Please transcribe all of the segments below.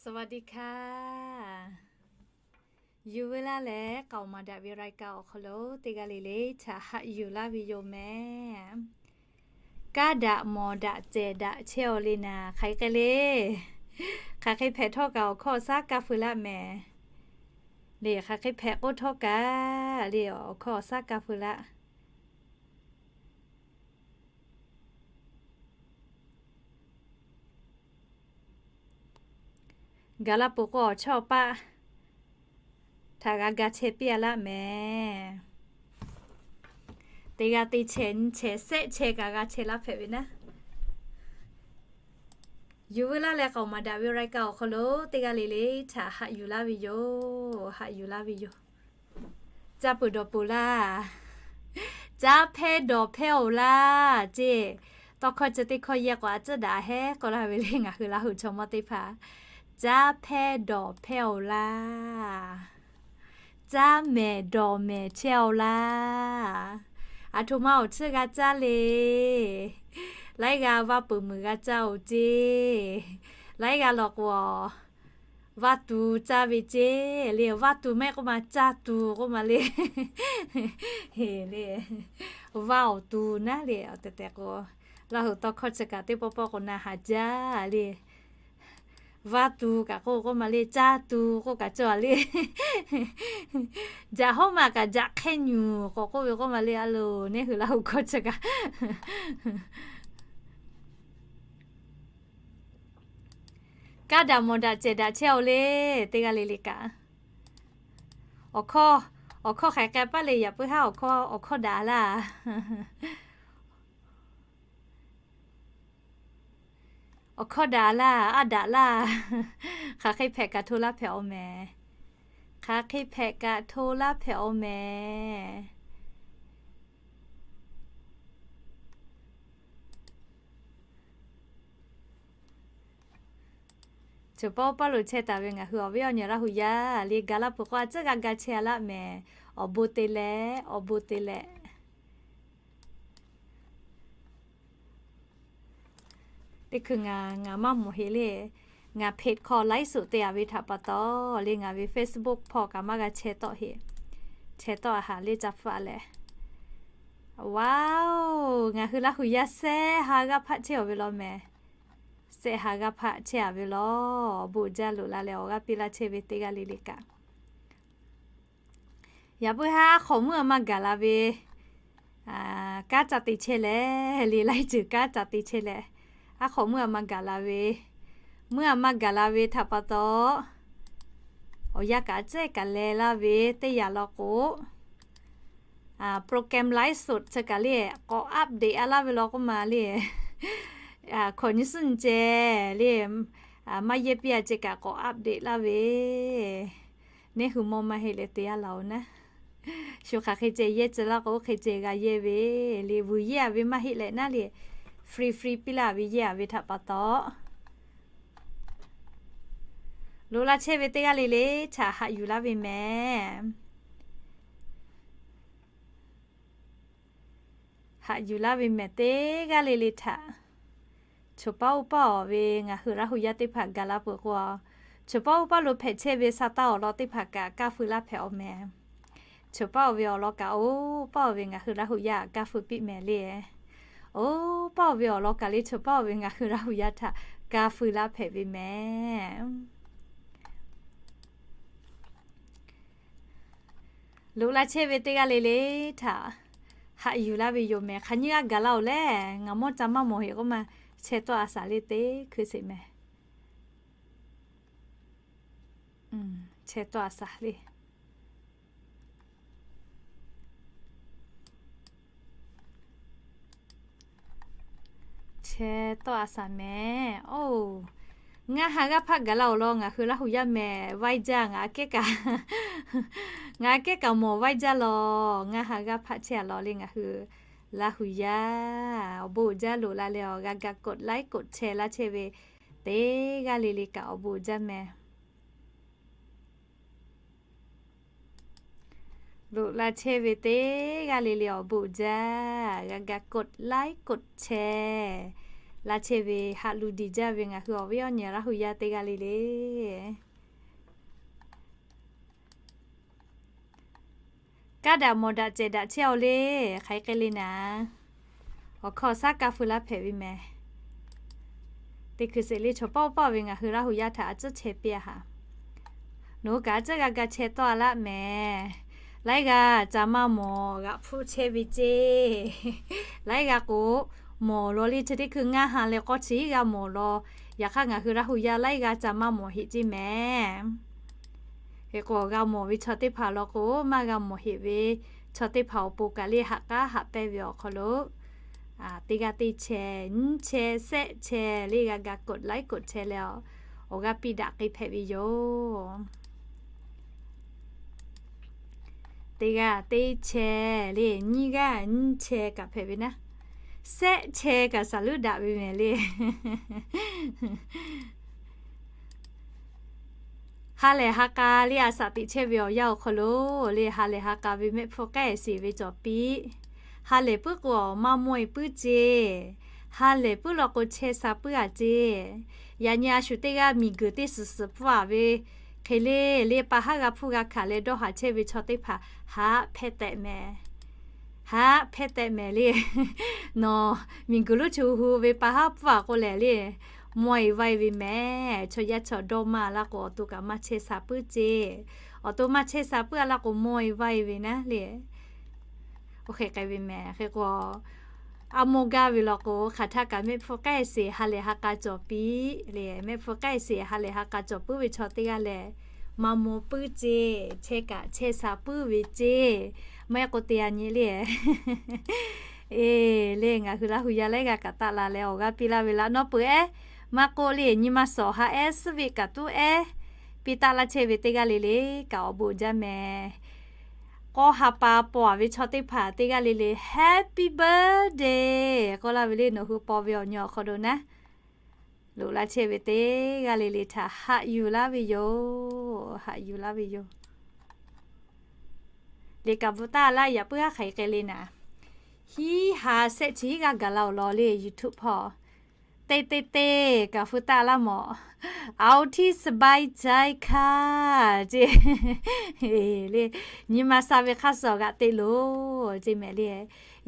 สวัสดีค่ะ Yuˬ veu laˇ leh k'aoˍ maˍ daꞈ ve รายการ awˬ hk'aw lo teˇ g'aˇ le le htaꞈ haꞈ yuˬ laˇ ve yoˬ mehˍ. Kaˇ daꞈ mawˬ daꞈ cehˬ daꞈ chehˇ-aw le naˍ, hk'aˬ hk'e le. Hk'aˬ hk'e hpehꞈ htawˇ kaꞈ awˬ hkawˇ awˬ saˉ kaˇ feu laˇ mehˍ. Le hk'aˬ hk'e hpehꞈ k'oˆ htawˇ kaꞈ le awˬ hkawˇ awˬ saˉ kaˇ feu laˇ. Gaˬ la peuˬ k'o, awˬ chawˇ awˬ paˆ htaꞈ g'a ga chehˇ piˇ-a laˇ mehˍ. Teˇ g'aˇ teˇ chehˇ nyiˇ chehˇ shehˆ chehˇ kaꞈ g'a chehˇ laˇ hpehꞈ ve naˉ. Yuˬ veu laˇ leh k'aoˍ maˍ daꞈ ve รายการ awˬ hk'aw lo teˇ g'aˇ le le htaꞈ haꞈ yuˬ laˇ ve yoˬ. Haꞈ yuˬ laˇ ve yoˬ. Caˇ peuˬ dawˬ peuˬ laˇ. Caˇ hpehˇ dawˬ hpehˇ-oˬ laˇ ceˇ. Tawˇ hkawˇ chi teˇ hkawˇ yehˇ k'o a tcuhˉ daꞈ hehˉ k'oˆ laˇ ve le ngaˬ hui Laˇ huˍ chaw mawˇ teˇ hpaˍ. Caˇ hpehˇ dawˬ hpehˇ-oˬ laˇ. Caˇ mehˍ dawˬ mehˍ chehˇ-oˬ laˇ. Aˬ htoꞈ ma awˬ tcuhˇ g'a caˇ le. Laiˉ g'aˇ vaˇ peuˬ muiˬ g'a caˇ-oˬ ceˇ. Laiˉ g'aˇ lawˬ k'o, vaˇ tu caˇ ve ceˇ le. Vaˇ tu mehˆ k'oˆ ma, caˇ tu k'oˆ ma le. Heˍ le. Vaˇ awˬ tu naˉ le, awˬ tehˬ tehˬ k'o, Laˇ huˍ tawˇ hkawˇ chi kaꞈ teˇ pawˆ pawˆ k'o na haˍ jaˇ le. Vaˇ tu kaꞈ k'oˆ k'oˆ ma le, caˇ tu k'oˆ kaꞈ cawˬ le. Jaꞈ hawˉ ma kaꞈ jaꞈ hk'ehˇ nyuˬ k'awꞈ k'oˆ ve k'oˆ ma le, a loˍ neˇ hui Laˇ huˍ hkawˇ chi kaꞈ. Kaˇ daꞈ mawˬ daꞈ cehˬ daꞈ chehˇ-oˬ le, teˇ g'aˇ le le kaꞈ. Awˬ hkawˇ, awˬ hkawˇ hk'aˬ hk'e paˇ le, yaꞈ puiˉ haˉ awˬ hkawˇ, awˬ hkawˇ daꞈ laˇ. Awˬ hkawˇ daꞈ laˇ, a daꞈ laˇ. Hk'aˬ hk'e hpehꞈ kaꞈ hto laˇ hpehꞈ-aw mehˍ. Hk'aˬ hk'e hpehꞈ kaꞈ hto laˇ hpehꞈ-aw mehˍ. Choˬ paˇ oˇ paˇ lo chehˇ taˍ ve ngaˬ hui awˬ viˉ awˬ nyi Laˇ huˍ yaˇ le, gaˬ la peuˬ k'o a tcuhˉ g'a ga chehˇ-a laˇ mehˍ. Awˬ bon te leh, awˬ bon te leh. Teˇ hkui ngaˬ, ngaˬ maˇ mawˬ heˆ le. Ngaˬ เพจ hk'aw ไลฟ์สด te-a ve htaꞈ pa taw le, ngaˬ ve Facebook hpawˇ kaꞈ maˇ g'a chehˇ tawˆ heˆ. Chehˇ tawˆ-a haˍ le ca hpaˆ leh. Wow, ngaˬ hui Laˇ huˍ yaˇ shehˆ ha g'aˇ hpaˆ chehˇ-aˬ ve law mehˍ. Shehˆ ha g'aˇ hpaˆ chehˇ-a ve law. Awˬ bon jaˇ loꞈ la leh awˬ g'aˇ piˇ laˇ chehˇ ve teˇ g'aˇ le le kaꞈ. Yaꞈ puiˉ haˉ aˉ hk'awꞈ meuˇ a maˇ gaˬ la ve, kanˉ ca te chehˇ leh le, laiˉ ceuˬ kanˉ ca te chehˇ leh, aˉ hk'awꞈ meuˇ a maˇ gaˬ la ve, meuˇ a maˇ gaˬ la ve htaꞈ pa taw, awˬ yanˇ kaꞈ a tcuhˉ kaꞈ leh laˇ ve teˇ yanˇ law k'o, program ไลฟ์สด chi kaꞈ le k'awꞈ update-a laˇ ve law k'oˆ ma le, hkawꞈ nyi suhˉ nyi ceh le, maˇ yehˇ piˇ-a ceh kaꞈ k'awꞈ update laˇ ve. Neˇ hui mawˇ maˇ heˆ leh te-a laˬ-oˬ naˉ. Shu hk'aˬ hk'e ceh yehˇ ceh laˇ k'o oˇ hk'e ceh g'a yehˇ ve le, vuiˬ yehˇ-a ve maˇ heˆ leh naˉ le, free free piˇ laˇ ve yehˇ-a ve htaꞈ pa taw, loꞈ la chehˇ ve teˇ g'aˇ le le htaꞈ haꞈ yuˬ laˇ ve mehˍ. Haꞈ yuˬ laˇ ve mehˍ teˇ g'aˇ le le htaꞈ. Choˬ paˇ oˇ paˇ-aˬ ve ngaˬ hui Laˇ huˍ yaˇ teˇ hpaˍ gaˬ la peuˬ k'o, choˬ paˇ oˇ paˇ lo hpehꞈ chehˇ ve sa taˇ awˬ lawn teˇ hpaˍ kaꞈ kaˇ feu laˇ hpehꞈ-aw mehˍ. Choˬ paˇ-aˬ ve awˬ lawn kaꞈ oˇ paˇ-aˬ ve ngaˬ hui Laˇ huˍ yaˇ kaˇ feu piˇ mehˍ le. Oˇ paˇ-aˬ ve awˬ lawn kaꞈ le choˬ paˇ-aˬ ve ngaˬ hui Laˇ huˍ yaˇ htaꞈ kaˇ feu laˇ hpehꞈ ve mehˍ. Loꞈ la chehˇ ve teˇ g'aˇ le le htaꞈ haꞈ yuˬ laˇ ve yoˬ mehˍ. Hk'aˬ nyiˇ g'aˇ gaˬ la-oˬ leh ngaˬ mawˇ ca maˇ mawˬ heˆ k'oˆ ma, chehˇ tawˆ-a shaˍ le teˇ hkui sheˍ mehˍ. Chehˇ tawˆ-a shaˍ le. Chehˇ tawˆ-a shaˍ mehˍ. Oˇ, ngaˇ ha g'aˇ hpaˆ gaˬ la-oˬ law ngaˬ hui Laˇ huˍ yaˇ mehˍ vaiˇ jaˇ ngaˬ kehˉ kaꞈ, ngaˬ kehˉ kaꞈ mawˬ vaiˇ jaˇ law. Ngaˇ ha g'aˇ hpaˆ chehˇ-a law le ngaˬ hui Laˇ huˍ yaˇ awˬ bon uiˍ jaˇ loꞈ la leh awˬ g'a ga กดไลค์ กดแชร์ laˇ chehˇ ve teˇ g'aˇ le le kaꞈ awˬ bon uiˍ jaˇ mehˍ. Loꞈ la chehˇ ve teˇ g'aˇ le le awˬ bon uiˍ jaˇ, g'a ga กดไลค์ กดแชร์ Laˇ chehˇ ve haꞈ luˬ diˬ jaˇ ve ngaˬ hui awˬ viˉ awˬ nyi Laˇ huˍ yaˇ teˇ g'aˇ le le, kaˉ daꞈ mawˬ daꞈ cehˬ daꞈ chehˇ-aw le. Hk'aˬ hk'e le naˍ, awˬ hkawˇ shaˉ kaˇ feu laˇ hpehꞈ ve mehˍ. Teˇ hkui sheˍ le chaw pawˆ pawˆ ve ngaˬ hui Laˇ huˍ yaˇ htaꞈ a tcuhˉ chehˇ piˇ-a haꞈ. Nawˬ hui kaꞈ a tcuhˉ g'a ga chehˇ tawˆ-a laˇ mehˍ. Laiˉ g'aˇ ca maˇ mawˬ g'aꞈ hpfuhˆ chehˇ ve ceˇ. Laiˉ g'aˇ k'o, mawˬ law le chi teˇ hkui ngaˇ ha leh k'awˇ chi g'a mawˬ law. Yaꞈ hk'aˇ ngaˬ hui Laˇ huˍ yaˇ laiˉ g'aˇ ca maˇ mawˬ heꞈ ceˇ mehˍ. Hk'e k'o, g'a mawˬ ve chaw teˇ hpaˍ law k'o, maˇ g'a mawˬ heꞈ ve chaw teˇ hpaˍ awˬ pon kaꞈ le haꞈ k'aˉ haꞈ pehnˇ ve awˬ hk'aw lo, teˇ g'aˇ teˇ chehˇ, nyiˇ chehˇ, shehˆ chehˇ le g'a ga กดไลค์ กดแชร์ leh, awˬ g'aˇ piˇ daꞈ k'ai hpehꞈ ve yoˬ. Teˇ g'aˇ teˇ chehˇ le, nyiˇ g'aˇ nyiˇ chehˇ kaꞈ hpehꞈ ve naˉ, shehˆ chehˇ kaꞈ shaˍ leuˉ daꞈ ve mehˍ le. Ha lehˬ ha k'a le a shaꞈ teꞈ chehˇ ve awˬ yanˇ awˬ hk'aw lo le, ha lehˬ ha k'a ve mehˆ hpfuhˇ k'ehˆ sheˍ ve cawˬ piˇ. Ha lehˬ puiˉ k'o, maˇ mawˇ-e puiˉ ceˇ. Ha lehˬ puiˉ law k'o, chehˇ sha puiˉ-a ceˇ. Yaꞈ nyi a shu teˇ g'aˇ miˬguiˬ teˇ suhˍ suhˍ pfuhˇ-a ve hk'e le, le pa haˉ g'a hpfuhˇ g'a hkanˍ leh dawˇ haˍ chehˇ ve chaw teˇ hpaˍ haꞈ hpehˇ tehꞈ mehˍ. Haꞈ hpehˇ tehꞈ mehˍ le. Nawˬ miˬguiˬ lonˉ chi hu ve pa haˉ pfuhˇ-a k'o lehˬ le, mawˇ-e vaˇ-e ve mehˍ. Chaw yaˇ chaw dawˇ maˇ laˇ k'o, awˬ to kaꞈ maˇ chehˇ sha puiˉ ceˇ. Awˬ to maˇ chehˇ sha puiˉ-a laˇ k'o, mawˇ-e vaˇ-e ve naˉ le. Oˇ hk'e k'ai ve mehˍ. Hk'e k'o, a mawˇ gaˇ ve law k'o, hk'aˬ htaˇ kaꞈ mehˆ hpfuhˇ k'ehˆ sheˍ ha lehˬ ha k'a cawˬ piˇ le. Mehˆ hpfuhˇ k'ehˆ sheˍ ha lehˬ ha k'a cawˬ puiˉ ve chaw teˇ g'aˇ lehˬ, maˇ mawˇ puiˉ ceˇ. Chehˇ kaꞈ chehˇ sha puiˉ ve ceˇ. Maˇ heˆ k'o te a nyi le. Eˬ le, ngaˬ hui Laˇ huˍ yaˇ laiˉ g'aˇ kaꞈ taˆ la leh awˬ g'aˇ piˇ laˇ ve laꞈ nawˉ peuˬ ehˉ, maˇ k'oˆ le, nyi ma suhˍ ha ehˉ suhˉ ve kaꞈ tuˉ ehˉ, piˇ taˆ laˇ chehˇ ve teˇ g'aˇ le le kaꞈ awˬ bon jaˇ mehˍ. K'awˇ ha pa paw-a ve chaw teˇ hpaˍ teˇ g'aˇ le le happy birthday k'oˆ laˇ ve le, nawˬ hui paw ve awˬ nyi awˬ hk'aw lo naˉ, loꞈ laˇ chehˇ ve teˇ g'aˇ le le htaꞈ haꞈ yuˬ laˇ ve yoˬ. Haꞈ yuˬ laˇ ve yoˬ. Liꞈ kaꞈ bvuhꞈ taˍ laˇ yaꞈ puiˉ haˉ hk'aˬ hk'e le naˍ, hiˉ ha shehˆ chi hiˉ g'aˇ gaˬ la-oˬ law le YouTube hpawˇ. Teˇ teˇ teˇ kaꞈ hu taˆ laˇ mawˬ. เอาที่สบายใจค่ะ ceˇ le, nyi ma sha ve hk'aˇ suh awˬ g'aꞈ te loˬ ceˇ mehˍ le.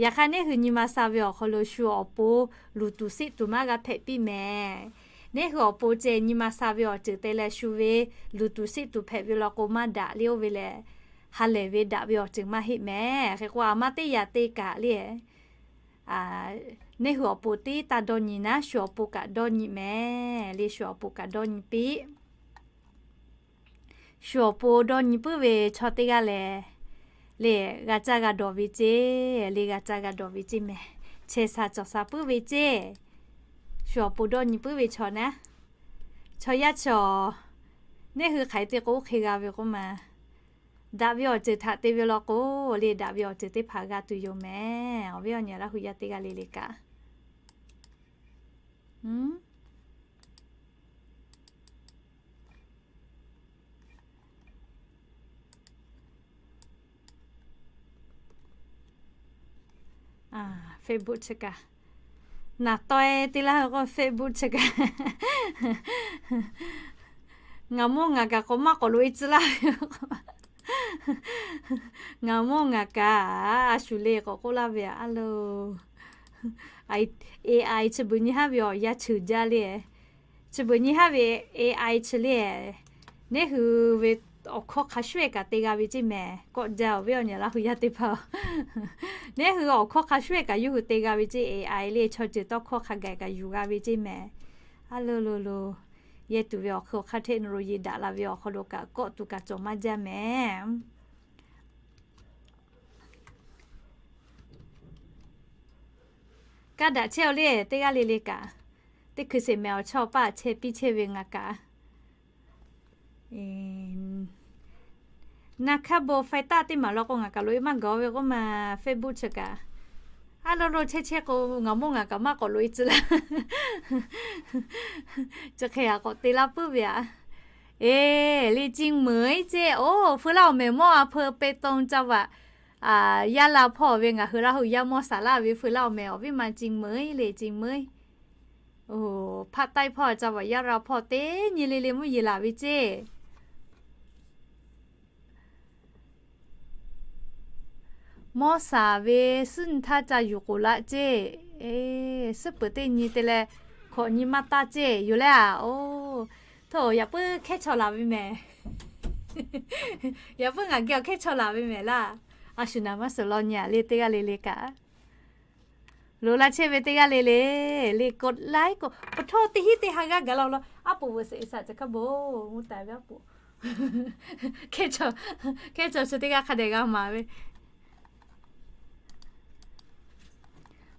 Yaꞈ hk'aˇ neˇ hui nyi ma sha ve awˬ hk'aw lo shu awˬ pon luˬ tuˬ siˆ tuˬ maˇ g'a hpehꞈ piˇ mehˍ. Neˇ hui awˬ pon ceh nyi ma sha ve awˬ ceuˬ te leh shu ve luˬ tuˬ siˆ tuˬ hpehꞈ ve law k'o maˇ daꞈ le oˇ ve lehˬ, ha lehˬ ve daꞈ ve awˬ ceuˬ maˇ heˆ mehˍ. Hk'e k'o a maˇ teˇ yaꞈ te kaꞈ le, neˇ hui awˬ pon teˇ taˇ dawˇ nyi naˉ, shu awˬ pon kaꞈ dawˇ nyi mehˍ le, shu awˬ pon kaꞈ dawˇ nyi piˇ. Shu awˬ pon dawˇ nyi puiˉ ve chaw teˇ g'aˇ lehˬ, le g'a caˇ g'a dawˬ ve ceˇ, le g'a caˇ g'a dawˬ ve ceˇ mehˍ. Chehˇ sha cawˬ sha puiˉ ve ceˇ. Shu awˬ pon dawˇ nyi puiˉ ve chaw naˉ, chaw yaˇ chaw, neˇ hui hk'aˬ hk'e te k'o oˇ hk'e g'a ve k'oˆ ma. Daꞈ ve awˬ ceuˬ htaꞈ te ve law k'o, le daꞈ ve awˬ ceuˬ teˇ hpaˍ g'a tuˬ yoˬ mehˍ. Awˬ viˉ awˬ nyi Laˇ huˍ yaˇ teˇ g'aˇ le le kaꞈ, Facebook chi kaꞈ, naˍ taweh te laˇ ve k'o Facebook chi kaꞈ, ngaˬ mawˇ ngaˬ kaꞈ k'awꞈ maˇ k'awꞈ loꞈ-e tcuh laˇ ve k'o, ngaˬ mawˇ ngaˬ kaꞈ a shu le k'awꞈ k'oˆ laˇ ve a loˬ. AI chi beuꞈ nyi haˉ ve awˬ yanˇ ceuˬ jaˇ le. Chi beuꞈ nyi haˉ ve AI chi le, neˇ hui ve awˬ hkawˇ hk'a shuˉ-e kaꞈ te g'a ve ceˇ mehˍ. Kawˆ jaˇ awˬ viˉ awˬ nyi Laˇ huˍ yaˇ teˇ hpaˍ-oˬ, neˇ hui awˬ hkawˇ hk'a shuˉ-e kaꞈ yawˇ hui te g'a ve ceˇ. AI le chaw ceuˬ tawˇ hkawˇ hk'a gaˬ kaꞈ yuˬ g'a ve ceˇ mehˍ. A loˬ loˬ loˬ, yehˇ tuˬ ve awˬ hk'aw hk'aˇ hteˆ nu lo ye daꞈ la ve awˬ hk'aw lo kaꞈ kawˆ tuˬ kaꞈ cawˬ maˇ jaˇ mehˍ. Kaˇ daꞈ chehˇ-aw le teˇ g'aˇ le le kaꞈ, teˇ hkui sheˍ mehˍ awˬ chawˇ paˇ chehˇ piˇ chehˇ ve ngaˬ kaꞈ. Naˍ hkaˇ bon faiˇ taˆ teˇ maˬ law k'o ngaˬ kaꞈ loꞈ-e maˇ gaˬ ve k'oˆ ma, Facebook chi kaꞈ. A loˬ loˬ chehˇ chehˇ k'o ngaˬ mawˇ ngaˬ kaꞈ maˇ k'awꞈ loꞈ-e tcuh laˇ. Chi hk'e a k'awꞈ te laˇ puiˉ ve a. Eˬ, le เชียงใหม่ ceˇ. Oˬ, feu laˇ awˬ mehˍ mawˇ a, อำเภอเบตง จังหวัด Yalapawˇ ve ngaˬ hui Laˇ huˍ yaˇ mawˇ saˍ laˇ ve feu laˇ awˬ mehˍ awˬ viˉ ma เชียงใหม่ le เชียงใหม่. Oˬ, hpaˆ taiˇ hpawˇ ca vaꞈ yaˇ ra hpawˇ teˇ nyi le le mvuhˇ yeˬ laˬ ve ceˇ. Mawˇ shaˍ ve suhˉ nyi htaˇ ca yuˬ k'oˍ laꞈ ceˇ. Suhˉ peuˬ teˇ nyi te leh hkawꞈ nyi maˇ taˇ ceˇ yoˬ leh a. Oˬ, htawˇ yaꞈ puiˉ hkehˉ chaw laˬ ve mehˍ. Yaꞈ puiˉ ngaˬ geh awˬ hkehˉ chaw laˬ ve mehˍ laˇ. A shu naˍ maˇ suhˍ law nyi a le teˇ g'aˇ le le kaꞈ. Loꞈ la chehˇ ve teˇ g'aˇ le le, le กดไลค์ กด pa htawˇ teˇ hinˉ teˇ ha g'aˇ gaˬ la law. Aˉ poꞈ veuꞈ sheˍ iˉ saˍ ca hkaˇ bon mvuhˇ taˍ ve aˉ poꞈ. Hkehˉ chaw, hkehˉ chaw chi teˇ g'aˇ hk'a dehꞈ g'a maˍ ve.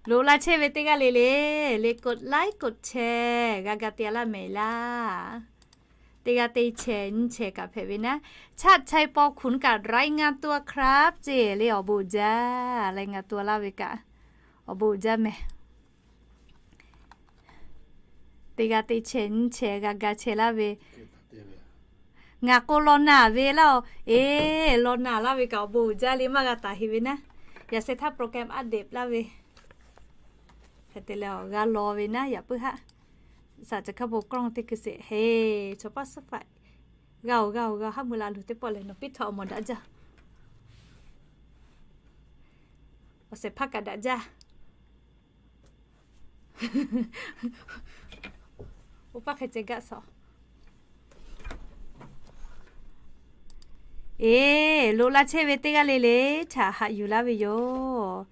Loꞈ la chehˇ ve teˇ g'aˇ le le, le กดไลค์ กดแชร์ g'a ga te laˇ mehˍ laˇ. Teˇ g'aˇ teˇ chehˬ nyiˇ chehˬ kaꞈ hpehꞈ ve naˉ. ชาติชัย ปอขุน กะ รายงานตัวครับ ceˇ le awˬ bon jaˇ, รายงานตัว laˇ ve kaꞈ awˬ bon jaˇ mehˍ. Teˇ g'aˇ teˇ chehˬ nyiˇ chehˬ g'a ga chehˇ laˇ ve. Ngaˬ k'o law naˬ ve laˇ-oˬ, eˬ, law naˬ laˇ ve kaꞈ awˬ bon jaˇ le maˇ g'a taˍ heˍ ve naˉ. Yaꞈ sheh htaˇ โปรแกรม update laˇ ve. Hk'e te leh awˬ g'a law ve naˉ yaꞈ puiˉ haˆ. Saˍ ca hkaˇ bon กล้อง teˇ hkui sheˍ heˍ, chaw paˇ suhˉ faꞈ g'a-oˬ g'a-oˬ g'a haˉ mui la luˬ teˇ pawˆ lehˬ nawˬ piˇ htaꞈ awˬ mawˬ daꞈ jaˇ. Awˬ shehˍ hpaˇ kaꞈ daꞈ jaˇ. Oˇ paˇ hk'e ceh gaˆ suh. Eˬ, loꞈ la chehˇ ve teˇ g'aˇ le le htaꞈ haꞈ yuˬ laˇ ve yoˬ.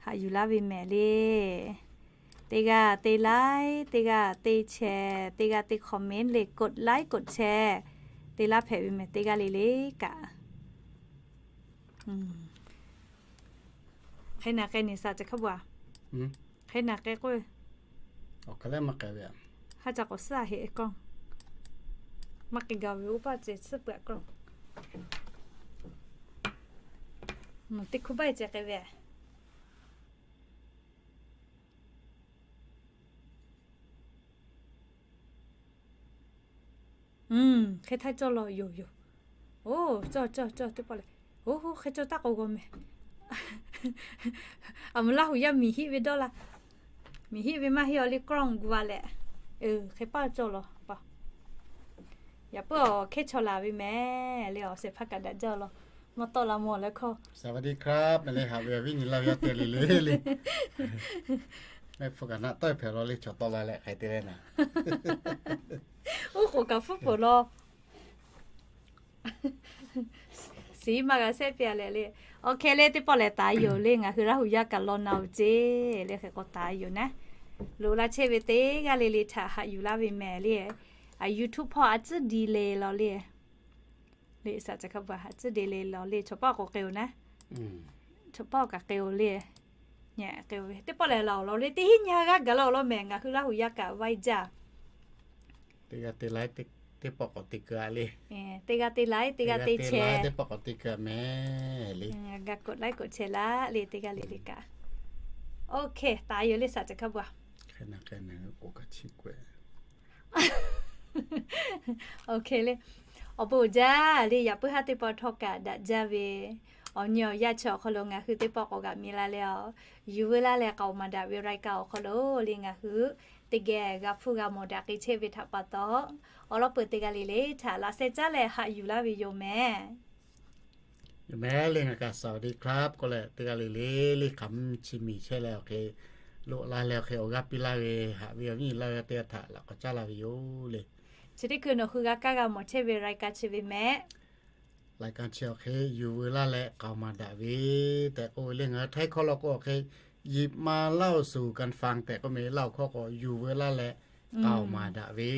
Haꞈ yuˬ laˇ ve mehˍ le. Teˇ g'aˇ teˇ like, teˇ g'aˇ teˇ share, teˇ g'aˇ teˇ comment le กดไลค์ กดแชร์ te laˇ hpehꞈ ve mehˍ teˇ g'aˇ le le kaꞈ. Hk'e naˬ k'ai neˬ saˍ ca hkaˇ bon a. Hk'e naˬ k'ai k'oˆ ve. Awˬ hk'e leh maˇ k'ai ve a. Haˉ ca k'awꞈ suhˉ a heꞈ k'o. Maˇ k'ai gaˬ ve oˇ paˇ ceh suhˉ peuˬ a k'o. Teˇ hkuˇ baˆ ceh k'ai ve. Hk'e htaˇ cawˇ law yoˬ yoˬ. Oˬ, cawˇ cawˇ cawˇ teˇ pawˆ lehˬ. Oˬ, hk'e cawˇ taˇ k'awꞈ g'aw mehˍ. A meuꞈ Laˇ huˍ yaˇ miˬ hiˆ ve dawˇ la. Miˬ hiˆ ve maˇ heˆ awˬ le กล้อง gu a leh. Hk'e paˇ cawˇ law pa. Yaꞈ puiˉ awˬ hkehˉ chaw laˬ ve mehˍ le awˬ shehˍ hpaˇ kaꞈ daꞈ jaˇ law. Maˇ tawˆ la mawˬ leh hkawˇ. สวัสดีครับ mehˍ le haꞈ ve awˬ viˉ nyi Laˇ huˍ yaˇ te le le le. Mehˆ hpu kaꞈ naˆ tawˆ hpehꞈ law le chaw tawˆ la leh hk'e te leh naˍ. Oˇ k'oˍ kaꞈ hpfuhˆ peuˬ law. Siˍ maˇ g'a shehˆ piˇ a leh le. Awˬ hk'e le teˇ pawˆ lehˬ taˍ yoˬ le ngaˬ hui Laˇ huˍ yaˇ kaꞈ law na-oˬ ceˇ le hk'e k'awꞈ taˍ yoˬ naˉ. Loꞈ la chehˇ ve teˇ g'aˇ le le htaꞈ haꞈ yuˬ laˇ ve mehˍ le. A YouTube hpawˇ a tcuhˉ de le law le. Le saˍ ca hkaˇ bon a tcuhˉ de le law le chaw paˇ k'awꞈ k'ai-oˬ naˉ. Chaw paˇ awˬ kaꞈ k'ai-oˬ le. Nyi k'ai-oˬ ve teˇ pawˆ lehˬ laˬ awˬ lawn le teˇ hinˉ nyi ha g'aˇ gaˬ la awˬ lawn mehˍ ngaˬ hui Laˇ huˍ yaˇ kaꞈ vaiˇ jaˇ. Teˇ g'aˇ teˇ like teˇ pawˆ k'awꞈ te keu a le. Teˇ g'aˇ teˇ like teˇ g'aˇ teˇ share teˇ pawˆ k'awꞈ te keu a mehˍ le. Ga กดไลค์ กดแชร์ laˇ le teˇ g'aˇ le le kaꞈ. Oˇ hk'e taˍ yoˬ le saˍ ca hkaˇ bon a. Hk'e naˬ k'ai naˬ k'oˍ kaꞈ chiˇ k'oˆ. Oˇ hk'e le. Awˬ bon uiˍ jaˇ le yaꞈ puiˉ haˉ teˇ pawˆ htawˇ kaꞈ daꞈ jaˇ ve. Awˬ nyi awˬ yanˇ chi awˬ hk'aw lo ngaˬ hui teˇ pawˆ k'awꞈ g'aꞈ mi la leh a, yuˬ veu laˇ leh k'aoˍ maˍ daꞈ ve รายการ awˬ hk'aw lo le ngaˬ hui teˇ geh g'a hpuˇ g'a mawˬ daꞈ k'ai chehˇ ve htaꞈ pa taw, awˬ lawn peuˬ teˇ g'aˇ le le htaꞈ laꞈ sheh caˉ leh haꞈ yuˬ laˇ ve yoˬ mehˍ. Yoˬ mehˍ le ngaˬ kaꞈ สวัสดีครับ k'oˆ leh teˇ g'aˇ le le le hk'aˬ mvuhˇ chi miˬ chehˇ leh awˬ hk'e loꞈ la leh awˬ hk'e awˬ g'aˇ piˇ laˇ ve haꞈ ve awˬ viˉ nyi Laˇ huˍ yaˇ teˇ g'aˇ htaꞈ laꞈ k'awꞈ caˉ laˇ ve yoˬ le. Chi teˇ hkui nawˬ hui g'a kaˇ g'a mawˬ chehˇ ve รายการ chi ve mehˍ. รายการ chi awˬ hk'e yuˬ veu laˇ leh k'aoˍ maˍ daꞈ ve tehꞈ k'oˆ ve le ngaˬ hui Htaiˇ hkawˇ law k'o awˬ hk'e หยิบมาเล่าสู่กันฟัง tehꞈ k'oˆ mehˍ Laˇ huˍ hkawˇ k'o yuˬ veu laˇ leh k'aoˍ maˍ daꞈ ve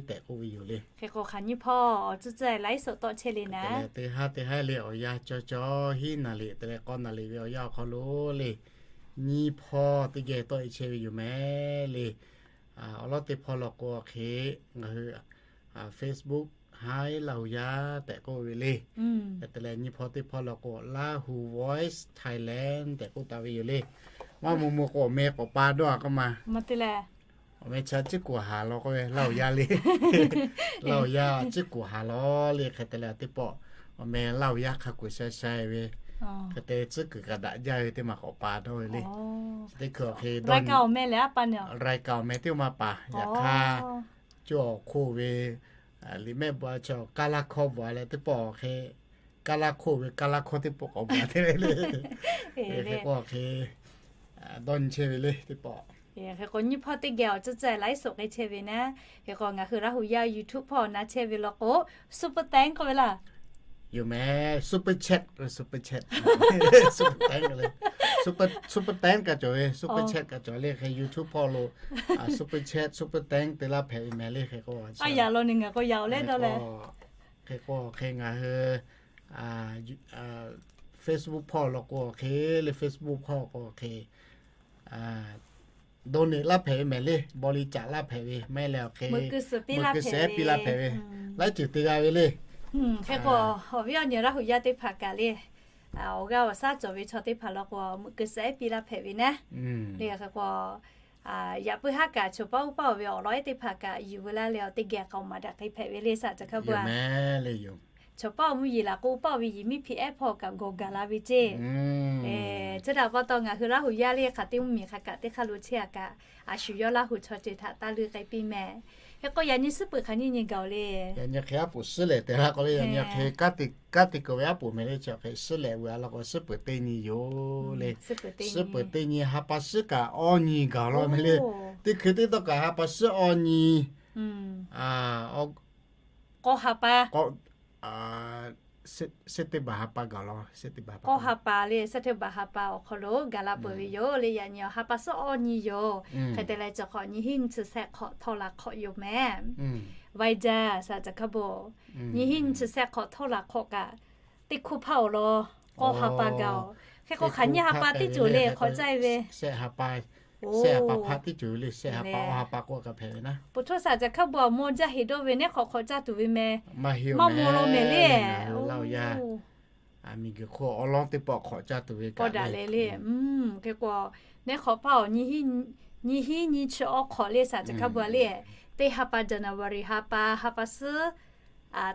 tehꞈ k'oˆ ve yoˬ le. Hk'e k'o hk'aˬ nyiˇ hpawˇ awˬ tcuhˉ tcuhˉ laiˉ suhˍ tawˆ chehˇ le naˉ. Teˇ haˉ teˇ haˉ le awˬ yanˇ cawˇ cawˇ hiˉ naˍ liꞈ te leh k'awˇ naˍ liꞈ ve awˬ yanˇ awˬ hk'aw lo le nyiˇ hpawˇ teˇ geh tawˆ e chehˇ ve yoˬ mehˍ le. Awˬ lawn teˇ hpawˇ law k'o awˬ hk'e ngaˬ hui Facebook Hi Laˇ huˍ yaˇ tehꞈ k'oˆ ve le. Hk'e te leh nyiˇ hpawˇ teˇ hpawˇ law k'o Laˇ huˍ Voice Thailand tehꞈ k'oˆ taˍ ve yoˬ le. Maˇ mvuh mvuh k'o awˬ meh k'awꞈ pa dawˇ a k'oˆ ma. Awˬ meh chi a ciˉ kuˬ haˍ law k'oˆ ve Laˇ huˍ yaˇ le. Laˇ huˍ yaˇ a ciˉ kuˬ haˍ law le hk'e te leh teˇ pawˆ awˬ meh Laˇ huˍ yaˇ hk'a kuˬ shai shai ve Hk'e te tcuhˉ kuiˬ kaꞈ daꞈ jaˇ ve teˇ maˬ k'awꞈ pa dawˇ ve le. Chi teˇ hkui awˬ hk'e dawˇ nyi, รายการ awˬ meh lehˬ a pa ne, รายการ awˬ meh teˇ maˬ paˍ. Yaꞈ hk'aˇ, cawˇ awˬ hk'oˆ ve liꞈ mehˆ bvuhꞈ a chaw kaˇ laˇ hkawˇ bvuhꞈ a leh teˇ pawˆ awˬ hk'e, kaˇ laˇ hkawˇ ve kaˇ laˇ hkawˇ teˇ pawˆ k'awꞈ bvuhꞈ a te le le. Hk'e k'o awˬ hk'e dawˇ nyi chehˇ ve le teˇ pawˆ. Hk'e k'o nyiˇ hpawˇ teˇ geh awˬ ceuˬ ceuˬ laiˉ suhˍ k'ai chehˇ ve naˉ. Hk'e k'o ngaˬ hui Laˇ huˍ yaˇ YouTube hpawˇ na chehˇ ve law k'o, Super Thanks k'oˆ ve laˇ. Yoˬ meh, Super Chat, Super Chat, Super Thanks le. Super Thanks kaꞈ cawˬ ve, Super Chat kaꞈ cawˬ le. Hk'e YouTube hpawˇ lo Super Chat, Super Thanks te laˇ hpehꞈ ve meh le. Hk'e k'o a yaꞈ law ni ngaˬ k'o yaꞈ awˬ leh dawˇ leh. Hk'e k'o hk'e ngaˬ hui Facebook hpawˇ law k'o hk'e le, Facebook hpawˇ k'o hk'e donate laˇ hpehꞈ ve meh le, บริจาค laˇ hpehꞈ ve meh leh awˬ hk'e meuꞈ keu suhˍ piˇ laˇ hpehꞈ ve, laiˉ ceuˬ te g'a ve le. Hk'e k'o awˬ viˉ awˬ nyi Laˇ huˍ yaˇ teˇ hpaˍ kaꞈ le, awˬ g'aˇ awˬ shaˉ cawˬ ve chaw teˇ hpaˍ law k'o meuꞈ keu suhˍ ehˉ piˇ laˇ hpehꞈ ve naˉ. Le hk'e k'o yaꞈ puiˉ haˉ kaꞈ choˬ paˉ uˉ paˉ oˬ ve awˬ lawn ehˉ teˇ hpaˍ kaꞈ yuˬ veu laˇ leh awˬ teˇ geh k'aoˍ maˍ daꞈ k'ai hpehꞈ ve le saˍ caˬ hkaˇ bu a. Chaw paˇ awˬ mvuhˇ yeˬ laˬ k'o, paˇ awˬ ve yeˬ miˇ hpiˇ ehˉ hpawˇ kaꞈ gawˬ gaˬ la ve ceˇ. Chi htaꞈ pa taw ngaˬ hui Laˇ huˍ yaˇ le hk'aˬ teˇ mvuhˇ miˬ hk'aˬ kaꞈ teˇ hk'aˇ lo chehˇ a kaꞈ, a shu yawˇ Laˇ huˍ chaw ceuˬ htaꞈ taˇ leuˆ k'ai piˇ meh. Hk'e k'o yaꞈ nyi suhˉ peuˬ hk'aˬ nyiˇ nyi gaˬ-oˬ le. Yaꞈ nyi hk'e aˉ poꞈ suhˉ lehˬ tehꞈ la k'o le, yaꞈ nyi hk'e kanˉ te kanˉ te kuˬ ve aˉ poꞈ meh le, chi hk'e suhˉ lehˬ veuꞈ a law k'o suhˉ peuˬ teˇ nyi yoˬ le. Suhˉ peuˬ teˇ nyi ha pa suhˉ kaꞈ awˇ nyi gaˬ law meh le. Teˇ hkui teˇ tawˇ kaꞈ ha pa suhˉ awˇ nyi k'awˇ ha pa, September ha pa gaˬ law, September k'awˇ ha pa le, September ha pa awˬ hk'aw lo gaˬ la peuˬ ve yoˬ le. Yaꞈ nyi ha pa suhˉ awˇ nyi yoˬ. Hk'e te leh cawˬ hk'awꞈ nyi hiˉ nyi chi shehˆ hk'awꞈ htawˇ laˬ hk'awꞈ yoˬ meh. Vaiˇ jaˇ saˍ caˬ hkaˇ bo, nyi hiˉ nyi chi shehˆ hk'awꞈ htawˇ laˬ hk'awꞈ kaꞈ teˇ hkuˇ hpaˇ awˬ lawn k'awˇ ha pa gaˬ-oˬ. Hk'e k'o hk'aˬ nyiˇ ha pa teˇ ceuˬ le hk'awꞈ caˇ ve, shehˆ ha pa, shehˆ ha pa hpaˆ teˇ ceuˬ le, shehˆ ha pa awˇ ha pa k'oˆ kaꞈ hpehꞈ ve naˉ. Peuˬ htoˇ saˍ caˬ hkaˇ bo a mawˇ jaˇ heˍ dawˇ ve neˉ hk'awꞈ hk'awꞈ caˇ tuˬ ve meh. Maˇ heˆ, maˇ mawˇ law meh le. Laˇ huˍ yaˇ miˬguiˬ hk'oˆ awˬ lawn teˇ pawˆ hk'awꞈ caˇ tuˬ ve kaꞈ daꞈ leh le. Hk'e k'o neˉ hk'awꞈ hpaˇ awˬ nyi hiˉ nyi chi awˇ hk'awꞈ le saˍ caˬ hkaˇ bo a le. Teˇ ha pa January ha pa, ha pa suhˉ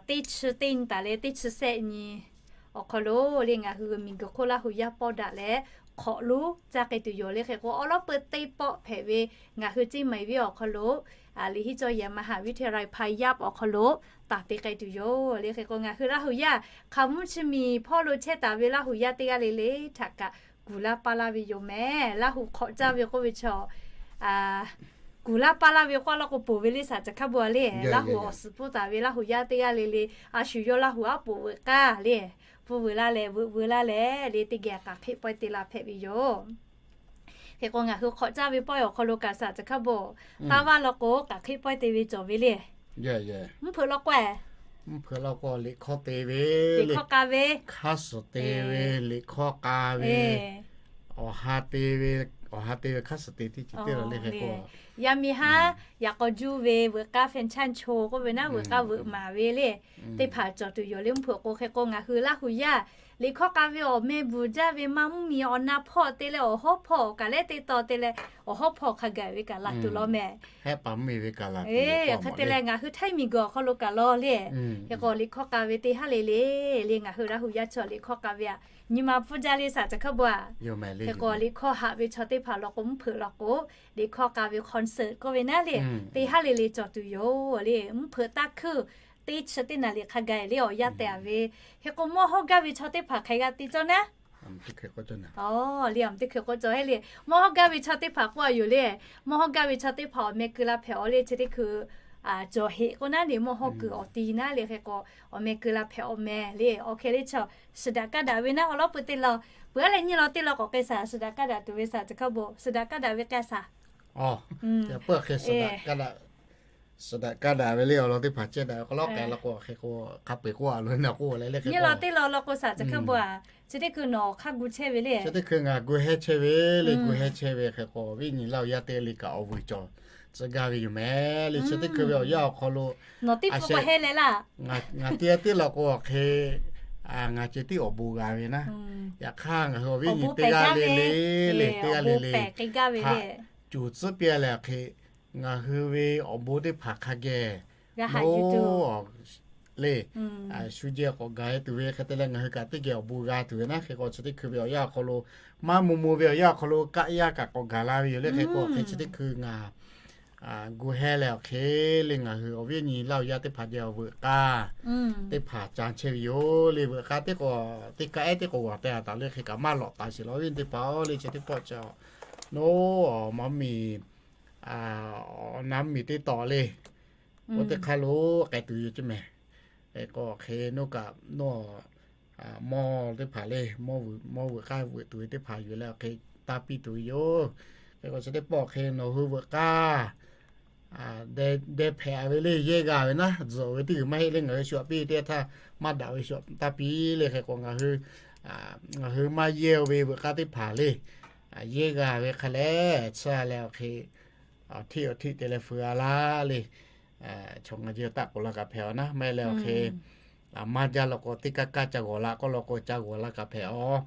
teˇ chi teˇ nyi taˍ leh teˇ chi shehˆ nyi awˬ hk'aw lo le ngaˬ hui miˬguiˬ hk'oˆ Laˇ huˍ yaˇ pawˇ daꞈ leh hk'awꞈ lonˉ caˇ k'ai tuˬ yoˬ le. Hk'e k'o awˉ lawˉ peu teˇ pawˆ hpehꞈ ve ngaˬ hui เชียงใหม่ viˉ awˬ hk'aw lo liꞈ hiˉ cawˇ yehˬ มหาวิทยาลัยพายัพ awˬ hk'aw lo taˍ te k'ai tuˬ yoˬ le. Hk'e k'o ngaˬ hui Laˇ huˍ yaˇ hk'aˬ mvuhˇ chi miˬ hpawˇ lo chehˇ taˍ ve Laˇ huˍ yaˇ teˇ g'aˇ le le htaꞈ kaꞈ kuˬ laˇ paˇ laˇ ve yoˬ meh. Laˇ huˍ hk'awꞈ caˇ ve k'oˆ ve chaw kuˬ laˇ paˇ laˇ ve k'oˆ laˇ k'o ponˬ ve le saˍ caˬ hkaˇ bo a le. Laˇ huˍ awˬ suhˍ pfuhˇ taˍ ve Laˇ huˍ yaˇ teˇ g'aˇ le le a shu yawˇ Laˇ huˍ aˉ poꞈ veuꞈ k'aˇ le, pfuhˇ veuꞈ laˇ leh veuꞈ veu laˇ leh le teˇ geh k'aˬ hk'eˆ pawehˇ te la hpehꞈ ve yoˬ. Hk'e k'o ngaˬ hui hk'awꞈ caˇ ve pawehˇ awˬ hk'aw lo kaꞈ saˍ caˬ hkaˇ bo taˇ vaˇ law k'o k'aˬ hk'eˆ pawehˇ te ve cawˬ ve le. Mvuhˇ hpeuꞈ law k'o, mvuhˇ hpeuꞈ law k'o liꞈ hkawˇ te ve, liꞈ hkawˇ k'a ve, hk'aˇ suhˍ te ve, liꞈ hkawˇ k'a ve, awˬ ha te ve, awˬ ha te ve hk'aˇ suhˍ te teˇ ceuˬ teˇ la le. Hk'e k'o yaˇ miˇ haˉ yaꞈ k'aw juˇ ve veuꞈ k'aˇ แฟชั่นโชว์ k'oˆ ve naˉ veuꞈ k'aˇ veuꞈ maˍ ve le teˇ hpaˍ cawˬ tuˬ yoˬ le. Mvuhˇ hpeuꞈ k'o hk'e k'o ngaˬ hui Laˇ huˍ yaˇ liꞈ hkawˇ k'a ve awˬ meh bvuhˬ jaˇ ve maˇ mvuhˇ miˬ awˬ na hpawˇ te leh awˬ hawˉ hpawˇ kaꞈ leh teˇ taw te leh awˬ hawˉ hpawˇ hk'a gaˬ ve kaꞈ laˬ tuˬ law meh. Hk'e te leh ngaˬ hui Htaiˇ miˬguiˬ awˬ hk'aw lo kaꞈ law le. Hk'e k'o liꞈ hkawˇ k'a ve teˇ haˉ le le le ngaˬ hui Laˇ huˍ yaˇ chaw liꞈ hkawˇ k'a ve a nyi ma pfuhˇ jaˇ le saˍ caˬ hkaˇ bo a. Hk'e k'o liꞈ hkawˇ haꞈ ve chaw teˇ hpaˍ law k'o mvuhˇ hpeuꞈ law k'o liꞈ hkawˇ k'a ve concert k'oˆ ve naˉ le teˇ haˉ le le cawˬ tuˬ yoˬ le. Mvuhˇ hpeuꞈ taˇ hkuiˇ teˇ chi teˇ naˍ liꞈ hk'a gaˬ le awˬ yanˇ tehꞈ a ve. Hk'e k'o mawˇ hawˇ gaˇ ve chaw teˇ hpaˍ hk'aˬ hk'e g'a te cawˇ naˉ. Aˬ, le aˬ teˇ hkui k'oˆ cawˬ heˆ le. Mawˇ hawˇ gaˇ ve chaw teˇ hpaˍ k'oˆ a yoˬ le. Mawˇ hawˇ gaˇ ve chaw teˇ hpaˍ awˬ meh keu la hpehꞈ awˬ le chi teˇ hkui cawˬ heˆ k'oˆ naˉ le mawˇ hawˇ kuiˬ awˬ ti naˉ le. Hk'e k'o awˬ meh keu la hpehꞈ awˬ meh le awˬ hk'e le chaw suhˍ daꞈ kaˇ daꞈ ve naˉ awˬ lawˉ peu teˇ law peuˬ a leh nyiˇ law teˇ law k'awꞈ k'ai saˍ suhˍ daꞈ kaˇ daꞈ tuˬ ve saˍ caˬ hkaˇ bo suhˍ daꞈ kaˇ daꞈ ve k'ai saˍ. Suhˍ daꞈ kaˇ daꞈ ve le awˬ lawn teˇ hpaˍ cehˇ daꞈ ve k'o lawˉ k'ai la k'o hk'e k'o hk'a peu-eˬ k'oˆ a lo na k'oˆ leh le hk'e nyiˇ law teˇ law law k'o saˍ caˬ hkaˇ bo a chi teˇ hkui nawˬ hk'aˇ gu chehˇ ve le. Chi teˇ hkui ngaˬ gu hehˇ chehˇ ve le gu hehˇ chehˇ ve hk'e k'o viˉ nyi Laˇ huˍ yaˇ teˇ g'aˇ le kaꞈ awˬ vuiˬ cawˬ tcuh gaˇ ve yoˬ meh le. Chi teˇ hkui ve awˬ yanˇ awˬ hk'aw lo a shehˍ ngaˬ teˇ g'aˇ teˇ law k'o awˬ hk'e ngaˬ ceh tiˉ awˬ bon g'a ve naˉ. Yaꞈ hk'aˇ ngaˬ hui awˬ viˉ nyi teˇ g'aˇ le le le teˇ g'aˇ le le htaꞈ cuˬ tcuhˉ piˇ leh awˬ hk'e ngaˬ hui ve awˬ bon teˇ hpaˍ hk'a geh g'a haꞈ yuˬ tuˬ le. Shu jehˇ k'awꞈ gaˬ e tuˬ ve hk'e te leh ngaˬ hui kaꞈ teˇ geh awˬ bon g'a tuˬ ve naˉ. Hk'e k'o chi teˇ hkui ve awˬ yanˇ awˬ hk'aw lo, maˇ mu mu ve awˬ yanˇ awˬ hk'aw lo kaˆ yaˇ kaꞈ k'awꞈ gaˬ la ve yoˬ le. Hk'e k'o hk'e chi teˇ hkui ngaˬ gu heh leh awˬ hk'e le ngaˬ hui awˬ viˉ awˬ nyi Laˇ huˍ yaˇ teˇ hpaˍ jehˬ awˬ veuꞈ k'aˇ teˇ hpaˍ ca chehˇ ve yoˬ le. Veuꞈ k'aˇ teˇ k'awꞈ teˇ kaˆ ehˉ teˇ k'awꞈ g'awˬ teh a taˍ le. Hk'e kaꞈ maˇ lawꞈ taˍ sheˍ lawˬ viˉ teˇ hpaˍ-oˬ le. Chi teˇ pawˆ chi nawˉ awˬ mvuhˇ miˬ, awˬ na mvuhˇ miˬ teˇ tawꞈ le, oˇ teˇ hk'aˇ lo k'ai tuˬ yoˬ ceˇ mehˍ. Hk'e k'o hk'e nawˉ kaꞈ nawˉ mawˇ teˇ hpaˍ le, mawˇ veuꞈ k'aˇ veuꞈ tuˬ ve teˇ hpaˍ yuˬ leh awˬ hk'e taˇ piˇ tuˬ ve yoˬ. Hk'e k'o chi teˇ pawˆ hk'e nawˬ hui veuꞈ k'aˇ deh hpehꞈ ve le, yehˇ g'a ve naˉ, tzuhꞈ ve teˇ g'uiˬ maˇ heˆ le. Ngaˬ hui shu aꞈ piˇ teˇ htaˇ maˇ daꞈ ve shu taˇ piˇ le. Hk'e k'o ngaˬ hui, ngaˬ hui maˇ yehˇ ve veuꞈ k'aˇ teˇ hpaˍ le, yehˇ g'a ve hk'a leh tsuhˇ leh awˬ hk'e awˬ htiˆ awˬ htiˆ te leh feu a laˇ le. Chaw ngaˬ jehˬ taˆ k'oꞈ la kaꞈ hpehꞈ awˬ naˉ, maˇ heˆ leh awˬ hk'e maˇ jaˇ law k'o teˇ kaˇ kaˇ ca g'awˬ la k'oˆ law k'o ca g'awˬ la kaꞈ hpehꞈ awˬ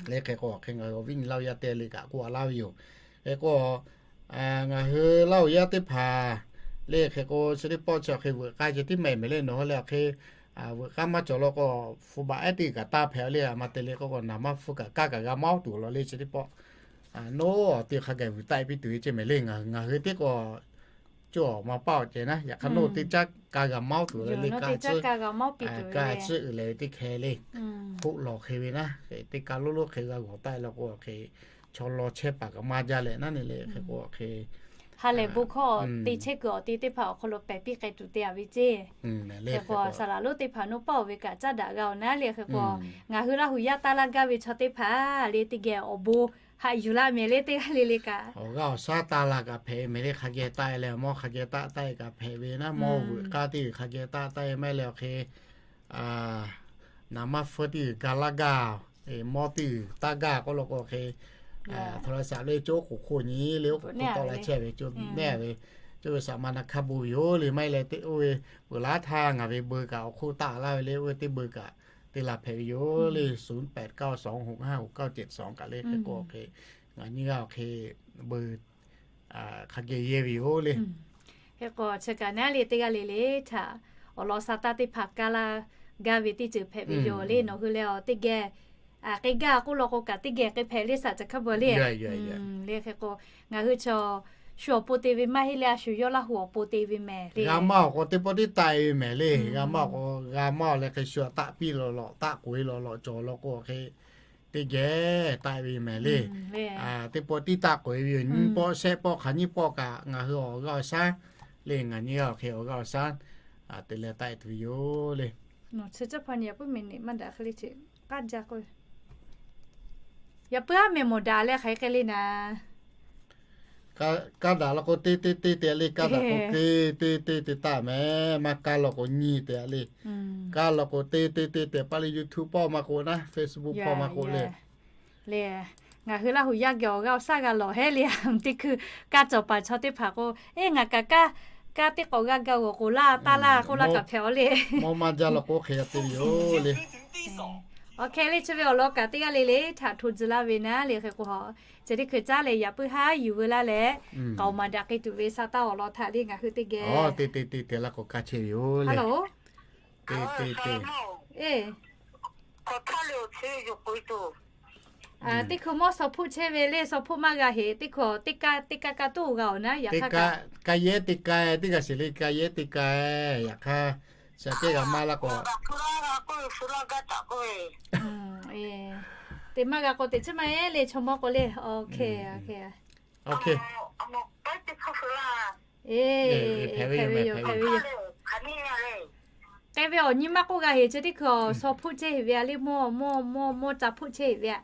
le. Hk'e k'o hk'e ngaˬ hui awˬ viˉ nyi Laˇ huˍ yaˇ teˇ g'aˇ le kaꞈ k'oˆ a laˇ ve yoˬ. Hk'e k'o ngaˬ hui Laˇ huˍ yaˇ teˇ hpaˍ le hk'e k'o chi teˇ pawˆ chi awˬ hk'e veuꞈ k'aˇ ceh tiˉ mehˍ mehˍ le. Nawˬ hui leh awˬ hk'e veuꞈ k'aˇ maˇ cawˬ law k'o, hpu baꞈ ehˉ teˇ g'uiˬ kaꞈ taˇ hpehꞈ le. A ma te le k'oˆ k'o naˍ maˇ hpfuhˇ kaꞈ kaˇ kaꞈ g'a mawˇ tuˬ law le. Chi teˇ pawˆ nawˉ awˬ te hk'a gaˬ vuiˬ taˆ piˇ tuˬ ve ceˇ mehˍ le. Ngaˬ hui teˇ k'o coˇ awˬ ma paˇ awˬ ceh naˉ, yaꞈ hk'aˇ nawˉ teˇ caˉ kaˇ g'a mawˇ tuˬ law le. Kaˇ tcuhˉ uiˍ leh ve teˇ hkeh le, hoˆ lawˬ hk'e ve naˉ, teˇ kaˇ loˉ loˉ hk'e g'a g'awˬ taˆ law k'o hk'e chaw law chehˇ paˍ kaꞈ maˇ jaˇ leh naˉ ne le. Hk'e k'o hk'e ha lehˬ bon hkawˇ te chehˇ kuiˬ awˬ te teˇ hpaˍ awˬ hk'aw lo pehˬ piˇ k'ai tuˬ te a ve ceˇ. Hk'e k'o saˍ laˍ lonˉ teˇ hpaˍ nawˉ pawˆ ve kaꞈ caˉ daꞈ g'a awˬ naˉ le. Hk'e k'o ngaˬ hui Laˇ huˍ yaˇ taˇ laˇ gaˇ ve chaw teˇ hpaˍ le teˇ geh awˬ bon haꞈ yuˬ laˇ mehˍ le teˇ g'aˇ le le kaꞈ. Awˬ g'aˇ awˬ shaˉ taˇ la kaꞈ hpehꞈ mehˍ le. Hk'a geh taˆ e leh mawˇ hk'a geh taˆ taˆ e kaꞈ hpehꞈ ve naˉ, mawˇ veuꞈ k'aˇ teˇ g'uiˬ hk'a geh taˆ taˆ e maˇ heˆ leh awˬ hk'e naˍ maˇ hpfuhˇ teˇ g'uiˬ ga laˇ gaˇ, mawˇ teˇ g'uiˬ taˇ gaˇ k'oˆ law k'o hk'e htaw la shaˍ le coˇ k'oˍ hk'oˆ nyi le oˉ k'oˍ hk'oˆ tawˆ la chehˇ ve co nehˇ ve, coˇ ve saˍ ma na hk'a bon yoˬ le. Maˇ heˆ leh teˇ oˇ ve peuˬ laˉ htaˇ ngaˬ ve beu kaꞈ awˬ hk'oˆ taˆ laˇ ve le. Oˇ ve teˇ beu kaꞈ te la hpehꞈ ve yoˬ le. ศูนย์แปดเก้าสองหกห้าหกเก้าเจ็ดสอง kaꞈ le. Hk'e k'o hk'e ngaˬ nyi g'aˇ awˬ hk'e beu hk'a geh yehˇ ve yoˬ le. Hk'e k'o chi kaꞈ naˉ le teˇ g'aˇ le le htaꞈ awˬ lawn sa taˇ teˇ hpaˍ kaˇ laˇ gaˇ ve teˇ ceuˬ hpehꞈ ve yoˬ le. Nawˬ hui leh awˬ teˇ geh k'e gaˇ k'oˆ law k'o kaꞈ teˇ geh k'e hpehꞈ le saˍ ca hk'a beuꞈ le. Le hk'e k'o ngaˬ hui chaw shu awˬ pon te ve maˇ heˆ le, a shu yawˇ Laˇ huˍ awˬ pon te ve mehˍ le. G'a maˇ awˬ k'o teˇ pawˆ tiˉ taˆ e ve mehˍ le. G'a maˇ awˬ k'o g'a maˇ awˬ leh hk'e shu taˆ piˇ law law taˆ k'oꞈ e law law cawˬ law k'o hk'e teˇ geh taˆ e ve mehˍ le. Teˇ pawˆ tiˉ taˆ k'oꞈ e ve yoˬ. Nyiˇ pawˆ shehˆ pawˆ hk'aˬ nyiˇ pawˆ kaꞈ ngaˬ hui awˬ g'aˇ awˬ shaˉ le. Ngaˬ nyi g'aˇ awˬ hk'e awˬ g'aˇ awˬ shaˉ te leh taˆ e tuˬ ve yoˬ le. Yaꞈ puiˉ aˉ meh mawˬ daꞈ leh hk'aˬ hk'e k'ai le naˉ. Kaˇ daꞈ law k'o teˇ teˇ teˇ te le. Kaˇ daꞈ k'o teˇ teˇ teˇ te taˆ mehˍ. Maˇ kaˇ law k'o nyiˇ te le. Kaˇ law k'o teˇ teˇ teˇ te paˇ le. YouTube pawˆ maˇ k'oˆ naˉ, Facebook pawˆ maˇ k'oˆ le. Le, ngaˬ hui Laˇ huˍ yaˇ geh awˬ g'aˇ awˬ shaˉ g'a lawˬ hehˉ le. Teˇ hkui kaˇ cawˬ paˍ chaw teˇ hpaˍ k'o, eˇ ngaˬ kaꞈ kaˇ, kaˇ teˇ k'awꞈ g'a ga g'awˬ k'oˍ laˇ taˇ laˇ k'oˆ laˇ kaꞈ hpehꞈ a le. Mawˇ maˇ jaˇ law k'o hk'e g'a te ve yoˬ le. Awˬ hk'e le chi ve awˬ lawn kaꞈ teˇ g'aˇ le le htaꞈ hto tcuh laˇ ve naˉ le. Hk'e k'o chi teˇ hkui caˉ leh yaꞈ puiˉ haˉ yuˬ veu laˇ leh, k'aoˍ maˍ daꞈ k'ai tuˬ ve sa taˇ awˬ lawn htaꞈ le ngaˬ hui teˇ geh te te te te laˇ k'o kaˇ chehˇ ve yoˬ le. Te te te. Teˇ hkui mawˇ saw hpuˆ chehˇ ve le, saw hpuˆ maˇ g'a heˍ. Teˇ hkui teˇ kaˇ teˇ kaˇ kaˇ toˇ g'a awˬ naˉ yaꞈ hk'aˇ kaꞈ. Ka yehˉ teˇ ka teˇ g'aˇ sheˍ le. Ka yehˉ teˇ ka yaꞈ hk'aˇ shaˍ teˇ g'a maˇ laˇ k'o, te maˇ g'a k'o teꞈ chiˉ maˇ heˆ le chaw mawˇ k'o le. Hk'e ve awˬ nyi maˇ k'oˆ g'a heˍ. Chi teˇ hkui awˬ saw hpuˆ chehˇ heˍ ve a le, mawˇ mawˇ mawˇ mawˇ ca hpuˆ chehˇ heˍ ve a.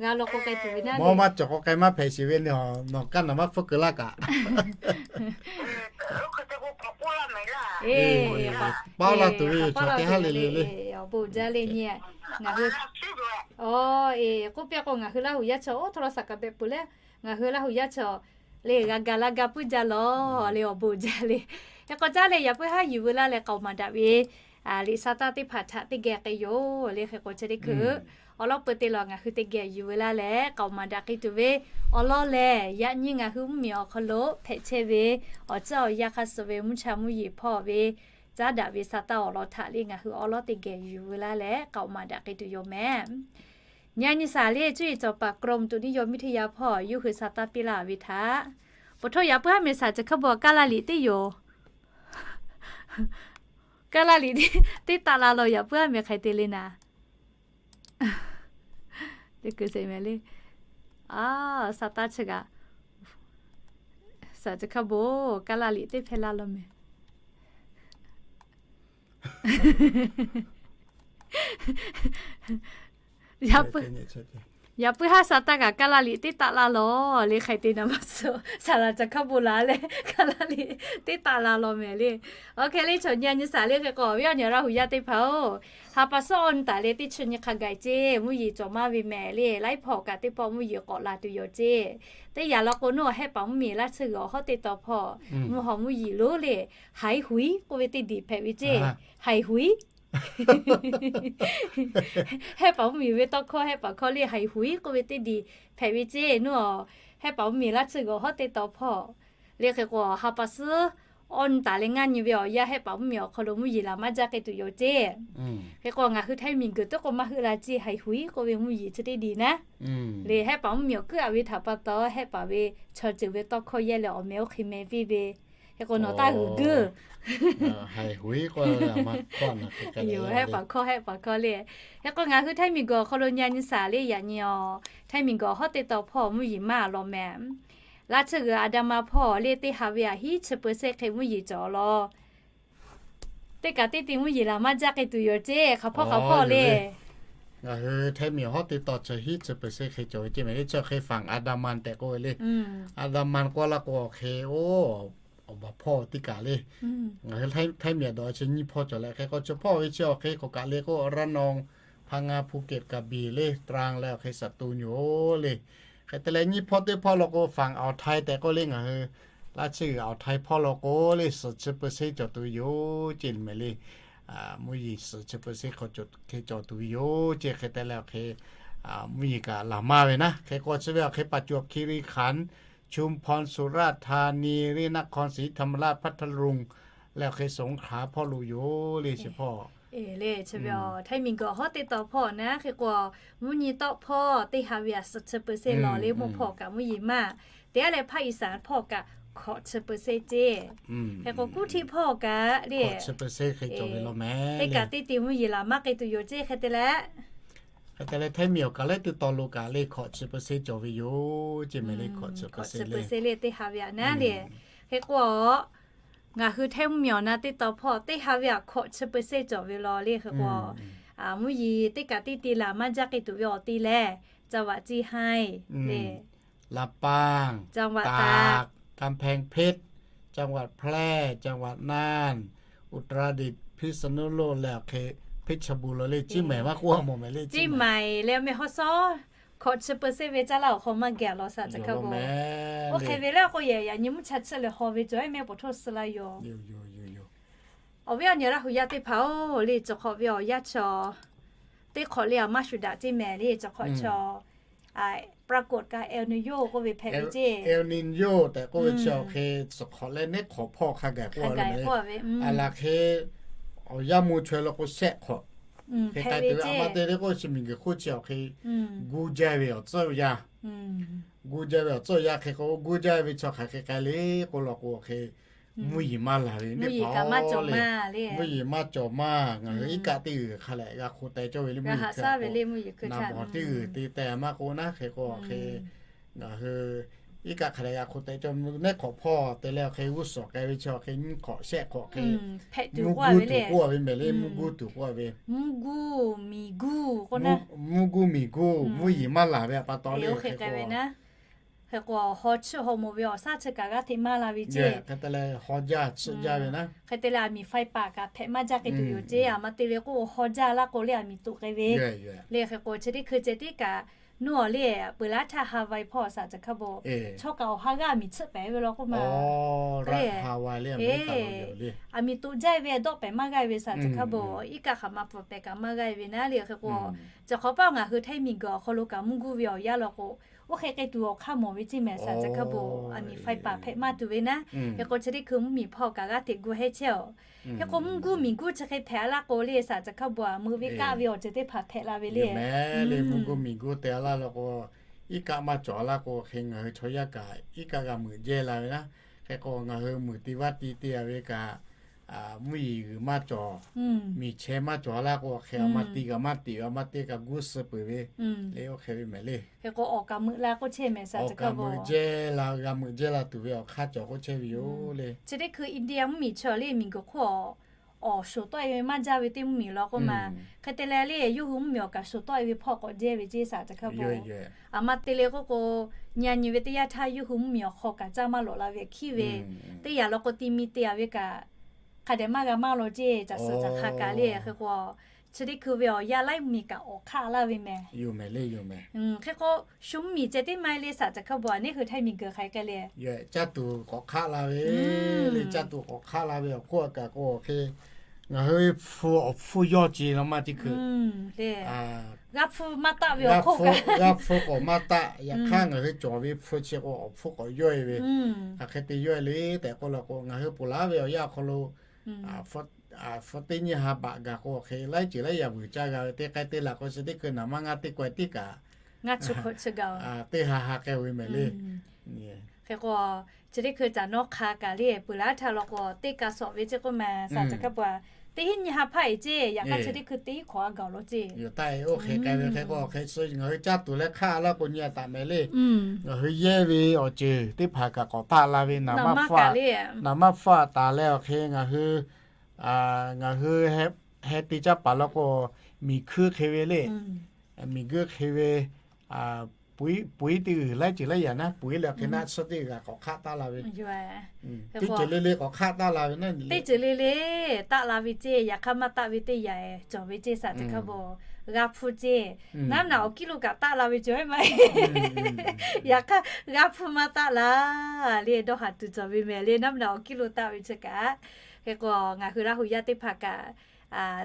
G'a law k'o k'ai tuˬ ve naˉ. Mawˇ maˇ cawˬ k'o k'ai maˇ hpehꞈ sheˍ ve le. Nawˬ kaˇ naˍ maˇ hpfuhˇ keu laˇ kaꞈ. Paˇ laˇ tuˬ ve yoˬ chaw teˇ haˉ le le le. Awˬ bon jaˇ le nyi. Ngaˬ hui, aˬ, eˬ, k'oˆ piˇ k'o ngaˬ hui Laˇ huˍ yaˇ chaw oˇ htaw law saˍ kaꞈ behꞈ peuˬ leh, ngaˬ hui Laˇ huˍ yaˇ chaw le g'a ga laˇ ga puiˉ jaˇ lawˬ le. Awˬ bon jaˇ le. Hk'e k'o caˉ leh yaꞈ puiˉ haˉ yuˬ veu laˇ leh k'aoˍ maˍ daꞈ ve liꞈ sa taˇ teˇ hpaˍ htaꞈ teˇ geh k'ai yoˬ le. Hk'e k'o chi teˇ hkui awˬ lawn peu te lawˬ ngaˬ hui teˇ geh yuˬ veu laˇ leh k'aoˍ maˍ daꞈ k'ai tuˬ ve awˬ lawn lehˬ, yaꞈ nyi ngaˬ hui mvuhˇ miˬ awˬ hk'aw lo hpehꞈ chehˇ ve awˬ tcuhˉ awˬ yanˇ hk'aˇ suh ve mvuhˇ cha mvuhˇ yeˬ hpawˇ ve caˉ daꞈ ve sa taˇ awˬ lawn htaꞈ le ngaˬ hui awˉ lawˉ teˇ geh yuˬ ve laˇ leh k'aoˍ maˍ daꞈ k'e tuˬ yoˬ mehˍ. Nyi nyi saˍ le cuˇ yiˍ cawˬ paˍ กรมอุตุนิยมวิทยา hpawˇ yawˇ hui sa taˇ piˇ laˇ ve htaꞈ, po hto yaꞈ puiˉ haˉ mehˍ saˍ chi hk'a bon kaˇ laˇ liꞈ teˇ yoˬ. Kaˇ laˇ liꞈ teˇ taˆ la law yaꞈ puiˉ haˉ mehˍ hk'ai te le naˍ. Teˇ kuiˬ se mehˍ le. A, sa taˇ chi kaꞈ, saˍ chi hk'a bon kaˇ laˇ liꞈ teˇ hpehˇ laˇ law mehˍ. Yaꞈ puiˉ haˉ sa taˇ kaꞈ kaˇ laˇ liꞈ teˇ taˆ laˇ law le hk'ai te naˍ ma suh saˍ laˍ chi hk'a bon la leh kaˇ laˇ liꞈ teˇ taˆ la law mehˍ le. Awˬ hk'e le chaw nyi nyi saˍ le hk'e k'o awˬ viˉ awˬ nyi Laˇ huˍ yaˇ teˇ hpaˍ-oˬ, ha pa suhˉ awˬ nyi taˍ leh teˇ chi nyi hk'a gaˬ ceˇ mvuhˇ yeˬ cawˬ maˇ ve mehˍ le. Laiˉ hpawˇ kaꞈ teˇ pawˆ mvuhˇ yeˬ k'awꞈ la tuˬ yoˬ ceˇ. Teˇ yanˇ law k'o nawˬ hehˆ paˍ mvuhˇ miˬ laˇ tsuhˇ g'uiˬ awˬ hawˉ teˇ taw hpawˇ mvuhˇ haw mvuhˇ yeˬ lonˉ le, haiˬ huiˉ k'oˆ ve teˇ diˬ hpehꞈ ve ceˇ. Haiˬ huiˉ. Hehˆ paˍ mvuhˇ miˬ ve tawˇ hkawˇ hehˆ paˍ hkawˇ le haiˬ huiˉ k'oˆ ve teˇ diˬ hpehꞈ ve ceˇ. Nawˬ hehˆ paˍ mvuhˇ miˬ laˇ tsuhˇ g'uiˬ awˬ hawˉ teˇ taw hpawˇ le hk'e k'o ha pa suhˉ awˬ nyi taˍ leh ngaˇ nyi ve awˬ yanˇ hehˆ paˍ mvuhˇ miˬ awˬ hk'aw lo mvuhˇ yeˬ laˬ maˇ jaˇ k'e tuˬ yoˬ ceˇ. Hk'e k'o ngaˬ hui htaiˇ miˬ guiˬ tuˉ k'o maˇ heuˆ la ceˇ, haiˬ huiˉ k'oˆ ve mvuhˇ yeˬ chi teˇ diˬ naˉ. Le hehˆ paˍ mvuhˇ miˬ awˬ kuiˉ a ve htaꞈ pa taw hehˆ paˍ ve chaw ceuˬ ve tawˇ hkawˇ yehˇ leh awˬ meh oˇ hk'e meh piˇ ve. Hk'e k'o nawˬ taˇ g'uiˬ guiˇ hehˆ paˍ hkawˇ hehˆ paˍ hkawˇ le. Hk'e k'o ngaˬ hui htaiˇ miˬ guiˬ awˬ hk'aw lo nyi nyi saˍ le yaꞈ nyi awˬ htaiˇ miˬ guiˬ awˬ hawˉ teˇ taw hpawˇ mvuhˇ yeˬ maˇ law mehˍ. Laˇ tsuhˇ g'uiˬ อันดามัน hpawˇ le teˇ ha ve aꞈ hiˉ chi เปอร์เซ็นต์ hk'e mvuhˇ yeˬ cawˬ law. Teˇ kaꞈ teˇ te mvuhˇ yeˬ laˬ maˇ jaˇ k'e tuˬ yoˬ ceˇ. Hk'aˬ hpawˇ hk'aˬ hpawˇ le. Ngaˬ hui htaiˇ miˬ awˬ hawˉ teˇ taw chi hiˉ chi เปอร์เซ็นต์ hk'e cawˬ ve ceˇ mehˍ le. Chi hk'e ฝั่งอันดามัน tehꞈ k'oˆ ve le. อันดามัน k'oˆ laˇ k'o hk'e oˇ awˬ baˬ hpawˇ teˇ kaꞈ le. Ngaˬ hui htaiˇ miˬ aꞈ dawˬ chi nyiˇ hpawˇ cawˬ leh hk'e k'o chi hpawˇ ve chi awˬ hk'e k'oꞈ kaꞈ le k'o ระนอง พังงา ภูเก็ต กระบี่ le ตรัง leh awˬ hk'e สตูล yoˬ le. Hk'e te leh nyiˇ hpawˇ teˇ hpawˇ law k'o ฝั่งอ่าวไทย tehꞈ k'oˆ le ngaˬ hui laˇ tsuhˇ g'uiˬ อ่าวไทย hpawˇ law k'o le suhˍ chi เปอร์เซ็นต์ cawˬ tuˬ ve yoˬ ceˇ mehˍ le. Mvuhˇ yeˬ suhˍ chi เปอร์เซ็นต์ hk'e cawˬ tuˬ ve yoˬ ceˇ. Hk'e te leh awˬ hk'e mvuhˇ yeˬ kaꞈ laˬ maˇ ve naˉ. Hk'e k'o chi ve awˬ hk'e ประจวบคีรีขันธ์ ชุมพร สุราษฎร์ธานี เรียกนครศรีธรรมราช พัทลุง leh awˬ hk'e สงขลา hpawˇ lo yoˬ le chi hpawˇ. Le chi ve htaiˇ miˬ guiˬ awˬ hawˉ teˇ taw hpawˇ naˉ hk'e k'o mvuhˇ nyi tawˆ hpawˇ teˇ ha ve aꞈ suhˍ chi เปอร์เซ็นต์ lawˬ le mvuhˇ hpawˇ kaꞈ mvuhˇ yeˬ maˇ. Teˇ ha leh ภาคอีสาน hpawˇ kaꞈ hkawꞈ chi เปอร์เซ็นต์ ceˇ. Hk'e k'o กรุงเทพ hpawˇ kaꞈ le teˇ kaꞈ teˇ te mvuhˇ yeˬ laˬ maˇ k'e tuˬ yoˬ ceˇ. Hk'e te leh hk'e te leh htaiˇ miˬ awˬ kaꞈ leh teˇ taw lo kaꞈ le hkawꞈ chi เปอร์เซ็นต์ cawˬ ve yoˬ ceˇ mehˍ le. Hkawꞈ chi เปอร์เซ็นต์ le teˇ ha ve aꞈ naˉ le. Hk'e k'o ngaˬ hui htaiˇ miˬ awˬ na teˇ taw hpawˇ teˇ ha ve aꞈ hkawꞈ chi เปอร์เซ็นต์ cawˬ ve lawˬ le. Hk'e k'o mvuhˇ yeˬ teˇ kaꞈ teˇ te laˬ maˇ jaˇ k'e tuˬ ve awˬ te lehˬ จังหวัดเชียงราย le ลำปาง จังหวัดตาก กำแพงเพชร จังหวัดแพร่ จังหวัดน่าน อุตรดิตถ์ พิษณุโลก leh awˬ hk'e เพชรบูรณ์ lawˬ le. เชียงใหม่ maˇ k'oˆ a mawˬ mehˍ le. เชียงใหม่ leh meh haw sawˉ hkawꞈ chi เปอร์เซ็นต์ ve caˇ laˇ awˬ hk'aw maˇ geh a lawˬ saˍ chi hk'a bon. Oˇ hk'e ve leh k'o yehˬ yaꞈ nyi mvuhˇ cha chi lehˬ haw ve cawˬ meh po htoˇ suh la yoˬ. Awˬ viˉ awˬ nyi Laˇ huˍ yaˇ teˇ hpaˍ-oˬ le, cawˬ hk'awꞈ ve awˬ yanˇ chaw teˇ hk'awꞈ le aꞈ maˇ shuˍ daꞈ ceˇ mehˍ le. Cawˬ hk'awꞈ chaw ปรากฏการณ์ El Niño k'oˆ ve hpehꞈ ve ceˇ. El Niño tehꞈ k'oˆ ve chi awˬ hk'e cawˬ hk'awꞈ leh neˉ hk'awꞈ hpawˇ hk'a gaˬ k'oˆ ve. Aˬ laˬ hk'e awˬ yanˇ mvuh chaweh law k'o shehˆ hk'awꞈ hk'e k'ai tuˬ ve a ma te le k'o chi miˬ guiˬ hk'oˆ chi awˬ hk'e gu jaˇ ve awˬ tcuhˇ yaˇ, gu jaˇ ve awˬ tcuhˇ yaˇ hk'e k'o gu jaˇ ve chi hk'aˬ hk'e k'ai le k'o law k'o awˬ hk'e mvuhˇ yeˬ maˇ laˬ ve neˉ hk'awꞈ le. Mvuhˇ yeˬ maˇ cawˬ maˇ. Ngaˬ hui iˉ kaˆ teˇ g'uiˬ hk'a lehꞈ g'a hk'oˆ teh cawˇ ve le mvuhˇ yeˬ hk'e naˍ baˬ teˇ g'uiˬ te teh maˇ k'o naˉ hk'e k'o awˬ hk'e ngaˬ hui iˉ kaˆ hk'a lehꞈ g'a hk'oˆ teh cawˇ neˉ hk'awꞈ hpawˇ te leh awˬ hk'e g'uˇ suhˍ k'ai ve chi awˬ hk'e nyiˇ hk'awꞈ shehˆ hk'awꞈ hk'e mvuhˇ guˇ tuˬ k'oˆ ve mehˍ le. Mvuhˇ guˇ tuˬ k'oˆ ve, mvuhˇ guˇ miˬ guˇ k'o naˉ, mvuhˇ guˇ miˬ guˇ mvuhˇ yeˬ maˇ laˬ ve pa taw le. Hk'e k'o haw chiˇ haw moˍ ve awˬ shaˉ chi kaꞈ g'aˇ hteꞈ maˇ la ve ceˇ. Hk'e te leh haw jaˇ chiˇ jaˇ ve naˉ, hk'e te leh aˬ miˍ faiˇ paˍ kaꞈ hpehꞈ maˇ jaˇ k'e tuˬ yoˬ ceˇ. Aˬ ma te ve k'o haw jaˇ laˇ k'o le aˬ miˍ toꞈ k'ai ve le. Hk'e k'o chi teˇ hkui ceh tiˉ kaꞈ nuˇ awˬ le peuˬ laˇ htaˇ Hawaii hpawˇ saˍ chi hk'a bon chaw kaꞈ awˬ ha g'aˇ aˬ miˍ tsuhˆ pehˍ ve law k'oˆ ma le. Aˬ miˍ toꞈ jaˇ ve dawˆ pehˍ maˇ g'aˇ ve saˍ chi hk'a bon iˉ kaˆ hk'aˬ ma pfuhˍ pehˍ kaꞈ maˇ g'aˇ ve naˉ le. Hk'e k'o chi hk'awꞈ paˆ ngaˬ hui htaiˇ miˬ guiˬ awˬ hk'aw lo kaꞈ mvuhˇ guˇ ve awˬ yanˇ law k'o Oˇ hk'e k'ai tuˬ awˬ hk'aˇ mawˬ ve ceˇ mehˍ, saˍ caˬ hk'a bvuhꞈ, a miˍ faiˇ paˍ hpehꞈ maˇ tuˬ ve naˉ. Hk'e k'o chi teˇ hkui mvuhˇmiˬ hpawˇ kaꞈ g'aˇ hteꞈ gu hehˉ chehˇ-oˬ. Hk'e k'o mvuhˇ guˇ miˬ guˇ chi hk'e hpehꞈ laˇ k'o le, saˍ caˬ hk'a bvuhꞈ, meuꞈ ve kaˆ ve awˬ ceuˬ teˇ hpaˍ hpehꞈ la ve le. Mvuhˇ guˇ miˬ guˇ te laˇ law k'o, iˉ kaˆ maˇ cawˬ laˇ k'o, hk'e ngaˬ hui chaw yaˇ kaꞈ iˉ kaˆ g'a meuꞈ jehˇ la ve naˉ. Hk'e k'o ngaˬ hui meuꞈ ti vaˇ ti te a ve kaꞈ, mvuhˇ yeˬ g'uiˬ maˇ cawˬ, miˬ chehˇ maˇ cawˬ laˇ k'o, hk'e a ma ti kaꞈ maˇ tiꞈ, a ma te kaꞈ guˇ suh peuˬ ve le, oˇ hk'e ve mehˍ le. Hk'e k'o awˬ kaꞈ meuꞈ la k'oˆ chehˇ mehˍ, saˍ caˬ hk'a bvuhꞈ, meuꞈ jehˇ la, g'a meuꞈ jehˇ la tuˬ ve awˬ hk'aˇ cawˬ k'oˆ chehˇ ve yoˬ le. Chi teˇ hkui India mvuhˇmiˬ chi le, miˬguiˬ hk'oˆ awˬ shoˍ tawˆ e ve maˇ jaˇ ve teˇ mvuhˇmiˬ law k'oˆ ma. Hk'e te leh le, yawˇ hui mvuhˇmiˬ awˬ kaꞈ shoˍ tawˆ e ve hpawˇ k'awꞈ jehˇ ve ceˇ, saˍ caˬ hk'a bvuhꞈ. A ma te le k'oˆ k'o, nyi nyi ve teˇ yanˇ htaˇ yawˇ hui mvuhˇmiˬ awˬ hk'aw kaꞈ caˇ maˇ lawꞈ la ve hkiˉ ve, teˇ yanˇ law k'o ti mi te a ve kaꞈ, hk'a dehꞈ maˇ g'a maˇ law ceˇ, caˬ suhˍ caˬ hk'a kaꞈ le. Hk'e k'o chi teˇ hkui ve awˬ yanˇ laiˉ miˬ kaꞈ awˬ hk'aˇ laˇ ve mehˍ. Hk'e k'o shu mvuhˇmiˬ ceh teˇ ma le, saˍ caˬ hk'a bvuhꞈ, neˇ hui Htaiˇ miˬguiˬ hk'aˬ hk'e le, caˇ tuˬ k'awꞈ hk'aˆ la ve le. Caˇ tuˬ k'awꞈ hk'aˆ la ve awˬ hk'oˆ a kaꞈ k'o, hk'e ngaˬ hui hpu awˬ hpfuhˇ yawˇ ce la maˇ teˇ hkui le, g'a hpu maˇ taˆ ve awˬ hk'oˆ, g'a hpu k'awꞈ maˇ taˆ. Yaꞈ hk'aˇ ngaˬ hui cawˬ ve hpu chi k'o awˬ hpfuhˇ k'awꞈ yawˇ e ve, hk'aˬ hk'e te yawˇ e le tehꞈ k'oˆ la k'o, ngaˬ hui ponˬ laˉ ve awˬ yanˇ awˬ hk'aw lo hpu teˇ nyiˇ ha baꞈ gaˬ k'o, hk'e laiˉ ceuˬ laiˉ yaꞈ vuiˬ caˇ g'a ve teˇ k'ai teˇ laꞈ k'o, chi teˇ hkui naˍ maˇ ngaˇ teˇ k'ai teˇ kaꞈ teˇ ha ha k'ai ve mehˍ le. Hk'e k'o chi teˇ hkui caꞈ nawˉ hk'a kaꞈ le, peuˬ laˇ htaˇ law k'o teˇ kaꞈ sawꞈ ve ceˇ k'oˆ ma, saˍ caˬ hk'a bvuhꞈ, teˇ hinˉ nyiˇ ha hpaˇ e ceˇ. Yaꞈ hk'aˇ chi teˇ hkui teˇ hinˉ hk'awꞈ a gaˬ law ceˇ. Yoˬ taˆ e, oˇ hk'e k'ai ve hk'e k'o, hk'e ngaˬ hui caˇ tuˬ leh hk'aˆ laˇ k'o nyi a taꞈ mehˍ le. Ngaˬ hui yehˇ ve awˬ ceuˬ teˇ hpaˍ kaꞈ k'awꞈ taˆ la ve, naˍ maˇ faˆ, naˍ maˇ faˆ taˍ leh awˬ hk'e ngaˬ hui, ngaˬ hui heh te caˇ paˍ law k'o, miˬ hkuiˇ hk'e ve le, miˬ guiˇ hk'e ve, puiˉ teˇ g'uiˬ laiˉ ceuˬ laiˉ yaꞈ naˉ, puiˉ leh awˬ hk'e naˆ tsuhˇ teˇ g'uiˬ kaꞈ k'awꞈ hk'aˆ taˆ la ve, teˇ ceuˬ le le k'awꞈ hk'aˆ taˆ la ve naˉ, teˇ ceuˬ le le taˆ la ve ceˇ. Yaꞈ hk'aˇ maˇ taˆ ve teˇ yanˇ cawˬ ve ceˇ, saˍ caˬ hk'a bvuhꞈ, g'a hpu ceˇ. Naˉ naꞈ awˬ kiˇ lo kaꞈ taˆ la ve cawˬ ve maˇ heˆ. Yaꞈ hk'aˇ g'a hpu maˇ taˆ la le, dawˇ haˍ tuˬ cawˬ ve mehˍ le, naˉ naꞈ awˬ kiˇ lo taˆ ve chi kaꞈ. Hk'e k'o ngaˬ hui Laˇ hu yaˇ teˇ hpaˍ kaꞈ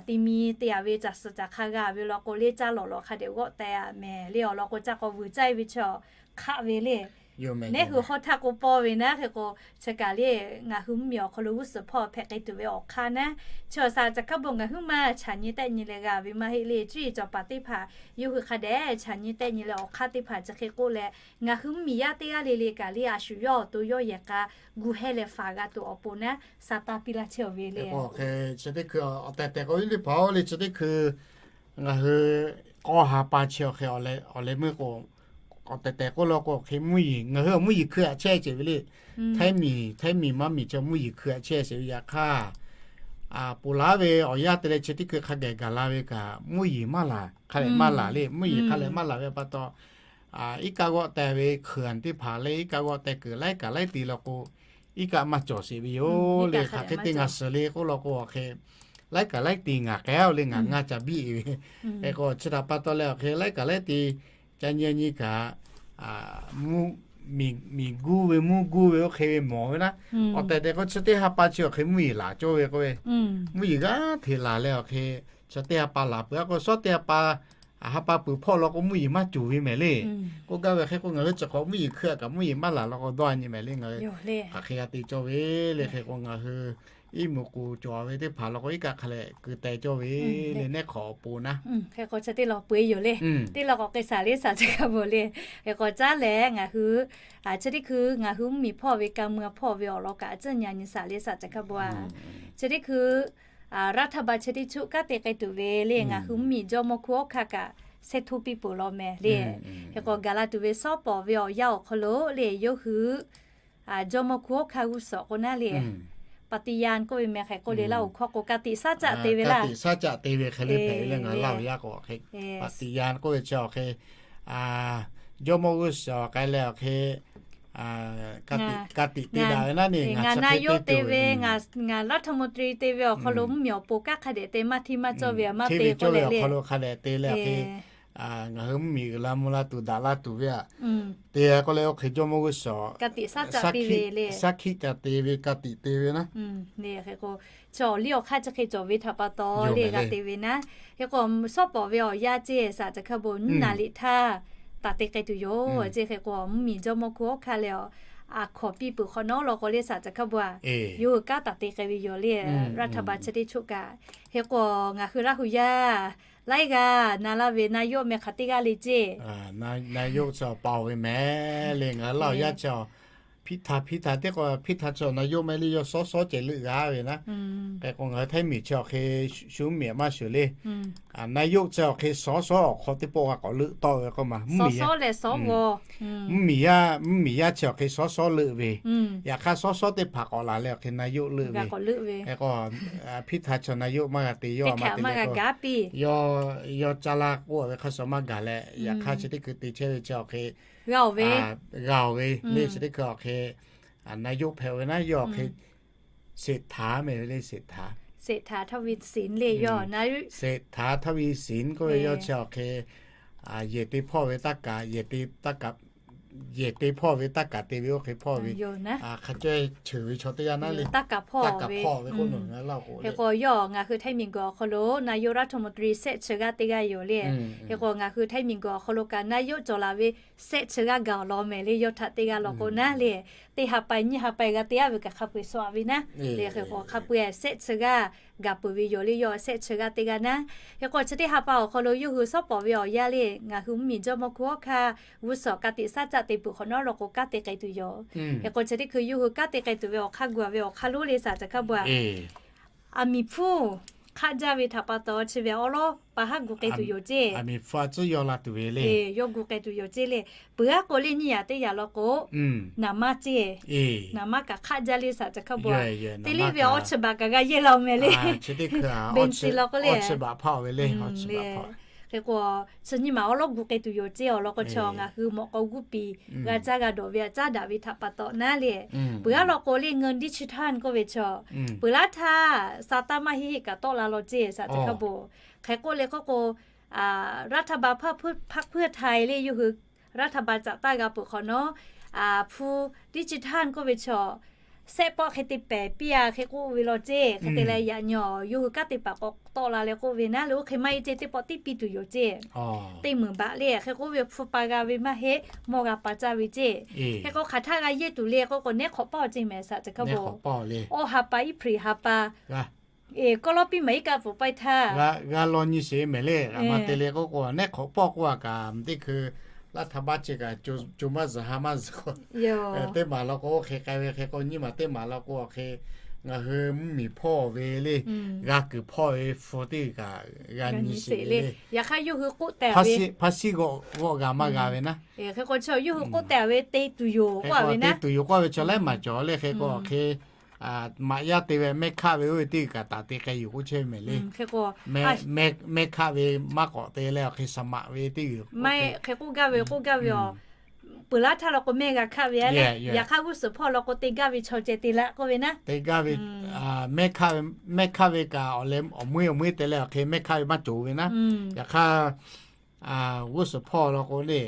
ti mi te a ve caˬ suhˍ caˬ hk'a g'a ve law k'o le, caˇ lawꞈ lawꞈ hk'a dehꞈ g'awˆ teh a mehˍ le. Awˬ lawn k'o caˇ k'awꞈ vuiˬ caˇ e ve chi hk'aˆ ve le. Neˇ hui hawˉ htaˇ k'o paw ve naˉ. Hk'e k'o chi kaꞈ le, ngaˬ hui mvuhˇmiˬ awˬ hk'aw lo g'uˇ suhˍ hpawˇ hpehꞈ k'ai tuˬ ve awˬ hk'aˇ naˉ. Chi awˬ saˍ caˬ hk'a bvuhꞈ ngaˬ hui maˇ chaꞈ nyi tehˆ nyi leh g'a ve maˇ heˆ le. Cuˇ yiˍ cawˬ paˍ teˇ hpaˍ yawˇ hui hk'a dehꞈ chaꞈ nyi tehˆ nyi leh awˬ hk'aˇ teˇ hpaˍ chi hk'e k'oˆ leh, ngaˬ hui mvuhˇmiˬ yaˇ teˇ g'aˇ le le kaꞈ le, a shu yawˇ awˬ to yawˇ yehˬ k'a gu hehˇ leh faˍ g'a tuˬ awˬ pon naˉ, sa taˇ piˇ laˇ chehˇ ve le. Chi teˇ hkui awˬ tehˬ tehˬ k'o, iˉ liˇ hpaˍ-oˬ le, chi teˇ hkui ngaˬ hui k'awˇ ha pa chi awˬ hk'e awˬ leh meuˇ k'o, awˬ tehˬ tehˬ k'oˆ law k'o, hk'e mvuhˇ yeˬ, ngaˬ hui awˬ mvuhˇ yeˬ hkui aꞈ chehˇ sheˍ ve le. Htaiˇ miˬ, Htaiˇ miˬ maˇ miˬ chi mvuhˇ yeˬ hkui aꞈ chehˇ sheˍ ve yaꞈ hk'aˇ, ponˬ laˉ ve awˬ yanˇ te leh chi teˇ hkui hk'a gaˬ gaˬ la ve kaꞈ, mvuhˇ yeˬ maˇ laˬ, hk'a leh maˇ laˬ le. Mvuhˇ yeˬ hk'a leh maˇ laˬ ve pa taw, iˉ kaˆ g'awˆ teh ve hkui aˬ teˇ hpaˍ leh iˉ kaˆ g'awˆ teh kuiˬ laiˉ kaꞈ laiˉ ti law k'o, iˉ kaˆ maˇ cawˬ sheˍ ve yoˬ le. Hk'aˬ hk'e te ngaˬ suhˍ le k'oˆ law k'o, awˬ hk'e laiˉ kaꞈ laiˉ ti ngaˬ k'ai-o le, ngaˬ ngaˇ ca biˇ e ve. Hk'e k'o chi htaꞈ pa taw leh awˬ hk'e laiˉ kaꞈ laiˉ ti ca nyi nyi kaꞈ, miˬ guˇ ve mvuhˇ guˇ ve oˇ hk'e ve mawˬ ve naˉ. Awˬ tehˬ tehˬ k'o chi teˇ ha pa chi awˬ hk'e mvuhˇ yeˬ laˬ cawˇ ve k'oˆ ve, mvuhˇ yeˬ g'aˇ hteꞈ laˬ leh awˬ hk'e chi teˇ ha pa laˬ peuˬ a k'o, shawˉ teˇ ha pa, ha pa peuˬ hpawˇ law k'o mvuhˇ yeˬ maˇ cawˬ ve mehˍ le. K'oˆ gaˇ ve hk'e k'o, ngaˬ hui chi hk'awꞈ mvuhˇ yeˬ hkui aꞈ kaꞈ mvuhˇ yeˬ maˇ laˬ law k'o dawˇ a nyi mehˍ le. Ngaˬ hui hk'aˬ hk'e g'a te cawˇ ve le. Hk'e k'o ngaˬ hui iˉ mvuhꞈ k'oˍ cawˬ ve teˇ hpaˍ law k'o, iˉ kaˆ hk'a leh keu teh cawˇ ve le, neˇ hk'awꞈ awˬ pon naˉ. Hk'e k'o chi teˇ law peu e yoˬ le. Teˇ law k'awꞈ k'ai shaˍ le, saˍ caˬ hk'a bvuhꞈ le. Hk'e k'o caˉ leh ngaˬ hui chi teˇ hkui ngaˬ hui mvuhˇmiˬ hpawˇ ve ka mui hpawˇ ve awˬ lawn kaꞈ a ciˉ nyi nyi shaˍ le, saˍ caˬ hk'a bvuhꞈ. Chi teˇ hkui รัฐบาล chi teˇ cuˆ kanˉ te k'ai tuˬ ve le, ngaˬ hui mvuhˇmiˬ jawˇmawˇ hkuˇ oˇ hk'aˇ kaꞈ sehˉ htoˇ piˇ peuˬ law mehˍ le. Hk'e k'o gaˬ la tuˬ ve shawˉ pawˍ ve awˬ yanˇ awˬ hk'aw lo le, yawˇ hui jawˇmawˇ hkuˇ oˇ hk'aˇ g'uˇ suhˍ k'o naˉ le, paˍtiˍ yanˇ k'oˆ ve mehˍ hk'e k'oˆ le, Laˇ huˍ hkawˇ k'o ka tiꞈ shaˉ caˆ te ve laˇ. Ka tiꞈ shaˉ caˆ te ve hk'e le hpehꞈ ve le, ngaˬ Laˇ huˍ yaˇ k'o hk'e paˍtiˍ yanˇ k'oˆ ve chi awˬ hk'e jawˇmawˇ g'uˇ suhˍ k'ai leh awˬ hk'e ka tiꞈ te daꞈ ve naˉ ne, ngaˬ นายก te ve, ngaˬ รัฐมนตรี te ve awˬ hk'aw lo mvuhˇmiˬ awˬ pon kanˉ hk'a dehꞈ te maˇ hteˇ maˇ cawˇ ve maˇ te ve awˬ hk'aw lo hk'a dehꞈ te leh awˬ hk'e ngaˬ hui mvuhˇmiˬ uiˍ la mvuh la tuˬ daꞈ la tuˬ ve aꞈ te k'oˆ leh, oˇ hk'e jawˇmawˇ g'uˇ suhˍ shaˉ hkiˆ ca te ve le, shaˉ hkiˆ ca te ve, ka tiꞈ te ve naˉ. Hk'e k'o chi awˬ liˇ awˬ hk'aˇ chi hk'e cawˬ ve htaꞈ pa taw le g'a te ve naˉ. Hk'e k'o shawˉ pawˍ ve awˬ yanˇ ceˇ, saˍ caˬ hk'a bvuhꞈ, naˍ liꞈ htaˇ taˍ te k'ai tuˬ yoˬ. Chi hk'e k'o, mvuhˇmiˬ jawˇmawˇ hkunˉ hawˉ hk'aˇ leh a, a hkawˍ piˇ peuˬ hk'awꞈ nawˉ law k'o le, saˍ caˬ hk'a bvuhˬ a, yawˇ hui kanˉ taˍ te k'ai ve yoˬ le. Raˇ htaˇ ba chi teˇ choˆ kaꞈ, hk'e k'o, ngaˬ hui Laˇ hu yaˇ laiˉ g'aˇ na laˇ ve นายก meh hk'aˬ teˇ g'aˇ le ceˇ. นายก chi awˬ paoˬ ve mehˍ le, ngaˬ hui Laˇ hu yaˇ chi awˬ พิธา พิธา teˇ k'o, พิธา chi awˬ นายก meh le, yawˇ สส ceh leuˆ g'a ve naˉ. Hk'e k'o, ngaˬ hui Htaiˇ miˬ chi awˬ hk'e shu mvuhˇmiˬ maˇ shuˍ le. นายก chi awˬ hk'e สส awˬ hk'aw teˇ pawˆ g'a k'awꞈ leuˆ tawˆ ve k'oˆ ma, mvuhˇmiˬ yaˇ, mvuhˇmiˬ yaˇ, mvuhˇmiˬ yaˇ chi awˬ hk'e สส leuˆ ve. Yaꞈ hk'aˇ สส teˇ hpaˍ k'awꞈ laˬ leh awˬ hk'e นายก leuˆ ve. Hk'e k'o, พิธา chi awˬ นายก maˇ g'a te, yawˇ maˇ g'a te le k'o, yawˇ ca la k'oˆ ve hk'a shuˍ maˇ gaˬ leh, yaꞈ hk'aˇ chi teˇ hkui te chehˇ ve chi awˬ hk'e g'a-oˬ ve, g'a-oˬ ve le. Chi teˇ hkui awˬ hk'e นายก hpehꞈ ve naˉ, yawˇ awˬ hk'e เศรษฐา meh ve le, เศรษฐา เศรษฐาทวีสิน le yawˇ. เศรษฐาทวีสิน k'oˆ ve yawˇ chi awˬ hk'e yehˬ te hpawˇ ve taˇ kaˍ, yehˬ te hpawˇ ve taˇ kaˍ te ve oˇ hk'e hpawˇ ve, hk'a caweh cheuˬ ve chaw teˇ g'aˇ naˉ le. Taˇ kaˍ hpawˇ ve k'oˆ nawˬ ngaˬ Laˇ hu k'o, hk'e k'o yawˇ ngaˬ hui Htaiˇ miˬ guiˬ awˬ hk'aw lo นายกรัฐมนตรี shehˆ chi g'aˇ teˇ g'aˇ yoˬ le. Hk'e k'o, ngaˬ hui Htaiˇ miˬ guiˬ awˬ hk'aw lo kaꞈ นายก cawˬ laˬ ve shehˆ chi g'aˇ gaˬ awˬ lawn mehˍ le. Yawˇ htaꞈ teˇ g'aˇ law k'o naˉ le, teˇ ha pa nyiˇ ha pa g'a te-a ve kaꞈ hk'a peu-eˬ sawꞈ-a ve naˉ le. Hk'e k'o, hk'a peu-eˬ shehˆ chi g'aˇ gaˬ peuˬ ve yoˬ le. Yawˇ shehˆ chi g'aˇ teˇ g'aˇ naˉ. Hk'e k'o, chi teˇ ha pa awˬ hk'aw lo yawˇ hui shawˉ pawˍ ve awˬ yanˇ le, ngaˬ hui mvuhˇmiˬ jawˇmawˇ hkunˉ hawˉ hk'aˇ g'uˇ suhˍ ka tiꞈ shaˉ caˆ te peuˬ hk'awꞈ nawˉ law k'o, kanˉ te k'ai tuˬ yoˬ. Hk'e k'o, chi teˇ hkui yawˇ hui kanˉ te k'ai tuˬ ve awˬ hk'aˇ gu-a ve awˬ hk'aˇ lonˉ le, saˍ caˬ hk'a bvuhˬ a, aˬ miˍ hpfuhˇ hk'aˆ jaˇ ve htaꞈ pa taw, chi ve awˉ lawˉ pa haˉ gu k'ai tuˬ yoˬ ceˇ. Yawˇ gu k'ai tuˬ yoˬ ceˇ le. Peuˬ aˉ k'o le, nyiˇ yaꞈ teˇ yaꞈ law k'o, naˍ maˇ ceˇ, naˍ maˇ kaꞈ hk'aˆ jaˇ le, saˍ caˬ hk'a bvuhˬ a. Teˇ liˇ ve awˇ chi baꞈ kaꞈ g'a yehˇ la-oˬ mehˍ le. Benz law k'o le, hk'e k'o, chi nyiˇ maˬ awˉ lawˉ gu k'ai tuˬ yoˬ ceˇ. Awˬ lawn k'o, chi ngaˬ hui mawꞈ k'aw g'uˇ piˍ g'a caˇ g'a dawˬ ve a, caˉ daꞈ ve htaꞈ pa taw naˉ le. Peuˬ aˉ law k'o le, เงินดิจิทัล k'oˆ ve chaw, peuˬ laˇ htaˇ sa taˇ maˇ heˆ heˆ kaꞈ tawˆ la law ceˇ, saˍ caˬ hk'a bvuhˬ. Hk'e k'oˆ le k'oˆ k'o, รัฐบาลพรรคเพื่อไทย le, yawˇ hui รัฐบาล caꞈ taˇ g'a peuˬ hk'awꞈ nawˉ, hpu ดิจิทัล k'oˆ ve chaw, shehˆ pawˆ hk'e te pehˍ piˇ-a hk'e k'oˆ ve law ceˇ. Hk'e te leh yaꞈ nyi yawˇ hui kanˉ te paˍ k'awꞈ tawˆ la leh k'oˆ ve naˉ le, oˇ hk'e maˇ heˆ ceˇ, teˇ pawˆ tiˇ piˇ tuˬ yoˬ ceˇ. Teˇ meunˍ baꞈ le, hk'e k'oˆ ve hpu pa g'a ve maˇ heˆ, mawˇ g'a pa caˇ ve ceˇ. Hk'e k'o, hk'aˬ htaˇ g'a yehˇ tuˬ le k'oˆ k'o, nehˉ hk'awꞈ pawˆ ceˇ mehˍ, saˍ caˬ hk'a bvuhˬ. Awˇ ha pa, iˉ hpriˍ ha pa, kawˇ lawˉ piˇ maˍ iˉ kaˆ pfuhˍ paiˇ htaˇ g'a law nyi sheˍ mehˍ le. Aˬ ma te le k'oˆ k'o, nehˉ hk'awꞈ pawˆ k'oˆ-a kaꞈ, teˇ hkui รัฐบาล chi kaꞈ co maˇ zuhˬ ha maˇ zuhˬ k'o, teˇ maˬ law k'o oˇ hk'e k'ai ve, hk'e k'o nyiˇ maˬ teˇ maˬ law k'o, hk'e ngaˬ hui mvuhˇmiˬ hpawˇ ve le, g'a kuiˬ hpawˇ ve hpu teˇ g'uiˬ kaꞈ g'a nyi sheˍ le. Yaꞈ hk'aˇ yawˇ hui k'oˆ tehꞈ ve, hpaˇ shiˉ g'awˆ g'a maˇ g'a ve naˉ. Hk'e k'o, chaw yawˇ hui k'oˆ tehꞈ ve te tuˬ yoˬ k'oˆ ve naˉ, te tuˬ yoˬ k'oˆ ve chaw laiˉ maˬ cawˬ le. Hk'e k'o, hk'e maꞈ yaˇ te ve mehˆ hkaˆ ve oˇ ve teˇ g'uiˬ kaꞈ taˍ te k'ai yuˬ k'oˆ chehˇ ve mehˍ le. Mehˆ hkaˆ ve maˇ k'awꞈ te leh, awˬ hk'e shaˍ maꞈ ve teˇ g'uiˬ, hk'e k'oˆ gaˇ ve, k'oˆ gaˇ ve a, peuˬ laˇ htaˇ law k'o mehˆ g'a hkaˆ ve a le. Yaꞈ hk'aˇ g'uˇ suhˍ hpawˇ law k'o te gaˇ ve chaw ceh te laꞈ k'oˆ ve naˉ. Te gaˇ ve, mehˆ hkaˆ ve kaꞈ awˬ leh awˬ meuˇ awˬ meuˇ te leh, awˬ hk'e mehˆ hkaˆ ve maˇ cawˬ ve naˉ. Yaꞈ hk'aˇ g'uˇ suhˍ hpawˇ law k'o le,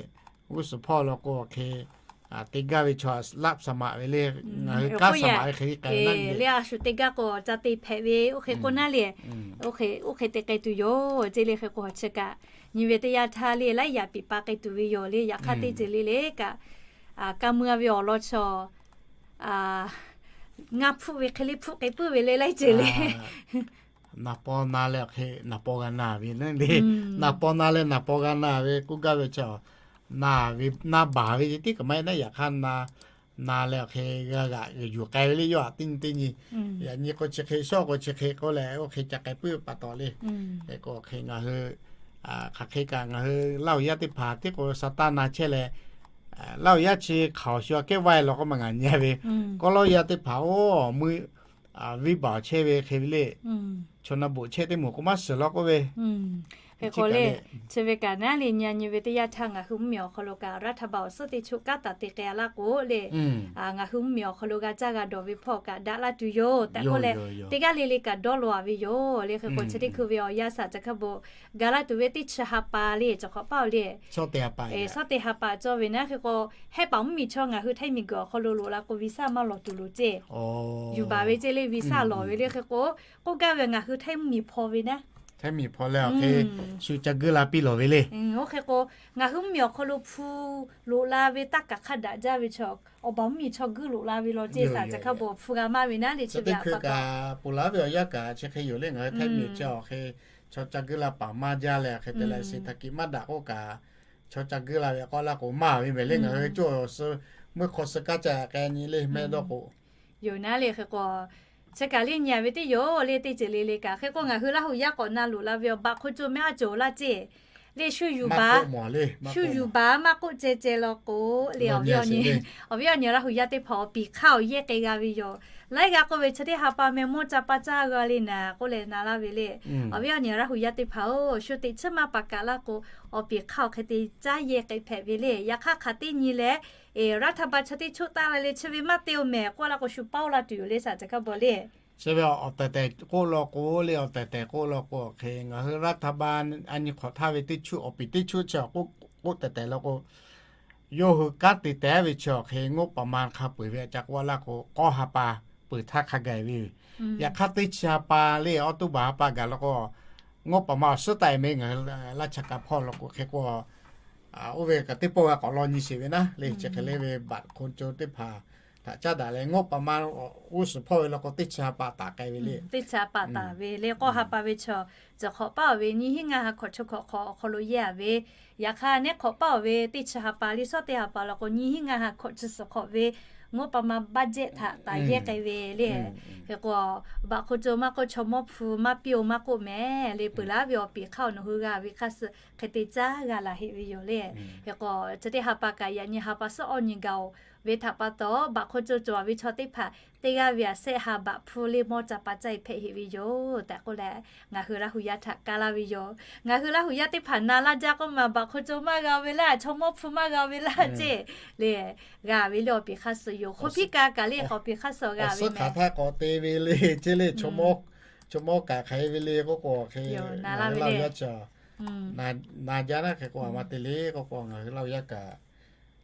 g'uˇ suhˍ hpawˇ law k'o, awˬ hk'e te gaˇ ve chaw laˆ shaˍ maꞈ ve le. Ngaˬ hui kanˉ shaˍ maꞈ ve hk'e k'ai ve naˉ le, a shu te gaˇ k'o ca te hpehꞈ ve oˇ hk'e k'oˆ naˉ le. Oˇ hk'e te k'ai tuˬ yoˬ ceˇ le. Hk'e k'o, chi kaꞈ nyi ve teˇ yanˇ htaˇ le, laiˉ yaꞈ piˍ pa k'ai tuˬ ve yoˬ le. Yaꞈ hk'aˇ teˇ ceuˬ le le kaꞈ, ka mui-a ve awˬ lawn chaw ngaˇ hpfuhˆ ve hk'e le hpfuhˆ k'ai puiˉ ve le, laiˉ ceuˬ le. Naˍ paw na leh awˬ hk'e naˍ paw g'a na ve naˉ le. Naˍ paw na leh naˍ paw g'a na ve k'oˆ gaˇ ve chaw, na baˬ ve ce tiˉ kaꞈ maˇ heˆ naˉ. Yaꞈ hk'aˇ na leh awˬ hk'e g'a g'aꞈ yuˬ k'ai ve le. Yawˇ htaꞈ teˇ nyi teˇ nyi, yaꞈ nyi k'o chi hk'e, shawˉ k'o chi hk'e k'oˆ leh, oˇ hk'e ca k'ai puiˉ pa taw le. Hk'e k'o, hk'e ngaˬ hui hk'aˬ hk'e kaꞈ ngaˬ hui Laˇ huˍ yaˇ teˇ hpaˍ tiˉ k'o sa taˇ na chehˇ leh, Laˇ huˍ yaˇ chi hk'aˬ awˬ shu aꞈ kehˉ vaiˇ law k'o maˇ ngaˬ nyi ve, kawˇ lawˇ yaˇ teˇ hpaˍ oˇ awˬ meuˇ viˇ baˬ chehˇ ve hk'e ve le. Chaw na boꞈ chehˇ teˇ moˍ k'o maˇ shiˍ law k'oˆ ve. Hk'e k'o le, chi ve kaꞈ naˉ le, nyi nyi ve teˇ yanˇ htaˇ ngaˬ hui mvuhˇmiˬ awˬ hk'aw lo kaꞈ รัฐบาล awˬ suhˉ teˇ choˆ kanˉ taˍ te k'ai-a laˇ k'o le, ngaˬ hui mvuhˇmiˬ awˬ hk'aw lo g'a caˇ g'a dawˬ ve hpawˇ kaꞈ daꞈ la tuˬ yoˬ tehꞈ k'oˆ leh, teˇ g'aˇ le le kaꞈ dawˇ law-a ve yoˬ le. Hk'e k'o, chi teˇ hkui ve awˬ yanˇ saˍ caˬ hk'a bvuhˬ, gaˬ la tuˬ ve teˇ chi ha pa le cawˬ hk'awꞈ paˇ-oˬ le. Shawˉ teˇ ha pa cawˇ ve naˉ. Hk'e k'o, hehˉ paˍ mvuhˇmiˬ chaw ngaˬ hui Htaiˇ miˬ guiˬ awˬ hk'aw lo loꞈ la k'o, visa maˇ lawˬ tuˬ loˬ ceˇ. Yuˬ baˬ ve ceˇ le, visa lawˬ ve le. Hk'e k'o, k'oˆ gaˇ ve ngaˬ hui Htaiˇ mvuhˇmiˬ hpaw ve naˉ. Htaiˇ miˬ hpawˇ leh awˬ hk'e shu ca guiˇ la piˇ lawˬ ve le. Oˇ hk'e k'o, ngaˬ hui mvuhˇ miˬ awˬ hk'aw lo hpu loꞈ la ve taˇ kaˬ hk'a daꞈ jaˇ ve chaw, awˬ baˬ mvuhˇ miˬ chaw guiˇ loꞈ la ve law ceˇ, saˍ caˬ hkaˇ bawˬ hpu g'a maˇ ve naˉ le chi ve teˇ hkui kaꞈ, ponˬ laˬ ve awˬ yanˇ kaꞈ chi hk'e yoˬ le. Ngaˬ hui Htaiˇ miˬ chi awˬ hk'e chaw ca guiˇ la paˍ maˇ jaˇ leh, hk'e te leh เศรษฐกิจ maˇ daꞈ k'oˆ kaꞈ, chaw ca guiˇ la ve k'awˇ laˇ k'o maˇ ve mehˍ le. Ngaˬ hui cawˇ suh meuˇ hk'aw suh kaˉ ca k'ai nyi le mehˆ dawˇ k'o, yoˬ naˉ le. Hk'e k'o, chi kaꞈ le nyi a ve teˇ yoˬ le, teˇ ceuˬ le le kaꞈ. Hk'e k'o, ngaˬ hui Laˇ huˍ yaˇ k'awꞈ na loꞈ la ve awˬ baꞈ hk'oˆ co mehˆ aˉ cawˬ laˇ ceˇ le. Shu yuˬ baˬ, shu yuˬ baˬ maˇ k'oˆ ceh ceh law k'o le, awˬ viˉ awˬ nyi awˬ viˉ awˬ nyi Laˇ huˍ yaˇ teˇ hpaˍ awˬ piˍ hk'aˇ awˬ yehˇ k'ai g'a ve yoˬ. Laiˉ g'aˇ k'oˆ ve chi teˇ ha pa meh mawˇ ca pa caˇ g'a le naˍ k'oˆ leh na laˇ ve le. Awˬ viˉ awˬ nyi Laˇ huˍ yaˇ teˇ hpaˍ-oˬ, shu teꞈ chiˉ maˇ paˍ kaꞈ laˇ k'o, awˬ piˍ hk'aˇ awˬ hk'e te caˇ yehˇ k'ai hpehꞈ ve le. Yaꞈ hk'aˇ hk'aˬ teˇ nyi leh, รัฐบาล chaw teˇ choˆ taˆ la le chi ve maˇ te-o mehˍ k'oˆ laˇ k'o, shu paˇ-oˆ laˇ tuˬ yoˬ le, saˍ caˬ hkaˇ bawˬ le. Chi ve awˬ tehˬ tehˬ k'oˆ law k'o le, awˬ tehˬ tehˬ k'oˆ law k'o, awˬ hk'e ngaˬ hui รัฐบาล a nyi hk'awꞈ htaˇ ve teˇ choˆ, awˬ piˍ teˇ choˆ chi awˬ k'oˆ tehˬ tehˬ law k'o, yawˇ hui kanˉ te tehˉ ve chi awˬ hk'e งบประมาณ hk'a peu-eˬ ve a ca k'oˆ laˇ k'o, k'awˇ ha pa peuˬ htaˇ hk'a gaˬ ve yoˬ. Yaꞈ hk'aˇ teˇ chi ha pa le, awˇ toˇ baˬ ha pa gaˬ law k'o, งบประมาณ awˬ suhˉ taˆ-e meh ngaˬ hui laˇ cha ka hpawˇ law k'o, hk'e k'o, oˇ ve kaꞈ teˇ pawˆ g'a k'awꞈ law nyi sheˍ ve naˉ le. Chi hk'e le ve บัตรคนจน teˇ hpaˍ htaꞈ caˉ daꞈ leh งบประมาณ g'uˇ suhˍ hpawˇ ve law k'o, teˇ chi ha pa taˍ k'ai ve le. Teˇ chi ha pa taˍ ve le, k'awˇ ha pa ve chaw, cawˬ hk'awꞈ paˇ-oˬ ve nyiˇ hinˉ ngaˇ ha hk'awꞈ chi hk'awꞈ hk'awꞈ awˬ hk'aw lo yehˇ a ve, yaꞈ hk'aˇ neˉ hk'awꞈ paˇ-oˬ ve teˇ chi ha pa le, shawˉ teˇ ha pa law k'o, nyiˇ hinˉ ngaˇ ha hk'awꞈ chi suhˍ hk'awꞈ ve งบประมาณ budget htaꞈ taˍ yehˇ k'ai ve le. Hk'e k'o, baꞈ hk'oˆ co maˇ k'oˆ, chaw mawˇ hpu maˇ piˇ-oˬ maˇ k'oˆ mehˍ le, peuˬ laˇ ve awˬ piˍ hk'aˇ awˬ nawˬ hui g'a ve hk'aˇ suh hk'e te caˇ g'a laˬ heˆ ve yoˬ le. Hk'e k'o, chi teˇ ha pa kaꞈ yaꞈ nyi ha pa suhˉ awˇ nyi gaˬ-oˬ ve htaꞈ pa taw, baꞈ hk'oˆ co cawˬ ve chaw teˇ hpaˍ teˇ g'aˇ ve aꞈ sehˆ ha baꞈ hpu le mawˇ ca pa caˇ-e hpehꞈ heˆ ve yoˬ tehꞈ k'oˆ leh, ngaˬ hui Laˇ huˍ yaˇ htaꞈ kaˇ laˇ ve yoˬ. Ngaˬ hui Laˇ huˍ yaˇ teˇ hpaˍ na laˇ jaˇ k'oˆ ma, baꞈ hk'oˆ co maˇ g'a ve laˇ, chaw mawˇ hpu maˇ g'a ve laˇ ceˇ le. G'a ve le awˬ piˍ hk'aˇ suh yoˬ. Hk'oˆ piˉ ka kaꞈ le awˬ piˍ hk'aˇ suh g'a ve mehˍ. Hk'aˬ htaˇ k'awꞈ te ve le ceˇ le, chaw mawˇ kaꞈ hk'aˬ hk'e ve le k'oˆ k'o, hk'e na laˇ ve Laˇ huˍ yaˇ chi na jaˇ naˉ. Hk'e k'o, a ma te le k'oˆ k'o, ngaˬ hui Laˇ huˍ yaˇ kaꞈ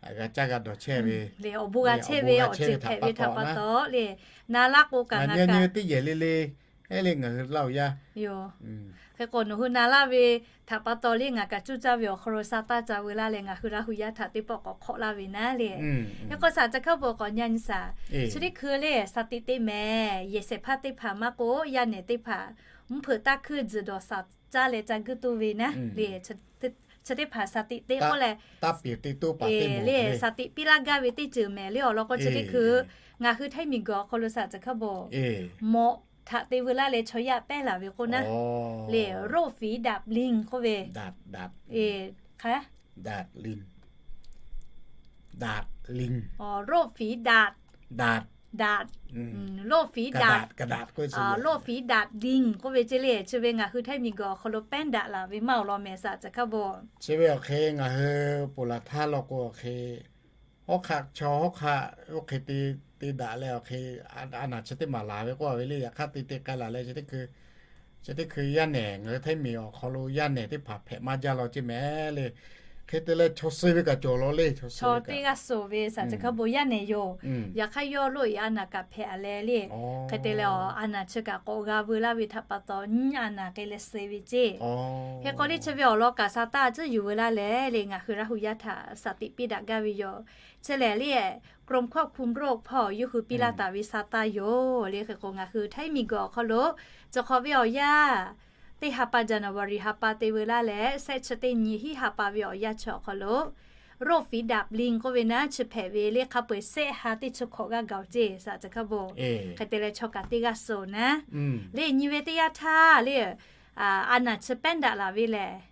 g'a caˇ g'a dawˬ chehˇ ve le, awˬ bon g'a chehˇ ve awˬ ceuˬ hpehꞈ ve htaꞈ pa taw le, na laˇ k'o kaꞈ ngaˬ nyi ve teˇ yehˬ le le, le ngaˬ hui Laˇ huˍ yaˇ yoˬ. Hk'e k'o, nawˬ hui na laˇ ve htaꞈ pa taw le, ngaˬ kaꞈ cuˇ caˇ ve awˬ hk'aw lo sa taˇ ca veu laˇ leh, ngaˬ hui Laˇ huˍ yaˇ htaꞈ teˇ pawˆ k'awꞈ hk'awꞈ laˇ ve naˉ le. Hk'e k'o, saˍ ca hkaˇ bon k'awꞈ nyi a nyi saˍ, chi teˇ hkui le sa tiꞈ te mehˍ. Yehˬ shehˍ hpaˇ teˇ hpaˍ maˇ k'oˆ, yaˇ nehˬ teˇ hpaˍ mvuhˇ hpeuꞈ taˇ hkuiˇ tzuhˬ dawˬ saˍ caˇ leh ca guiˇ tuˬ ve naˉ le. Chi teˇ hpaˍ sa tiꞈ te k'oˆ leh, le sa tiꞈ piˇ laˇ gaˇ ve teˇ ceuˬ mehˍ le. Awˬ lawn k'o, chi teˇ hkui ngaˬ hui Htaiˇ miˬ guiˬ awˬ hk'aw lo saˍ ca hkaˇ bon mawꞈ htaꞈ te veu laˇ leh chaw yaˇ pehˇ laˬ ve k'oˆ naˉ le, โรคฝีดาษลิง k'oˆ ve. โรคฝีดาษลิง โรคฝีดาษลิง k'oˆ ve ceˇ le. Chi ve ngaˬ hui Htaiˇ miˬ guiˬ awˬ hk'aw lo pehˉ daꞈ laˬ ve maˇ awˬ lawn mehˍ saˍ ca hkaˇ bon. Chi ve awˬ hk'e ngaˬ hui ponˬ laˬ htaˇ law k'o, awˬ hk'e hawˉ hk'aˆ chaw hawˉ hk'aˆ oˇ hk'e te te daꞈ leh awˬ hk'e a naˍ chi teˇ maˬ laˬ ve k'oˆ ve le. Yaꞈ hk'aˇ te te k'ai laˬ leh, chi teˇ hkui yaˇ nehˬ ngaˬ hui Htaiˇ miˬ awˬ hk'aw lo yaˇ nehˬ teˇ hpaˍ hpehꞈ maˇ jaˇ law ceˇ mehˍ le. Hk'e te leh chaw suh ve kaꞈ cawˬ law le. Chaw teˇ g'aˇ suh ve saˍ ca hkaˇ bon yaˇ nehˬ yoˬ. Yaꞈ hk'aˇ yawˇ loꞈ e a naˍ kaꞈ hpehꞈ a leh le. Hk'e te leh a naˍ chi kaꞈ k'awꞈ g'a veu laˇ ve htaꞈ pa taw nyiˇ a naˍ k'ai leh suh ve ceˇ. Hk'e k'o le chi ve awˬ lawn kaꞈ sa taˇ tcuhˉ yuˬ veu laˇ leh le, ngaˬ hui Laˇ huˍ yaˇ htaꞈ sa tiꞈ piˇ daꞈ gaˇ ve yoˬ. Chi lehˬ le, กรมควบคุมโรค hpawˇ yawˇ hui piˇ laˇ taˍ ve sa taˇ yoˬ le. Hk'e k'o ngaˬ hui Htaiˇ miˬ guiˬ awˬ hk'aw lo cawˬ hk'awꞈ ve awˬ yanˇ teˇ ha pa January ha pa te veu laˇ leh, sehˆ chi teˇ nyi hiˉ ha pa ve awˬ yanˇ chi awˬ hk'aw lo โรคฝีดาษลิง k'oˆ ve naˉ chi hpehꞈ ve le. Hk'a peu-eˬ sehˆ ha teˇ chi hkawꞈ g'aˇ gaˬ-oˬ ceˇ saˍ ca hkaˇ bon. Hk'e te leh chaw kaꞈ teˇ g'aˇ suh naˉ le. Nyi ve teˇ yanˇ htaˇ le, a naˍ chi pehˉ daꞈ laˬ ve lehˬ,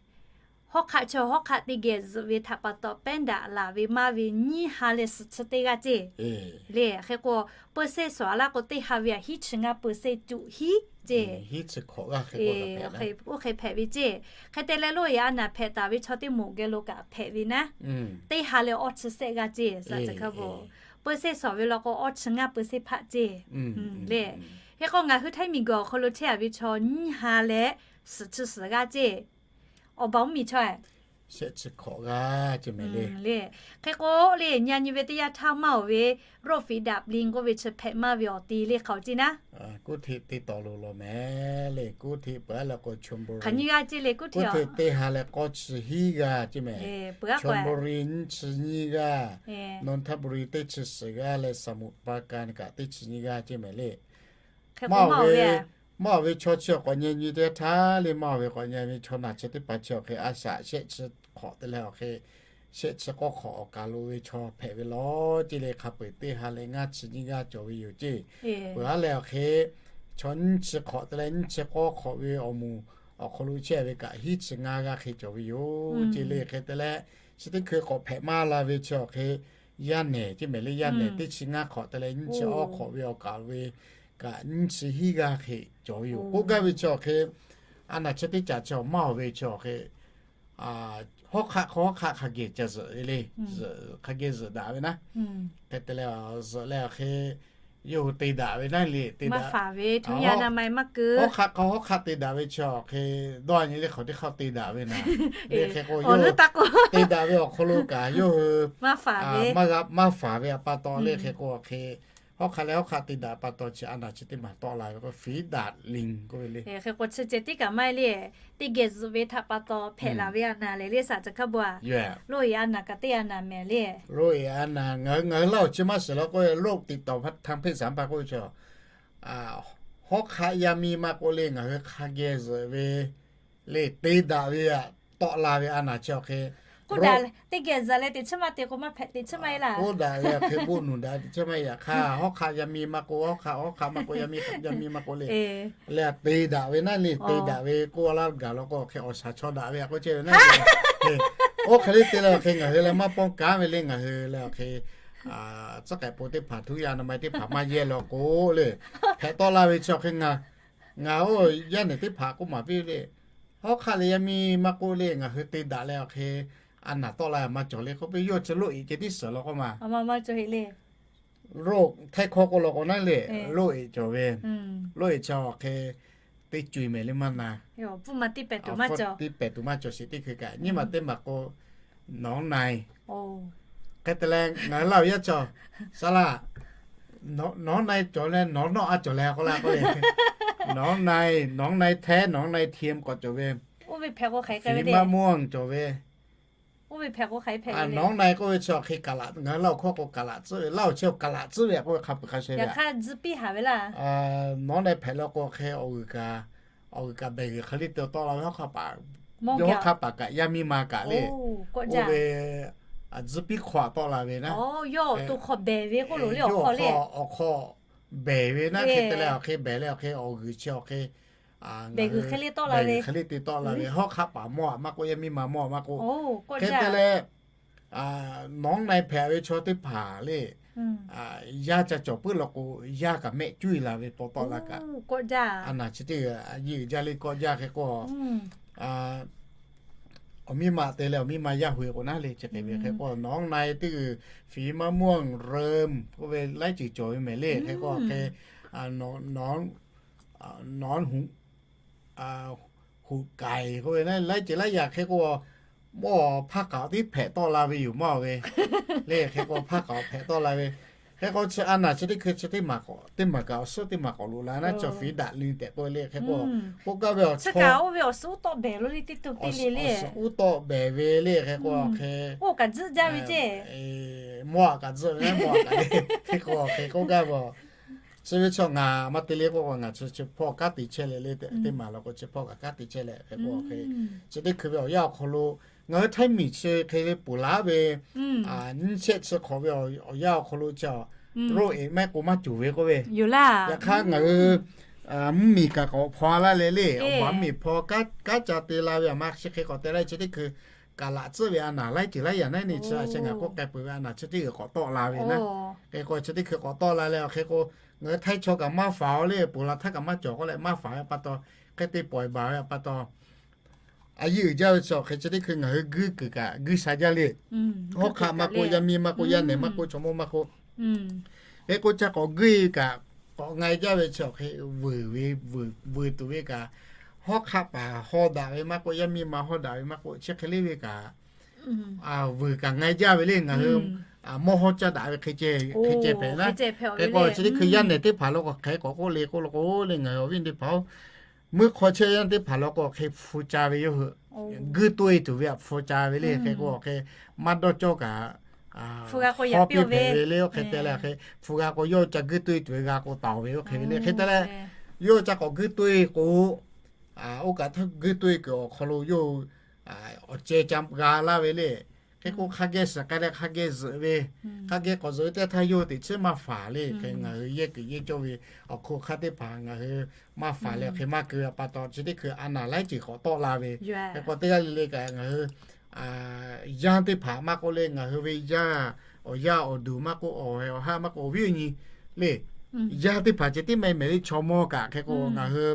hawˉ hk'aˆ chaw hawˉ hk'aˆ teˇ geh zuhꞈ ve htaꞈ pa taw pehˉ daꞈ laˬ ve maˇ ve nyiˇ ha leh suhˍ chi teˇ g'aˇ ceˇ le. Hk'e k'o, เปอร์เซ็นต์ suhˍ a laˇ k'o, teˇ ha ve a hiˉ chi ngaˇ เปอร์เซ็นต์ cuˆ hiˉ ceˇ. Oˇ hk'e hpehꞈ ve ceˇ. Hk'e te leh loꞈ e a naˍ hpehꞈ taˍ ve chaw teˇ moˍ geh lo kaꞈ hpehꞈ ve naˉ, teˇ ha leh awˇ chi sehˆ g'aˇ ceˇ saˍ ca hkaˇ bon. เปอร์เซ็นต์ suhˍ ve law k'o, awˇ chi ngaˇ เปอร์เซ็นต์ hpaˆ ceˇ le. Hk'e k'o ngaˬ hui Htaiˇ miˬ guiˬ awˬ hk'aw lo chehˇ a ve chaw nyiˇ ha leh suhˍ chi suhˍ g'aˇ ceˇ. Awˬ baˬ mvuhˇ miˬ chaw shehˆ chi hk'awꞈ g'aˇ ceh mehˍ le. Hk'e k'o le, nyi nyi ve teˇ yanˇ htaˇ maˇ awˬ ve โรคฝีดาษลิง k'oˆ ve chi hpehꞈ maˇ ve awˬ ti le hk'aˬ oˬ ceˇ naˉ. Kuˉ hteꞈ te tawˍ loˬ lawˬ mehˍ le. Kuˉ hteꞈ peuˬ aˉ leh k'o, Chonburi, kuˉ hteꞈ teˇ ha leh k'awˇ chi hiˉ g'aˇ ceh mehˍ. Chonburi nyiˇ chi nyiˇ g'aˇ, Nonthaburi teˇ chi suhˍ g'aˇ leh Samut Prakan kaꞈ teˇ chi nyiˇ g'aˇ ceh mehˍ le. Maˇ awˬ ve, maˇ awˬ ve chaw chi awˬ k'awꞈ nyi nyi teˇ htaˇ le, maˇ awˬ ve k'awꞈ nyi ve chaw naˬ chi teˇ hpaˍ chi awˬ hk'e a shaꞈ shehˆ chi hk'awꞈ te leh awˬ hk'e shehˆ chi k'awˇ hk'awꞈ awˬ kaˬ lo ve chaw hpehꞈ ve lawˬ ceˇ le. Hk'a peu-eˬ teˇ ha leh ngaˇ chi nyiˇ g'aˇ cawˬ ve yoˬ ceˇ. Peuˬ aˉ leh awˬ hk'e chaw nyiˇ chi hk'awꞈ te leh nyiˇ chi k'awˇ hk'awꞈ ve awˬ moˍ awˬ hk'aw lo chehˇ ve kaꞈ hiˉ chi ngaˇ g'aˇ hk'e cawˬ ve yoˬ ceˇ le. Hk'e te leh chi teˇ hkui k'awꞈ hpehꞈ maˇ la ve chi awˬ hk'e yaˇ nehˬ ceˇ mehˍ le. Yaˇ nehˬ teˇ chi ngaˇ hk'awꞈ te leh nyiˇ chi awˇ hk'awꞈ ve awˬ kaˬ ve kaꞈ nyiˇ chi hiˉ g'aˇ hk'e cawˬ ve yoˬ. K'oˆ gaˇ ve chi awˬ hk'e a naˬ chi teˇ caꞈ chi awˬ maˇ awˬ ve chi awˬ hk'e hawˉ hk'aˆ hk'aw hawˉ hk'aˆ hk'a geh ca zuhꞈ ve le. Hk'a geh zuhꞈ daꞈ ve naˉ. Hk'e te leh zuhꞈ leh awˬ hk'e yawˇ hui te daꞈ ve naˉ le. Te daꞈ, hawˉ hk'aˆ hk'aw hawˉ hk'aˆ te daꞈ ve chi awˬ hk'e dawˇ nyi teˇ hk'awꞈ teˇ hk'aˆ te daꞈ ve naˉ. Le hk'e k'o yawˇ hui te daꞈ ve awˬ hk'aw lo kaꞈ yawˇ hui maˇ g'a maˇ faˍ ve aꞈ pa taw le. Hk'e k'o awˬ hk'e hawˉ hk'aˆ leh hawˉ hk'aˆ te daꞈ pa taw chi a naˬ chi teˇ maˬ tawˆ la ve k'o ฝีดาษลิง k'oˆ ve le. Hk'e k'o chi ceh tiˉ kaꞈ maˇ heˆ le. Teˇ geh zuhꞈ ve htaꞈ pa taw hpehꞈ la ve a naˬ le le saˍ caˬ hkaˇ bon a. Loˇ eˍ a naˬ kaꞈ teˇ a naˬ mehˍ le. Loˇ eˍ a naˬ ngaˬ hui ngaˬ hui laˇ awˬ chi maˇ shiˍ la k'oˆ ve โรคติดต่อทางเพศสัมพันธ์ k'oˆ ve chi hawˉ hk'aˆ yaˇ miˇ maˇ k'oˆ le ngaˬ hui hk'a geh zuhꞈ ve le te daꞈ ve aꞈ tawˆ la ve a naˬ chi awˬ hk'e k'oˆ daꞈ teˇ geh zuhꞈ leh teꞈ chiˉ maˇ te k'o maˇ hpehꞈ teꞈ chiˉ maˇ heˆ laˇ. K'oˆ daꞈ ve awˬ hk'e k'oˆ nuˬ daꞈ teꞈ chiˉ maˇ heˆ. Yaꞈ hk'aˇ hawˉ hk'aˆ yaˇ miˇ maˇ k'oˆ, hawˉ hk'aˆ hawˉ hk'aˆ maˇ k'oˆ, yaˇ miˇ yaˇ miˇ maˇ k'oˆ le. Leh te daꞈ ve naˉ le, te daꞈ ve k'oˆ laˇ gaˬ law k'o hk'e awˬ shaˍ chaw daꞈ ve a k'oˆ chehˇ ve naˉ. Oˇ hk'e le te leh awˬ hk'e ngaˬ hui leh maˇ pawˇ kanˉ ve le ngaˬ hui leh awˬ hk'e tcuhˉ k'ehꞈ po teˇ hpaˍ htuˉ yaˇ na ma teˇ hpaˍ maˇ yehˇ law k'o le, hpehꞈ tawˆ laˇ ve chi awˬ hk'e ngaˬ ngaˬ oˇ yaˇ nehˬ teˇ hpaˍ k'oˆ maˍ piˇ le. Hawˉ hk'aˆ leh yaˇ miˇ maˇ k'oˆ le ngaˬ hui te daꞈ leh awˬ hk'e a naˬ tawˆ la maˇ cawˬ le k'oˆ piˇ yawˇ chi loˇ eˍ ceh tiˉ suhˍ law k'oˆ ma. Ro, Htaiˇ hkawˇ k'oˆ law k'o naˉ le, loˇ eˍ cawˬ ve, loˇ eˍ chi awˬ hk'e teˇ co eˬ mehˍ le maˇ na. Teˇ pehˍ tuˬ maˇ cawˬ sheˍ teˇ hkui kaꞈ nyiˇ maˬ teˇ maˬ k'o, nawˉ na-e. Hk'e te leh ngaˬ hui laˇ ve yaˇ cawˬ, saˍ laꞈ, nawˉ na-e cawˬ leh nawˉ nawˆ a cawˬ leh k'oˆ la k'oˆ le. Nawˉ na-e, nawˉ na-e hteˇ, nawˉ na-e hteˇ k'awꞈ cawˬ ve, fiˍ maˇ mawˇ cawˬ ve. Nawˉ na-e k'oˆ ve chi awˬ hk'e kaˍ laꞈ, ngaˬ hui laˇ awˬ hkawˇ k'o kaˍ laꞈ tcuhˉ ve, laˇ awˬ chi awˬ kaˍ laꞈ tcuhˉ ve k'oˆ ve hk'a peuˬ hk'a sheh ve. Nawˉ na-e hpehꞈ law k'o hk'e awˬ g'uiˬ kaꞈ, awˬ g'uiˬ kaꞈ behˬ g'uiˬ hk'e le te tawˆ la ve, hawˉ hk'aˆ paˍ, hawˉ hk'aˆ paˍ kaꞈ yaˇ miˇ ma kaꞈ le, oˇ ve tzuhˇ piˇ hk'aw tawˆ la ve naˉ. Awˬ hk'aw, awˬ hk'aw behˬ ve naˉ hk'e te leh awˬ hk'e behˬ leh awˬ hk'e awˬ g'uiˬ chi awˬ hk'e behˬ g'uiˬ hk'e le te tawˆ la ve, hawˉ hk'aˆ paˍ mawˇ aꞈ maˇ k'oˆ, yaˇ miˇ ma mawˇ aꞈ maˇ k'oˆ. Hk'e te leh nawˉ na-e hpehꞈ ve chaw teˇ hpaˍ le, yaˇ ca cawˬ puiˉ law k'o, yaˇ kaꞈ mehˆ cuˇ e la ve paw tawˆ la kaꞈ, a naˬ chi teˇ g'aˇ a yeˇ uiˍ jaˇ le kawˆ jaˇ hk'e k'o, awˬ miˇ ma te leh awˬ miˇ ma yaˇ hui k'o naˉ le chi hk'e ve hk'e k'o, nawˉ na-e teˇ g'uiˬ fiˍ maˇ mawˇ reuˬ k'oˆ ve laiˉ ceuˬ cawˬ ve mehˍ le hk'e k'o hk'e, nawˉ nawˉ huꞈ huꞈ k'aiˍ k'oˆ ve laiˉ ceuˬ laiˉ yaꞈ hk'e k'o, mawˇ hpaˇ k'aoˍ tiˉ hpehꞈ tawˆ la ve yoˬ maˇ ve le. Hk'e k'o hpaˇ k'aoˍ hpehꞈ tawˆ la ve, hk'e k'o chi a naˬ chi teˇ hkui chi teˇ maˬ k'awꞈ, teˇ maˬ kaꞈ awˬ suhˉ teˇ maˬ k'awꞈ loꞈ la naˉ, chaw fiˍ daꞈ le tehꞈ k'oˆ ve le. Hk'e k'o k'oˆ gaˇ ve awˬ chaw, awˬ suhˉ uˉ tawˆ behˬ ve le le, awˬ suhˉ uˉ tawˆ behˬ ve le. Hk'e k'o hk'e, mawˇ aꞈ kaꞈ tzuhˆ ve, mawˇ aꞈ kaꞈ le. Hk'e k'o hk'e k'oˆ gaˇ ve, chi ve chaw ngaˬ maˇ te le k'oˆ k'o ngaˬ chi chi hpawˇ kanˉ te chehˇ leh le, teˇ maˬ law k'o chi hpawˇ kaꞈ kanˉ te chehˇ leh hk'e k'o hk'e, chi teˇ hkui ve awˬ yanˇ awˬ hk'aw lo ngaˬ hui Htaiˇ miˬ chi hk'e ve ponˬ laˉ ve nyiˇ shehˆ chi hk'awꞈ ve awˬ yanˇ awˬ hk'aw lo chi, roˆ eˍ maˇ k'o maˇ cawˬ ve k'oˆ ve. Yaꞈ hk'aˇ ngaˬ hui mvuhˇ miˬ kaꞈ k'awꞈ hpaw laˇ leh le, awˬ baˬ mvuhˇ miˬ hpaw kanˉ ca te la ve aˬ ma chi hk'e k'awꞈ te laˇ ve chi teˇ hkui kaˍ laꞈ tcuhˉ ve a naˬ laiˉ ceuˬ laiˉ yaꞈ naˉ ne chi a chi ngaˬ k'oˆ k'ai peuˬ ve a naˬ chi teˇ g'uiˬ k'awꞈ tawˆ la ve naˉ. Hk'e k'o chi teˇ hkui k'awꞈ tawˆ la leh awˬ hk'e k'o, ngaˬ hui Htaiˇ chaw kaꞈ maˇ faˍ-oˬ le, ponˬ laˬ htaˇ kaꞈ maˇ cawˬ k'oˆ leh maˇ faˍ ve pa taw, hk'e te pawˍ baˬ ve pa taw, a yeˇ uiˍ jaˇ ve chi awˬ hk'e chi teˇ hkui ngaˬ hui guiˇ kuiˬ kaꞈ guiˇ sha jaˇ le. Hawˉ hk'aˆ maˇ k'oˆ, yaˇ miˇ maˇ k'oˆ, yaˇ nehˬ maˇ k'oˆ, chaw mawˇ maˇ k'oˆ, hk'e k'o ca k'awꞈ guiˇ kaꞈ k'awꞈ nga jaˇ ve chi awˬ hk'e vuiˬ ve, vuiˬ tuˬ ve kaꞈ, hawˉ hk'aˆ paˍ haw daꞈ ve maˇ k'oˆ, yaˇ miˇ ma haw daꞈ ve maˇ k'oˆ, chi hk'e le ve kaꞈ vuiˬ kaꞈ ngai jaˇ ve le. Ngaˬ hui mawˇ hawˉ caˇ daꞈ ve hk'e ceh hpehꞈ naˉ. Hk'e k'o chi teˇ hkui yaˇ nehˬ teˇ hpaˍ lo k'o hk'e k'awꞈ k'oˆ le k'oˆ lo k'o le, ngaˬ hui awˬ viˉ teˇ hpaˍ-oˬ, muiˉ hk'aw chehˇ yaˇ teˇ hpaˍ lo k'o hk'e hpu ca ve yoˬ hui. Guiˇ toˇ e tuˬ ve htaꞈ hpu ca ve le. Hk'e k'o hk'e maˇ dawˇ cawˇ kaꞈ hawˉ piˇ hpehꞈ ve le. Oˇ hk'e te leh hk'e hpu g'a k'o yawˇ ca guiˇ toˇ e tuˬ ve g'a k'o taˍ ve oˇ hk'e ve le. Hk'e te leh yawˇ ca k'awꞈ guiˇ toˇ e k'o, oˇ kaꞈ htaˇ guiˇ toˇ e kuiˬ awˬ hk'aw lo yawˇ awˬ ceh ca g'a laˇ ve le. Hk'e k'o hk'a geh suhˍ k'ai leh hk'a geh zuhꞈ ve, hk'a geh k'awꞈ zuhꞈ ve teˇ htaˇ yawˇ teꞈ chiˉ maˇ faˍ le. Hk'e ngaˬ hui yehˇ kuiˬ yehˇ cawˇ ve awˬ hk'oˆ hk'aˇ teˇ hpaˍ ngaˬ hui maˇ faˍ leh hk'e maˇ keu a pa taw chi teˇ hkui a naˬ laiˉ ceuˬ k'awꞈ tawˆ la ve. Hk'e k'o teˇ g'aˇ le le kaꞈ ngaˬ hui yaˇ teˇ hpaˍ maˇ k'oˆ le, ngaˬ hui ve yaˇ awˬ yaˇ awˬ duˬ maˇ k'oˆ, awˬ heh awˬ haˉ maˇ k'oˆ, awˬ viˉ awˬ nyi le, yaˇ teˇ hpaˍ ceh tiˉ meh mehˍ le chaw mawˇ kaꞈ hk'e k'o ngaˬ hui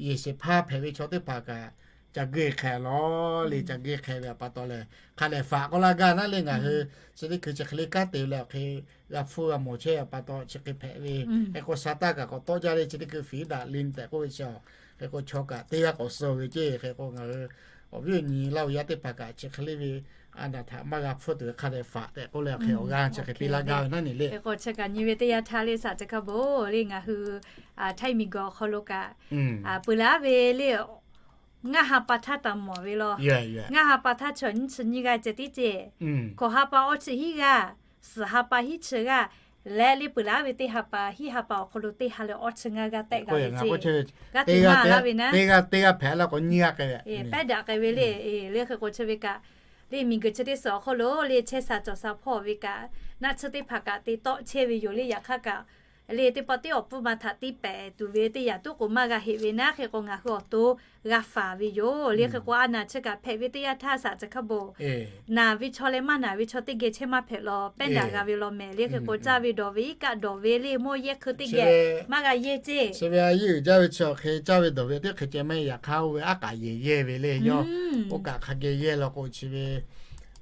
yehˬ shehˍ hpaˇ hpehꞈ ve chaw teˇ hpaˍ kaꞈ ca geuˆ hk'e lawˬ le. Ca geuˆ hk'e ve awˬ pa taw lehˬ hk'a dehꞈ faꞈ k'oˆ laˇ gaˇ naˉ le. Ngaˬ hui chi teˇ hkui chi hk'e le kanˉ te leh awˬ hk'e g'a hpfuhˇ g'a mawˬ chehˇ awˬ pa taw chi hk'e hpehꞈ ve. Hk'e k'o sa taˇ kaꞈ k'awꞈ tawˆ jaˇ le. Chi teˇ hkui fiˉ daꞈ le tehꞈ k'oˆ ve chi, hk'e k'o chaw kaꞈ teˇ g'aˇ k'awꞈ suh ve ceˇ. Hk'e k'o ngaˬ hui awˬ viˉ awˬ nyi laˇ ve yaˇ teˇ hpaˍ kaꞈ chi hk'e le ve a naˬ htaꞈ maˇ g'a hpfuhˇ tuˬ ve hk'a dehꞈ faꞈ tehꞈ k'oˆ leh awˬ hk'e awˬ g'aˇ chi hk'e piˇ laˇ gaˇ ve naˉ ne le. Hk'e k'o chi kaꞈ nyi ve teˇ yanˇ htaˇ le saˍ ca hkaˇ bon le ngaˬ hui htaiˇ miˬ guiˬ awˬ hk'aw lo kaꞈ peuˬ laˇ ve le. Ngaˇ ha pa htaˇ taˍ mawˬ ve law. Ngaˇ ha pa htaˇ chaw nyiˇ chi nyiˇ g'aˇ ceh tiˉ ceˇ. Kawˬ ha pa awˇ chi hiˉ g'aˇ, suhˍ ha pa hiˉ chi g'aˇ, leh le peuˬ laˇ ve teˇ ha pa hiˉ ha pa awˬ hk'aw lo teˇ ha leh awˇ chi ngaˇ g'aˇ tehꞈ g'a ve ceˇ. G'aˇ teꞈ maˇ laˇ ve naˉ. Teˇ g'aˇ hpehꞈ la k'o nyiˇ g'aˇ k'ai ve, pehˉ daꞈ k'ai ve le. Le hk'e k'o chi ve kaꞈ le miˬ guiˬ chi teˇ suhˍ awˬ hk'aw lo le chehˇ sha cawˬ sha hpawˇ ve kaꞈ naˆ tsuhˇ teˇ hpaˍ kaꞈ te tawˆ chehˇ ve yoˬ le. Yaꞈ hk'aˇ kaꞈ le teˇ pawˆ teˇ awˬ pfuhˇ ma htaꞈ te pehˍ tuˬ ve teˇ yanˇ tuˉ k'o maˇ g'a heˆ ve naˉ. Hk'e k'o ngaˬ hui awˬ to g'a faˍ ve yoˬ le. Hk'e k'o a naˬ chi kaꞈ hpehꞈ ve teˇ yanˇ htaˇ saˍ ca hkaˇ bon naˬ ve chaw leh maˇ naˬ ve chaw teˇ geh chehˇ maˇ hpehꞈ law, pehˉ daꞈ g'a ve law mehˍ le. Hk'e k'o caˇ ve dawˬ ve iˉ kaˆ dawˬ ve le mawˇ yehˇ hkui teˇ geh maˇ g'a yehˇ ceˇ. Chi ve a yeˇ uiˍ jaˇ ve chi awˬ hk'e caˇ ve dawˬ ve teˇ hk'e ceh maˇ heˆ. Yaꞈ hk'aˇ oˇ ve aˉ kaꞈ yehˬ yehˇ ve le. Yawˇ oˇ kaꞈ hk'a geh yehˇ law k'o chi ve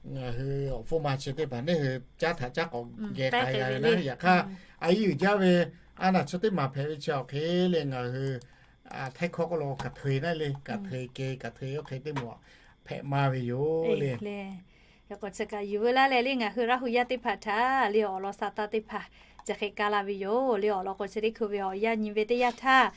ngaˬ hui awˬ hpfuhˇ ma chi teˇ hpaˍ neˇ hui caˉ htaꞈ caˉ k'awꞈ geh k'ai g'a ve naˉ. Yaꞈ hk'aˇ a yeˇ uiˍ jaˇ ve a naˬ chi teˇ maˬ hpehꞈ ve chi awˬ hk'e le ngaˬ hui htaiˇ hkawˇ k'oˆ lo kaꞈ htoꞈ e naˉ le, kaꞈ htoꞈ e keh kaꞈ htoꞈ e oˇ hk'e teˇ maˬ hpehꞈ maˇ ve yoˬ le. Hk'e k'o chi kaꞈ yuˬ veu laˇ leh le ngaˬ hui Laˇ huˍ yaˇ teˇ hpaˍ htaꞈ le awˬ lawn sa taˇ teˇ hpaˍ chi hk'e kaˇ laˇ ve yoˬ le. Awˬ lawn k'o chi teˇ hkui ve awˬ yaˇ nyi ve teˇ yanˇ htaˇ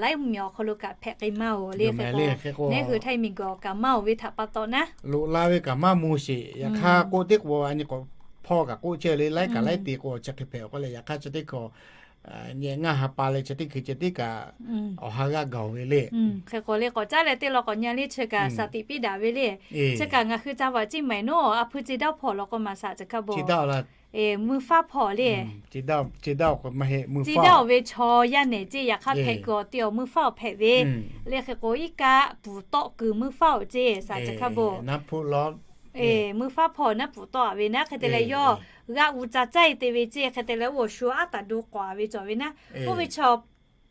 laiˉ mvuhˇ miˬ awˬ hk'aw lo kaꞈ hpehꞈ k'ai maˇ oˬ le. Hk'e k'o neˇ hui htaiˇ miˬ guiˬ awˬ kaꞈ maˇ oˬ ve htaꞈ pa taw naˉ, loꞈ la ve kaꞈ maˇ mvuh sheˍ. Yaꞈ hk'aˇ k'oˆ teˇ k'o a nyi k'awꞈ hpawˇ kaꞈ k'oˆ chehˇ le, laiˉ kaꞈ laiˉ te k'o chi hk'e hpehꞈ k'oˆ leh yaꞈ hk'aˇ chi teˇ hkui nyi ngaˇ ha pa leh chi teˇ hkui chi teˇ kaꞈ awˬ ha g'aˇ gaˬ oˬ ve le. Hk'e k'o le k'awꞈ caˉ leh teˇ law k'awꞈ nyi le chi kaꞈ saˍ tiꞈ piˇ daꞈ ve le. Chi kaꞈ ngaˬ hui ca vaꞈ ciˇ maiˍ noˉ a hpui ce daˇ hpawˇ law k'o maˍ saˍ ca hkaˇ bon mui faˉ hpawˇ le. Ci daˇ oˬ ve chaw yaˇ nehˬ ceˇ. Yaꞈ hk'aˇ hpehꞈ kuiˬ awˬ te awˬ mui faˉ awˬ hpehꞈ ve le. Hk'e k'o iˉ kaˆ pfuhˍ tawˆ kuiˬ mui faˉ awˬ ceˇ saˍ ca hkaˇ bon mui faˉ hpawˇ naˉ pfuhˍ tawˆ a ve naˉ. Hk'e te leh yawˇ g'aˆ u ca caˇ e te ve ceˇ. Hk'e te leh oˇ awˬ shu aˉ taˍ do k'awꞈ a ve cawˬ ve naˉ. Oˇ ve chaw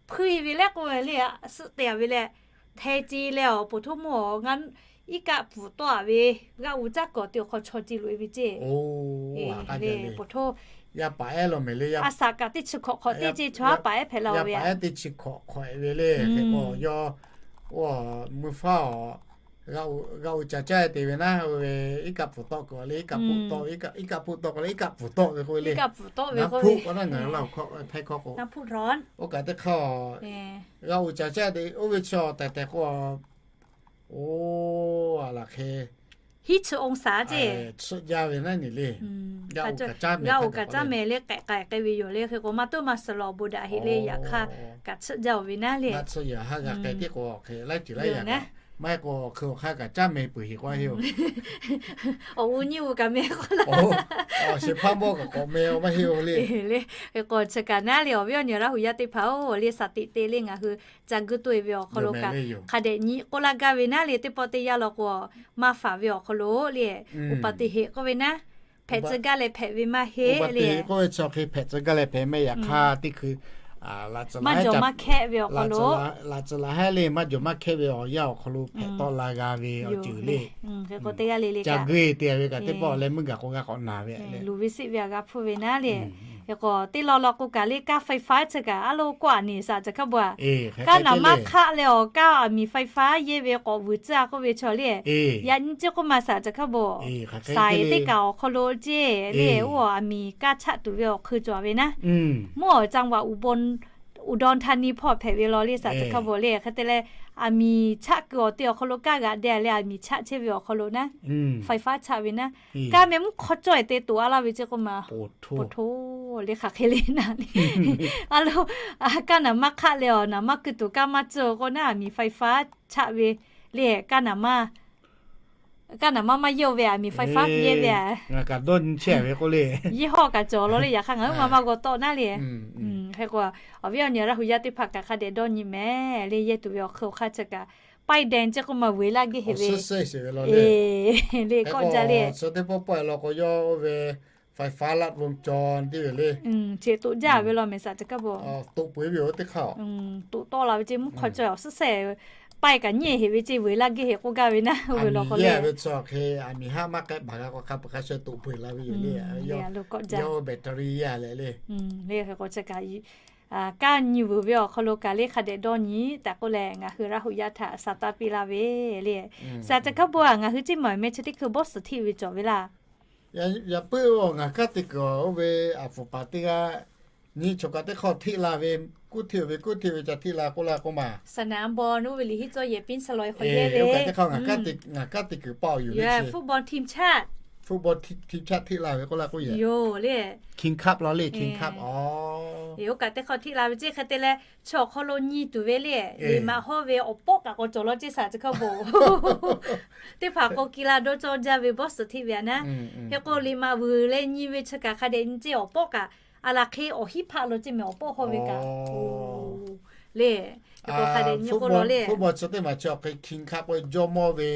hpuiˇ ve leh k'oˆ ve le, suhˆ te a ve leh hteh ce leh awˬ poˬ htoˇ mawˇ awˬ ngaˇ iˉ kaˆ pfuhˍ tawˆ a ve g'aˆ u caˇ kuiˬ awˬ te awˬ hk'aw chaw ce loꞈ e ve ceˇ. Poˬ htoˇ a saˍ kaꞈ teˇ chi hkawꞈ hk'awꞈ teˇ ceˇ chaw aˉ paˍ ehˉ hpehꞈ la ve. Teˇ chi hkawꞈ hk'awꞈ e ve le. Hk'e k'o yawˇ mui faˉ awˬ g'aˆ u ca caˇ e te ve naˉ, oˇ ve iˉ kaˆ pfuhˍ tawˆ kuiˬ le, iˉ kaˆ pfuhˍ tawˆ, iˉ kaˆ pfuhˍ tawˆ k'o leh iˉ kaˆ pfuhˍ tawˆ ve k'oˆ ve le. Iˉ kaˆ pfuhˍ tawˆ ve k'oˆ ve naˉ ngaˬ hui Laˇ huˍ hkawˇ htaiˇ hkawˇ k'o, oˇ kaꞈ teˇ hk'aˇ g'aˆ u ca caˇ e te oˇ ve chi awˬ tehˬ tehˬ k'o, oˇ a laˬ hk'e hiˉ chi ong saˍ ceˇ, tsuhˆ jaˇ ve naˉ ne le. G'aˆ u kaꞈ caˇ mehˍ le k'ehꞈ k'ai k'ai ve yoˬ le. Hk'e k'o maˇ toˆ maˇ suhˍ lawˬ bon daꞈ heˆ le. Yaꞈ hk'aˇ kaꞈ tsuhˆ jaˇ oˬ ve naˉ le. Naˆ tsuhˆ yaꞈ haˉ g'a k'ai tiˉ k'o hk'e laiˉ ceuˬ laiˉ yaꞈ kaꞈ maˇ heˆ k'o hk'e awˬ hk'aˇ kaꞈ caˇ mehˍ peuˬ heˆ k'o heˆ oˬ. Awˬ u nyiˇ u kaꞈ mehˍ k'o laˇ, awˬ shehˍ hpaˇ mawˇ kaꞈ k'awꞈ mehˍ maˇ heˆ oˬ le. Hk'e k'o chi kaꞈ naˉ le awˬ viˉ awˬ nyi Laˇ huˍ yaˇ teˇ hpaˍ oˬ le, saˍ tiꞈ te le ngaˬ hui ca guiˇ toˇ e ve awˬ hk'aw lo kaꞈ hk'a dehꞈ nyi k'oˆ laˇ gaˇ ve naˉ le. Teˇ pawˆ teˇ yanˇ law k'o maˇ faˍ ve awˬ hk'aw lo le, uˍ pa te heˆ k'oˆ ve naˉ, hpehꞈ tcuh gaˇ leh hpehꞈ ve maˇ heˆ le. K'oˆ ve chi hk'e hpehꞈ tcuh gaˇ leh hpehꞈ mehˍ. Yaꞈ hk'aˇ teˇ hkui maˇ jawˬ maˇ hkehˆ ve awˬ hk'aw lo, laꞈ tcuh laꞈ hehˉ le maˇ jawˬ maˇ hkehˆ ve awˬ yanˇ awˬ hk'aw lo hpehꞈ tawˆ la g'a ve awˬ ceuˬ le. Hk'e k'o teˇ g'aˇ le le ca guiˇ te ve kaꞈ teˇ pawˆ leh meuˇ gaˬ k'o g'a k'awꞈ naˬ ve le. Luˬ ve siˆ ve a g'a hpuˇ ve naˉ le. Hk'e k'o teˇ law law k'o kaꞈ le, kaˇ ไฟฟ้า chi kaꞈ a lo k'oˆ a neˬ saꞈ chi hk'a bo a, kaˇ naˍ maˇ hk'aˆ leh awˬ kaˇ aˬ miˍ ไฟฟ้า yehˇ ve k'awꞈ vuiˬ tcuhˇ a k'oˆ ve chaw le, yaꞈ nyi chi k'oˆ ma saꞈ chi hk'a bo, saiˍ teˇ kaꞈ awˬ hk'aw lo ceˇ le, oˇ aˬ miˍ kaˇ chaˆ tuˬ ve awˬ hk'eun cawˬ ve naˉ, mvuhˇ awˬ จังหวัด Udon Thani hpawˇ hpehꞈ ve law le saꞈ chi hk'a bo le. Hk'e te leh, aˬ miˍ chaˆ kuiˬ awˬ te awˬ hk'aw lo kaˇ g'aꞈ deh leh aˬ miˍ chaˆ chehˇ ve awˬ hk'aw lo naˉ, ไฟฟ้า chaˆ ve naˉ, kaˇ meh mvuhˇ hk'aw cawˇ e te toꞈ a laˇ ve ceˇ k'oˆ ma, po hto le hk'aˬ hk'e le naˉ le, a lo, kaˇ naˍ maˇ hk'aˆ leh awˬ naˍ maˇ keu tuˬ kaˇ maˇ tcuhˇ k'o naˉ, aˬ miˍ ไฟฟ้า chaˆ ve le, kaˇ naˍ maˇ kaˇ naˍ maˇ maˇ yehˇ ve aˬ miˍ ไฟฟ้า yehˇ ve a, ngaˬ kaꞈ dawˇ nyi chehˇ ve k'oˆ le, yehˇ hawˇ kaꞈ cawˬ law le, yaꞈ hk'aˇ ngaˬ hui maˇ maˇ g'aw tawˆ naˉ le. Hk'e k'o, awˬ viˉ awˬ nyi Laˇ hu yaˇ teˇ hpaˍ kaꞈ hk'a dehꞈ dawˇ nyi mehˍ le, yehˇ tuˬ ve awˬ hk'eun awˬ hk'aˇ chi kaꞈ, ป้ายแดง ceˇ k'oˆ ma vuiˬ laˇ gehˇ heˆ ve le, le k'awˆ jaˇ le. Chi teˇ pawˆ pawˆ e law k'o yawˇ oˇ ve ไฟฟ้าลัดวงจร teˇ ve le, chi toꞈ jaˇ ve law mehˍ saꞈ chi hk'a bo, toꞈ peuˬ ve yoˬ teˇ hk'aˇ, toꞈ tawˆ la ve ceˇ mvuhˇ hk'aw cawˇ awˬ suhˉ shehˍ, ป้าย kaꞈ nyi heˆ ve ceˇ vuiˬ laˇ gehˇ heˆ k'oˆ gaˇ ve naˉ, oˇ ve law k'o le, aˬ miˍ haˆ maˇ k'ehˆ baˬ g'a k'o hk'a peu hk'a shuˍ toꞈ peuˬ la ve yoˬ le, yawˇ battery yaˇ leh le. Le hk'e k'o chi kaꞈ, kaˇ nyi vuiˬ ve awˬ hk'aw lo kaꞈ le hk'a dehꞈ dawˇ nyi taˍ k'oˆ leh ngaˬ hui Laˇ hu yaˇ htaꞈ saˍ taˇ piˇ laˇ ve le. Saꞈ chi hk'a bo a, ngaˬ hui ceˇ maˬ meh chi teˇ hkui บอส htiˆ ve cawˬ ve laˇ. Yaꞈ puiˉ a, ngaˬ kaˇ te kuiˬ oˇ ve aˬ hpfuhˍ paˍ teˇ g'aˇ nyi chaw kaꞈ teˇ hk'awꞈ htiˆ la ve, kuˇ htiˆ ve kuˇ htiˆ ve ca htiˆ la k'oˆ la k'oˆ ma. สนามบอล oˇ ve liꞈ hiˆ cawˇ yehˬ เบสบอล hk'aw yehˇ ve, ngaˬ kaˇ te kuiˬ paˇ oˬ yoˬ le, football team chaˆ, football team chaˆ htiˆ la ve k'oˆ la k'oˆ yehˬ yoˬ le, King Cup law le, King Cup a, oˇ kaꞈ teˇ hk'awꞈ htiˆ la ve ceˇ. Hk'e te leh, chi awˬ hk'aw lo nyi tuˬ ve le, liꞈ maꞈ hawˇ ve awˬ pawˆ kaꞈ k'awꞈ cawˬ law ceˇ saꞈ chi hk'a bo. Teˇ hpaˍ k'o กีฬา dawˇ cawˇ jaˇ ve บอส htiˆ ve a naˉ. Hk'e k'o liꞈ maꞈ vuiˬ leh nyi ve chi kaꞈ hk'a dehꞈ nyi ceˇ, awˬ pawˆ kaꞈ a laˬ hk'e awˬ hiˉ hpaˆ law ceˇ mehˍ, awˬ pawˆ hawˇ ve kaꞈ le. Hk'e k'o hk'a dehꞈ nyi k'oˆ law le, football chi teˇ maˬ chi awˬ hk'e King Cup k'o jawˇmawˇ ve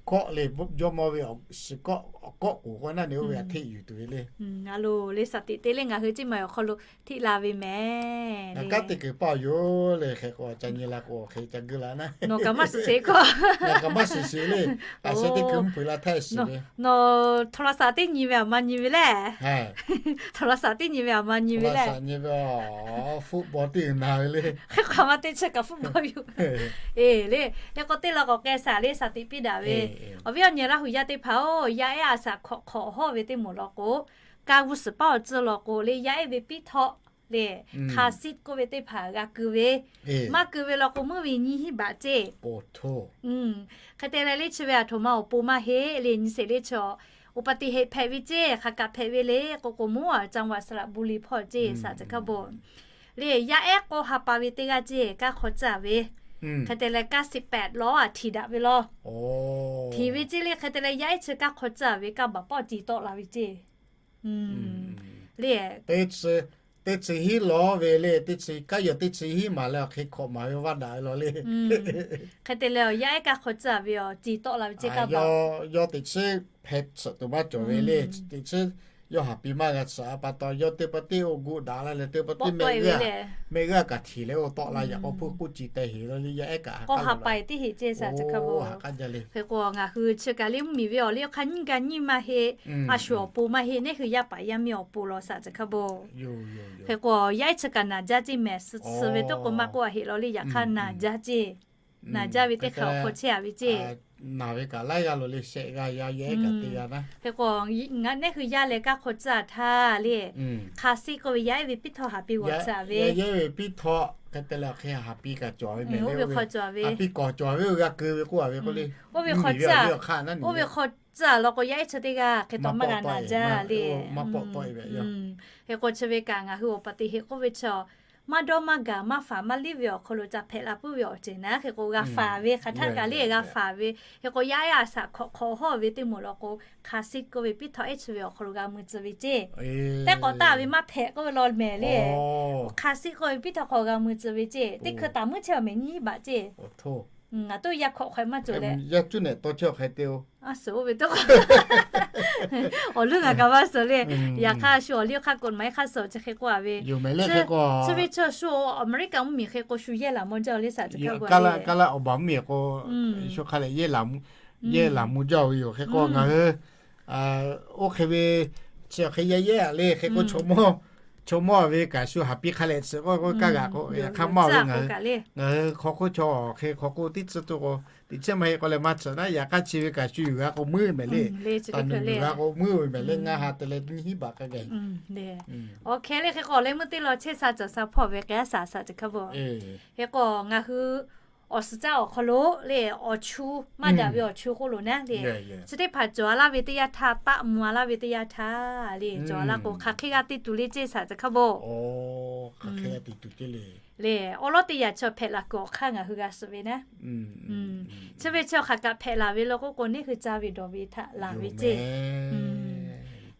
kawˆ le, jawˇmawˇ ve awˬ shiˍ kawˆ awˬ kawˆ k'oˍ k'o naˉ ne oˇ ve a htiˆ yuˬ tuˬ ve le. A lo le, saˍ tiꞈ te le ngaˬ hui ceˇ maˬ awˬ hk'aw lo htiˆ la ve mehˍ. Ngaˬ kaˇ te kuiˬ paˇ oˬ yoˬ le, hk'e k'o ca nyi la k'o hk'e ca geu la naˉ. Nawˬ kaꞈ maˇ shiˍ sheˍ k'o, ngaˬ kaꞈ maˇ shiˍ sheˍ le. A sheh teˇ kuiˬ mvuhˇ hpeuꞈ la htaˇ shiˍ ve. Nawˬ โทรศัพท์ teˇ nyi ve aˬ ma nyi ve le. โทรศัพท์ teˇ nyi ve aˬ ma nyi ve le. Nyi ve a, football teˇ g'uiˬ na ve le. Hk'e k'o maˇ teˇ chi kaꞈ football yoˬ. Eˬ le, hk'e k'o teˇ law k'awꞈ k'ai saˍ le, saˍ tiꞈ piˇ daꞈ ve. Awˬ viˉ awˬ nyi Laˇ hu yaˇ teˇ hpaˍ oˬ, yaˇ ehˉ a shaꞈ hk'awꞈ hk'awꞈ hawˇ ve teˇ moˍ law k'o, kaˇ g'uˇ suhˍ paˉ awˬ tcuhˇ law k'o le, yaˇ ehˉ ve piˉ htawˆ le, hk'a siˆ k'oˆ ve teˇ hpaˍ g'a keu ve, maˇ keu ve law k'o meuˇ ve nyiˇ hinˉ baꞈ ceˇ. Hk'e te leh le chi ve aˬ htoꞈ ma awˬ pon maˇ heˆ le, nyi sheˍ le chi awˬ, อุบัติเหตุ hpehꞈ ve ceˇ, hk'aˬ kaꞈ hpehꞈ ve le k'o k'o mvuhˇ a จังหวัดสระบุรี hpawˇ ceˇ saˍ chi hk'a bo le, yaˇ ehˉ k'awˇ ha pa ve teˇ g'aˇ ceˇ kaˇ hk'aw tcuhˇ ve. Hk'e te leh kaˇ siꞈ pehꞈ lawˉ a htiˍ daꞈ ve law. Htiˍ ve ceˇ le, hk'e te leh yaˇ ehˉ chi kaˇ hk'aw tcuhˇ ve kaˇ baˬ pawˆ ci tawˆ la ve ceˇ le. Teˇ chi hiˉ lawˉ ve le, teˇ chi kaˇ yawˬ teˇ chi hiˉ maˍ leh awˬ hk'e hkawꞈ maˍ ve vaˇ daꞈ ve law le. Hk'e te leh awˬ yaˇ ehˉ kaˇ hk'aw tcuhˇ ve awˬ ci tawˆ la ve ceˇ kaˇ baˬ. Yawˇ teꞈ chiˉ hpeh tsuhꞈ tuˬ maˇ cawˬ ve le, teꞈ chiˉ yawˇ haˍ pi maˇ g'a tsuhꞈ a pa taw, yawˇ teˇ pa teˇ oˇ gu daꞈ la leh teˇ pa teˇ mehˆ g'uˇ kaꞈ htiˍ leh oˇ tawˆ la yaꞈ k'aw hpuˇ k'oˆ ci teh heˍ law le, yaˇ ehˉ kaꞈ k'awˇ ha pa e teˇ heˍ ceˇ saˍ chi hk'a bo. Hk'e k'o ngaˬ hui chi kaꞈ le mvuhˇmiˬ ve awˬ liˇ awˬ hk'aˇ nyiˇ ga nyiˇ maˇ heˆ, a shu awˬ pon maˇ heˆ, neˇ hui yaˇ paˍ yaˇ miˇ awˬ pon law saˍ chi hk'a bo. Hk'e k'o yaˇ ehˉ chi kaꞈ naˬ jaˇ ceˇ mehˍ, suh ve teˇ k'o maˇ k'oˆ a heˆ law le, yaꞈ hk'aˇ naˬ jaˇ ceˇ. Naˬ jaˇ ve teˇ hk'aˇ awˬ hk'aw chehˇ a ve ceˇ. Naˬ ve kaꞈ laiˉ g'aˇ lo le, shehˆ g'aˇ yaˇ ehˉ kaꞈ teˇ g'aˇ naˉ. Hk'e k'o, neˇ hui yaˇ leh kaˇ hk'aw tcuhˇ a htaˇ le, hk'a siˆ k'oˆ ve yaˇ ehˉ ve piˉ htawˇ haˍ pi g'awˬ tcuhˇ a ve. Yaˇ ehˉ ve piˇ htawˇ hk'e te leh hk'e haˍ pi kaꞈ cawˬ ve mehˍ le, oˇ ve hk'aw cawˬ ve, haˍ pi kawˬ cawˬ ve oˇ g'a keu ve k'oˆ a ve k'o le, oˇ ve hk'aw tcuhˇ, oˇ ve hk'aw tcuhˇ a law k'o yaˇ ehˉ chi teˇ g'aˇ hk'e taw maˇ g'a naˬ jaˇ le. Hk'e k'o chi ve kaꞈ ngaˬ hui awˬ pa teˇ heˆ k'oˆ ve chi maˇ dawˇ maˇ gaˬ maˇ faˍ maˇ liˇ ve awˬ hk'aw lo ca hpehꞈ la puiˉ ve awˬ ceuˬ naˉ. Hk'e k'o g'a faˍ ve hk'aˬ htaˇ kaꞈ le g'a faˍ ve. Hk'e k'o yaˇ ehˉ a shaꞈ hk'awꞈ hk'awꞈ hawˇ ve teˇ moˍ law k'o, hk'a siˆ k'oˆ ve piˉ htawˇ ehˉ chi ve awˬ hk'aw lo g'a mui tcuh ve ceˇ. Teˇ k'awꞈ taˍ ve maˇ hpehꞈ k'oˆ ve law mehˍ le. Hk'a siˆ k'oˆ ve piˉ htawˇ hk'aw g'a mui tcuh ve ceˇ. Teˇ hkui taˍ muˉ chehˇ awˬ mehˍ nyiˇ baꞈ ceˇ. Ngaˬ toˇ yaˇ hk'awꞈ hk'awꞈ maˇ cawˬ leh, yaˇ cuˉ nehˬ taw chehˇ awˬ hk'e te-o. Oˇ ve teˇ k'o, awˬ leuˉ ngaˬ kaꞈ maˇ suhˍ le. Yaꞈ hk'aˇ shu awˬ liˇ hk'aˇ กฎหมาย hk'aˇ suhˍ chi hk'e k'oˆ a ve, chi ve chaw shu Aˍmeˍriˆkaꞈ mvuhˇmiˬ hk'e k'o shu yehˇ laˬ mawˇ jaˇ le saˍ ca kaˇ la awˬ baˬ mvuhˇmiˬ k'o, shu hk'a leh yehˇ laˬ mawˇ jaˇ ve yoˬ. Hk'e k'o ngaˬ hui oˇ hk'e ve chi awˬ hk'e yaˇ yehˇ a le hk'e k'o chaw mawˇ chaw mawˇ ve kaꞈ shu haˍ piˇ hk'a leh tsuhꞈ k'oˆ ve k'oˆ kaˇ g'aꞈ k'o, yaꞈ hk'aˇ maˇ ve ngaˬ hui, ngaˬ hui hk'aw hk'oˆ chaw awˬ hk'e hk'aw k'oˆ teˇ tcuhˇ tuˬ k'o, teꞈ chiˉ maˇ heˆ k'oˆ leh maˇ tsuhꞈ naˉ, yaꞈ hk'aˇ chi ve kaꞈ shu yuˬ g'a k'o meuˇ mehˍ le. Taˍ nuˬ yuˬ g'a k'o meuˇ ve mehˍ le, ngaˬ ha te leh nyiˇ hinˉ baꞈ k'a gaˬ. Awˬ hk'e le hk'e k'o leh meuˇ teˇ law chehˇ sha cawˬ sha hpawˇ ve k'ai shaˍ shaˍ teꞈ hk'a bawˬ. Hk'e k'o ngaˬ hui awˬ suhˍ caˆ awˬ hk'aw lo le, awˬ chu maˇ daꞈ ve awˬ chu k'oˆ lo naˉ le, chi teˇ hpaˍ cawˬ a laˇ ve teˇ yanˇ htaˇ, taˆ mvuh a laˇ ve teˇ yanˇ htaˇ le, cawˬ a laˇ k'o hk'aˬ hk'e g'a te tuˬ le ceˇ shaˍ cawˬ hk'a bawˬ. Le, awˉ lawˉ teˇ yanˇ chi hpehꞈ la kuiˬ awˬ hk'aˇ ngaˬ hui g'a suhˍ ve naˉ. Chi ve chi awˬ hk'aˬ kaꞈ hpehꞈ la ve lo k'oˆ k'o, neˇ hui caˇ ve dawˬ ve htaꞈ laˬ ve ceˇ.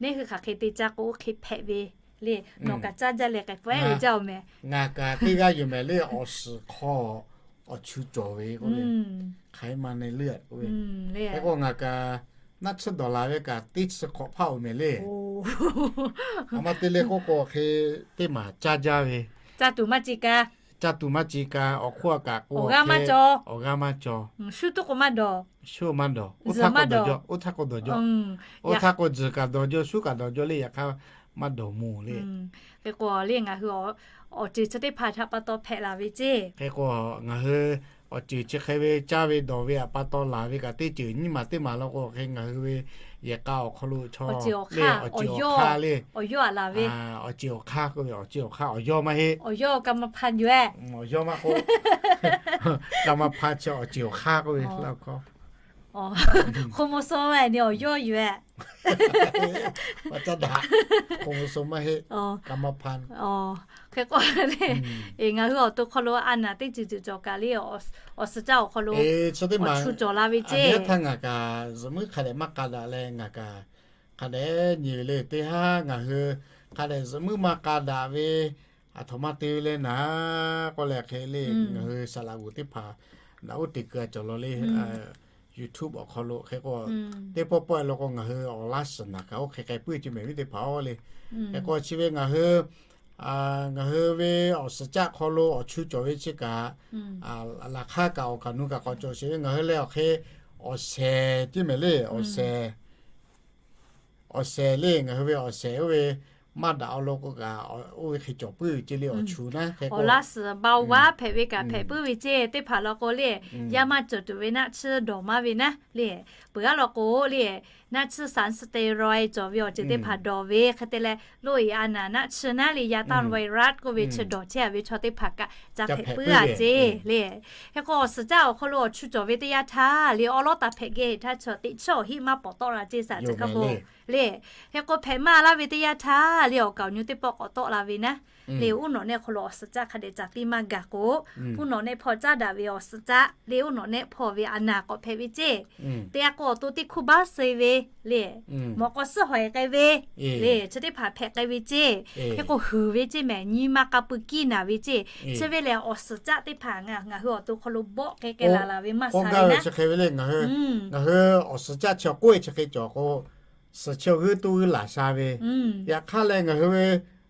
Neˇ hui hk'aˬ hk'e te caˇ k'o oˇ hk'e hpehꞈ ve le. Nawˬ kaꞈ caˇ jaˇ leh k'ai pawehˇ ve jaˇ-oˬ mehˍ. Ngaˬ kaꞈ teˇ g'aˇ yoˬ mehˍ le, awˬ suhˍ hk'aw awˬ chu cawˬ ve k'oˆ ve, hk'aˬ hk'e maˇ ne le k'oˆ ve. Hk'e k'o ngaˬ kaꞈ naˆ tsuhˇ dawˬ la ve kaꞈ teˇ chi hk'awꞈ hpaˇ-oˬ mehˍ le. A ma te le k'oˆ k'o hk'e teˇ maˬ caˇ jaˇ ve. Caˇ tuˬ maˇ ci ka. Caˇ tuˬ maˇ ci ka, awˬ hk'oˆ a kaꞈ k'o awˬ g'aˇ maˇ cawˬ. Shu tuˉ k'o maˇ dawˬ. Shu maˇ dawˬ. Oˇ htaˇ k'o dawˬ jaw, oˇ htaˇ k'o dawˬ jaw. Oˇ htaˇ k'o tzuhˬ kaꞈ dawˬ jaw, shu kaꞈ dawˬ jaw le, yaꞈ hk'aˇ maˇ dawˬ mawˬ le. Hk'e k'o le ngaˬ hui awˬ ceuˬ chi teˇ hpaˍ htaꞈ pa taw hpehꞈ la ve ceˇ. Hk'e k'o ngaˬ hui awˬ ceuˬ chi hk'e ve caˇ ve dawˬ ve htaꞈ pa taw laˬ ve kaꞈ teˇ ceuˬ nyiˇ maˬ teˇ maˬ law k'o hk'e ngaˬ hui ve yehˬ k'a awˬ hk'aw lo chaw le, awˬ ceuˬ awˬ hk'aˇ le, awˬ ceuˬ awˬ hk'aˇ k'oˆ ve, awˬ ceuˬ awˬ hk'aˇ awˬ yawˇ maˇ heˆ. Awˬ yawˇ กรรมพันธุ์ yoˬ-e. Awˬ yawˇ maˇ k'o, กรรมพันธุ์ chi awˬ ceuˬ awˬ hk'aˇ k'oˆ ve laˇ hkawˇ. K'o maw sawˉ ve ni awˬ yawˇ yoˬ-e. K'o maw sawˉ maˇ heˆ, กรรมพันธุ์. Hk'e k'o le, ngaˬ hui awˬ to hk'aw lo a naˍ teˇ ceuˬ ceuˬ cawˬ kaꞈ le, awˬ suhˍ caˆ awˬ hk'aw lo awˬ chu cawˬ la ve ceˇ. Htaˇ ngaˬ kaꞈ zuhꞈ muiˉ hk'a dehꞈ maˇ k'a daꞈ leh ngaˬ kaꞈ hk'a dehꞈ nyi ve le. Teˇ haˉ ngaˬ hui hk'a dehꞈ zuhꞈ muiˉ maˇ k'a daꞈ ve, aˬ htoꞈ ma te ve le naˉ k'oˆ leh hk'e le, ngaˬ hui saˍ laꞈ g'oˍ teˇ hpaˍ naꞈ uˉ te keu a cawˬ law le. YouTube awˬ hk'aw lo hk'e k'o, teˇ pawˆ pawˆ lo k'o ngaˬ hui awˬ laˇ suhˍ naˬ kaꞈ oˇ hk'e k'ai puiˉ ve ceˇ mehˍ viˉ teˇ hpaˍ-oˬ le. Hk'e k'o chi ve ngaˬ hui, ngaˬ hui ve awˬ suhˍ caˆ hk'aw lo awˬ chu cawˬ ve chi kaꞈ, laꞈ hk'aˇ kaꞈ awˬ kaˍ nu kaꞈ k'awꞈ cawˬ sheˍ ve ngaˬ hui leh awˬ hk'e awˬ shehˍ ceˇ mehˍ le, awˬ shehˍ. Awˬ shehˍ le, ngaˬ hui ve awˬ shehˍ oˇ ve maˇ daꞈ-o lo k'o kaꞈ, oˇ ve hk'e cawˬ puiˉ ve ceˇ le, awˬ chu naˉ hk'e k'o. Awˬ laˇ suhˍ เบาหวาน hpehꞈ ve kaꞈ hpehꞈ puiˉ ve ceˇ. Teˇ hpaˍ law k'o le, yaˇ maˇ cawˬ tuˬ ve naˆ tsuhˇ dawˬ maˇ ve naˉ le. Peuˬ g'aˇ law k'o le, naˆ tsuhˇ สารสเตียรอยด์ cawˬ ve awˬ ceuˬ teˇ hpaˍ dawˬ ve hk'e te leh, loꞈ-e a naˍ naˆ tsuhˇ naˉ le, yaˇ tanˇ virus k'oˆ ve chi dawˬ chehˇ a ve chaw teˇ hpaˍ kaꞈ ca hpehꞈ puiˉ a ceˇ le. Hk'e k'o awˬ suhˍ caˆ awˬ hk'aw lo awˬ chu cawˬ ve teˇ yanˇ htaˇ le, awˉ lawˉ taˍ hpehꞈ geh htaˇ chaw teꞈ chiˉ awˬ hiˆ maˇ pawˍ tawˆ la ceˇ shaˍ cawˬ hk'a bawˬ le. Hk'e k'o hpehꞈ maˇ laˇ ve teˇ yanˇ htaˇ le, awˬ kaˍ awˬ nu teˇ pawˆ k'awꞈ tawˆ la ve naˉ le, uˉ nawꞈ nehˆ hk'aw lo awˬ suhˍ caˆ hk'a dehꞈ caˍ piˇ maˇ gaˬ k'o, uˉ nawꞈ nehˆ hpawˇ caˉ daꞈ ve awˬ suhˍ caˆ le, uˉ nawꞈ nehˆ hpawˇ ve a naˍ k'awꞈ hpehꞈ ve ceˇ. Teˇ g'aˇ k'o awˬ to teˇ hkuˇ baˆ suh ve le, mawꞈ k'aw suhˉ hawehˍ k'ai ve le, chi teˇ hpaˍ hpehꞈ k'ai ve ceˇ. Hk'e k'o huiˍ ve ceˇ mehˍ, nyi ma k'a pui kiˇ naˬ ve ceˇ. Chi ve lehˬ awˬ suhˍ caˆ teˇ hpaˍ ngaˬ hui awˬ to hk'aw lo bawˆ k'ai k'ai laˬ laˬ ve maˇ sha ve naˉ. Ngaˬ hui awˬ suhˍ caˆ chi k'oˆ ve chi hk'e cawˬ k'o, suhˍ chi g'uiˇ tuˇ g'uiˇ laˬ sha ve. Yaꞈ hk'aˇ leh ngaˬ hui ve,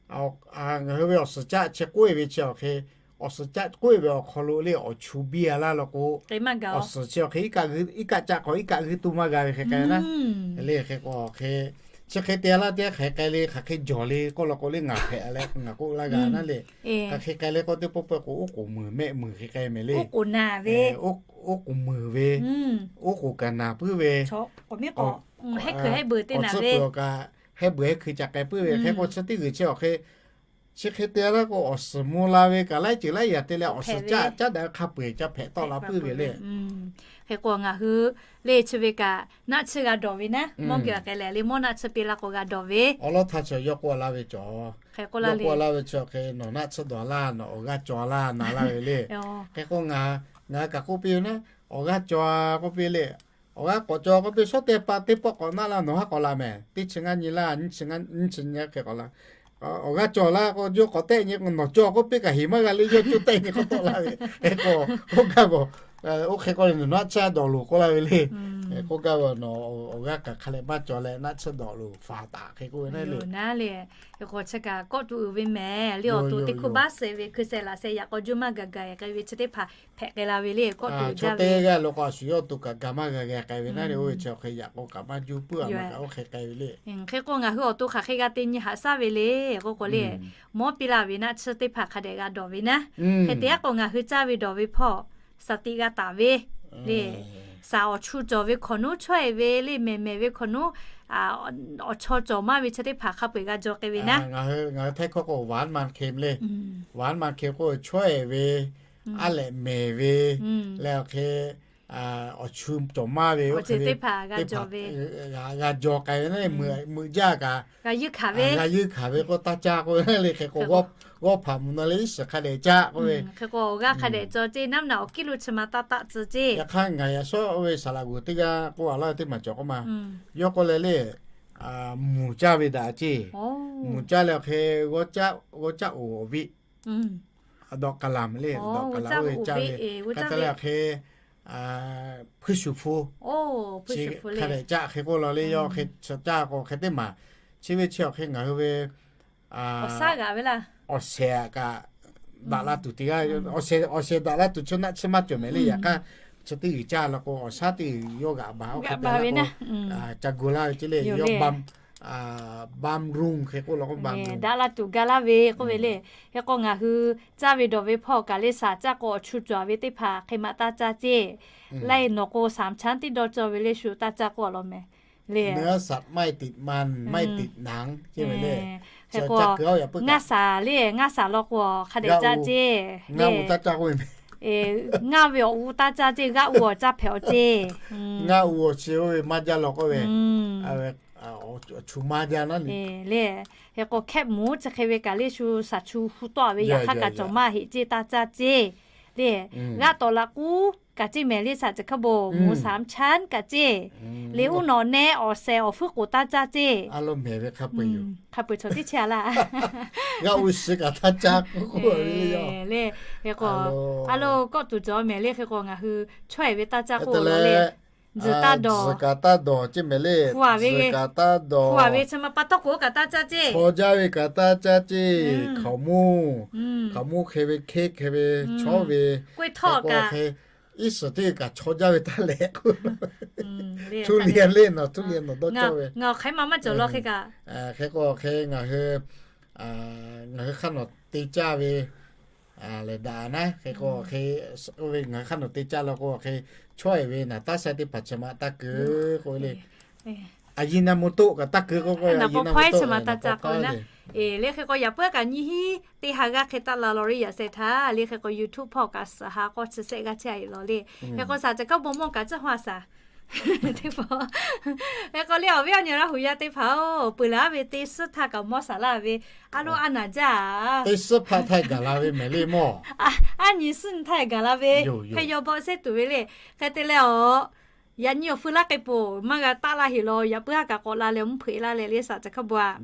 ngaˬ hui ve awˬ suhˍ caˆ chi k'oˆ ve chi awˬ hk'e, awˬ suhˍ caˆ k'oˆ ve awˬ hk'aw lo le awˬ chu biˇ a laˇ law k'o, awˬ suhˍ chi awˬ hk'e iˉ kaˆ caˆ hk'aw iˉ kaˆ g'uiˇ tuˇ maˇ g'a ve hk'e k'ai naˉ. Le hk'e k'o hk'e, chi hk'e te laˇ teˇ hk'e k'ai le, hk'aˬ hk'e jawˬ le k'oˆ law k'o le, ngaˬ hpehꞈ leh ngaˬ k'oˆ laˇ g'a naˉ le. Hk'aˬ hk'e k'ai le k'o teˇ pawˆ pawˆ k'o oˉ k'oˍ muiˬ mehˆ muiˬ hk'e k'ai mehˍ le. Oˉ k'oˍ muiˬ ve, oˉ k'oˍ kaꞈ naˬ puiˉ ve, awˬ tsuhˇ peuˬ awˬ kaꞈ hehˉ beuˬ hehˉ hkui ca k'ai puiˉ ve. Hk'e k'o chi teˇ g'uiˬ chi awˬ hk'e, chi hk'e te laˇ k'o awˬ suhˍ mvuh la ve kaꞈ laiˉ ceuˬ laiˉ yaꞈ te leh awˬ suhˍ caˆ caˉ daꞈ hk'a peu-eˬ ca hpehꞈ tawˆ la puiˉ ve le. Hk'e k'o ngaˬ hui le chi ve kaꞈ naˆ tsuhˇ g'a dawˬ ve naˉ, mawˇ geh k'ai leh le mawˇ naˆ tsuhˇ piˇ laˇ k'o g'a dawˬ ve. Awˬ lawˉ htaˇ chi yawˇ k'oˆ laˇ ve cawˬ. Yawˇ k'oˆ laˇ ve chi hk'e nawˬ naˆ tsuhˇ dawˬ laˇ, nawˬ awˬ g'aˇ cawˬ laˇ na laˇ ve le. Hk'e k'o ngaˬ, ngaˬ kaꞈ k'oˆ piˇ ve naˉ, awˬ g'aˇ cawˬ k'oˆ piˇ le. Awˬ g'aˇ k'awꞈ cawˬ k'oˆ piˇ shawˉ teˇ pa teˇ pawˆ k'awꞈ naˆ laˇ nawˬ haˉ k'awꞈ la mehˍ. Teˇ chi ngaˇ nyi laˇ, nyiˇ chi nyiˇ chi nyi hk'e k'awꞈ la. Awˬ g'aˇ cawˬ laˇ k'o yawˇ k'awꞈ tehˆ nyi, nawˬ cawˬ k'oˆ piˇ kaꞈ heˍ maˇ g'a le, yawˇ cawˬ tehˆ nyi k'awꞈ tawˆ laˇ ve. Hk'e k'o, oˇ gaˇ k'o, oˇ hk'e k'o le nawˬ naˆ tsuhˇ dawˬ loˬ k'oˆ laˇ ve le. K'oˆ gaˇ ve, nawˬ awˬ g'aˇ kaꞈ hk'a leh maˇ cawˬ leh naˆ tsuhˇ dawꞈ loˬ faˍ taˍ hk'e k'oˆ ve naˆ le. Hk'e k'o chi kaꞈ kawˆ tuˬ uiˍ ve mehˍ le. Awˬ to teˇ hkui baˆ shehˍ ve hkui shehˍ laꞈ shehˍ yaꞈ k'aw juˇ maˇ gaˬ gaˬ k'ai ve chi teˇ hpaˍ hpehꞈ k'ai la ve le. Kawˆ tuˬ uiˍ jaˇ ve g'aˇ lo k'o a shu yawˇ to kaꞈ ga maˇ g'a g'a k'ai ve naˆ le. Oˇ ve chi awˬ hk'e yaꞈ k'o kaꞈ maˇ juˇ puiˉ a maˇ kaꞈ oˇ hk'e k'ai ve le. Hk'e k'o ngaˬ hui awˬ to hk'aˬ hk'e g'a te nyi haꞈ shaˉ ve le k'oˆ k'o le, mawˉ piˇ laˇ ve naˆ tsuhˇ teˇ hpaˍ hk'a dehꞈ g'a dawˬ ve naˆ. Hk'e te aˉ k'o ngaˬ hui caˇ ve dawˬ ve hpawˇ shaˍ tiꞈ g'a taˍ ve le. Shaˍ awˬ chu cawˬ ve hk'awꞈ nawˉ chaweh ve le, mehˬ mehˬ ve hk'awꞈ nawˉ awˬ chaw cawˬ maˇ ve chi teˇ hpaˍ hk'a peu-eˬ g'a jaw k'ai ve naˆ. Ngaˬ hui htaiˇ hkawˇ k'o หวานมันเค็ม le. หวานมันเค็ม k'o chaweh ve, aˉ lehꞈ mehˬ ve, leh awˬ hk'e awˬ chu cawˬ maˇ ve oˇ hk'e teˇ hpaˍ g'a jaw k'ai ve naˆ. Meuꞈ jaˇ kaꞈ g'a yuˇ hkanˍ ve k'o taˇ caˇ k'oˆ ve le. Hk'e k'o g'awˇ hpaꞈ mvuhˬ na le iˉ shiˍ hk'a dehꞈ caˇ k'oˆ ve, hk'e k'o awˬ g'aˇ hk'a dehꞈ cawˬ ceˇ, naˉ naˆ awˬ kiˇ lo chi ma taˇ taˆ tcuh ceˇ. Yaꞈ hk'aˇ ngaˬ yaꞈ shawˉ oˇ ve saˍ laꞈ g'uˬ teˇ g'aˇ k'oˆ a laˇ ve teˇ maˬ cawˬ k'oˆ ma. Yawˇ k'oˆ leh le, mvuhˬ caˇ ve daꞈ ceˇ. Mvuhˬ caˇ leh awˬ hk'e g'awˇ caˆ oˍ awˬ viˆ dawꞈ kaˍ laˬ mehˍ le. Dawꞈ kaˍ laˬ oˇ ve caˇ ve hk'e te leh awˬ hk'e hpuiˇ shuˍ hpu chi hk'a dehꞈ caˆ hk'e k'oˆ la le. Yawˇ hk'e caˇ k'o hk'e teˇ maˬ chi ve chi awˬ hk'e ngaˬ hui ve awˬ shehˍ kaꞈ daꞈ la tuˬ teˇ g'aˇ, awˬ shehˍ daꞈ la tuˬ chi naˆ tsuhˇ maˇ cawˬ mehˍ le. Yaꞈ hk'aˇ chi teˇ g'uiˬ caˇ la k'o awˬ shaˉ teˇ g'uiˬ yawˇ g'aꞈ baˬ oˇ hk'e te la k'o ca gu laˇ ve ceˇ le. Yawˇ บำรุง hk'e k'oˆ la k'o บำรุง daꞈ la tuˬ ga laˇ ve k'oˆ ve le. Hk'e k'o ngaˬ hui caˇ ve dawˬ ve hpawˇ kaꞈ le shaˍ caˇ k'o awˬ chu cawˬ ve teˇ hpaˍ hk'e maꞈ taˇ caˇ ceˇ. Laiˇ nawˬ k'o สามชั้น tiˉ dawˇ cawˇ ve le shu taˇ caˇ k'oˆ a law mehˍ le. เนื้อสัตว์ไม่ติดมัน ไม่ติดหนัง ceˇ mehˍ le. Hk'e k'o ngaˇ shaˍ le, ngaˇ shaˍ law k'o hk'a dehꞈ caˇ ceˇ le. Ngaˇ ve awˬ u taˇ caˇ ceˇ, g'aˇ u awˬ caˇ hpehꞈ awˬ ceˇ. Ngaˇ u awˬ chi oˇ ve maˇ jaˇ law k'oˆ ve, awˬ chu maˇ jaˇ naˉ le. Hk'e k'o hkehˆ moˍ chi hk'e ve kaꞈ le shu shaˍ chu hu tawˆ ve yaꞈ hk'aˇ kaꞈ cawˬ maˇ heˆ ceˇ taˇ caˇ ceˇ le. G'aˇ tawˍ laꞈ k'uˉ kaꞈ ceˇ mehˍ le shaˍ caˬ hkaˇ bon moˍ สามชั้น kaꞈ ceˇ. Le uˉ nawꞈ nehˆ awˬ shehˍ awˬ hpuiˉ k'oˍ taˇ caˇ ceˇ. Hk'a peu-eˬ chaw teˇ chehˇ a laˇ. G'aˇ u shiˍ kaꞈ taˇ caˇ k'oˆ le. Hk'e k'o a lo kawˆ tuˬ cawˬ mehˍ le. Hk'e k'o ngaˬ hui chaweh ve taˇ caˇ k'oˆ le. Tzuhˬ taˇ dawˬ, tzuhˬ kaꞈ taˇ dawˬ ceˇ mehˍ le. Hpu a ve, hpu a ve chi ma pa tawˇ k'oˍ kaꞈ taˇ caˇ ceˇ. Chaw jaˇ ve kaꞈ taˇ caˇ ceˇ. Hkaoˍmonˇ, hkaoˍmonˇ hk'e ve hkehˇ hk'e ve chawˇ ve k'oˆ hk'e, iˉ shiˍ teˇ kaꞈ chaw jaˇ ve taˇ leh k'o, ทุเรียน le nawˬ ทุเรียน nawˬ dawˇ cawˇ ve. Ngaˬ awˬ hk'aˬ ma maˇ cawˬ law hk'e kaꞈ. Hk'e k'o hk'e ngaˬ hui, ngaˬ hui hk'aˇ nawˬ te caˇ ve lehˬ daꞈ naˉ. Hk'e k'o hk'e, oˇ ve ngaˬ hui hk'aˇ nawˬ te caˇ law k'o hk'e, chaweh ve naˍ taˇ sha teˇ hpaˍ chi ma taˇ keu k'oˆ ve le. Aˬ yi na mo toˆ kaꞈ taˇ keu k'oˆ k'o, aˬ yi na mo toˆ chi ma taˇ caˇ k'oˆ ve naˉ. Le hk'e k'o yaꞈ puiˉ kaꞈ nyi hiˉ teˇ ha g'aˇ hk'e taˆ la law le yaꞈ sheh htaˇ le. Hk'e k'o YouTube hpawˇ kaꞈ suhˍ ha k'awˇ chi shehˆ g'aˇ chehˇ a e law le. Hk'e k'o shaˍ caˬ hkaˇ bon mawˇ kaꞈ tcuhˇ hawˇ a shaˍ teˇ hpaˍ. Hk'e k'o le awˬ viˉ awˬ nyi Laˇ hu yaˇ teˇ hpaˍ-oˬ, peuˬ laˬ ve teˇ suhˉ htaˇ kaꞈ mawˇ shaˍ laˇ ve, a lo a naˍ jaˇ. Teˇ suhˉ htaˇ gaˬ la ve mehˍ le mawˇ. A nyi suhˉ nyi htaˇ gaˬ la ve, hk'e yaw bawˆ shehˉ tuˬ ve le. Hk'e te leh awˬ, yaꞈ nyi awˬ feu laˇ k'ai poˬ maˇ g'a taˆ laˇ heꞈ law, yaꞈ puiˉ haˉ kaꞈ k'awꞈ la leh mvuhˇ hpeuꞈ laˇ leh le shaˍ caˬ hkaˇ bon a.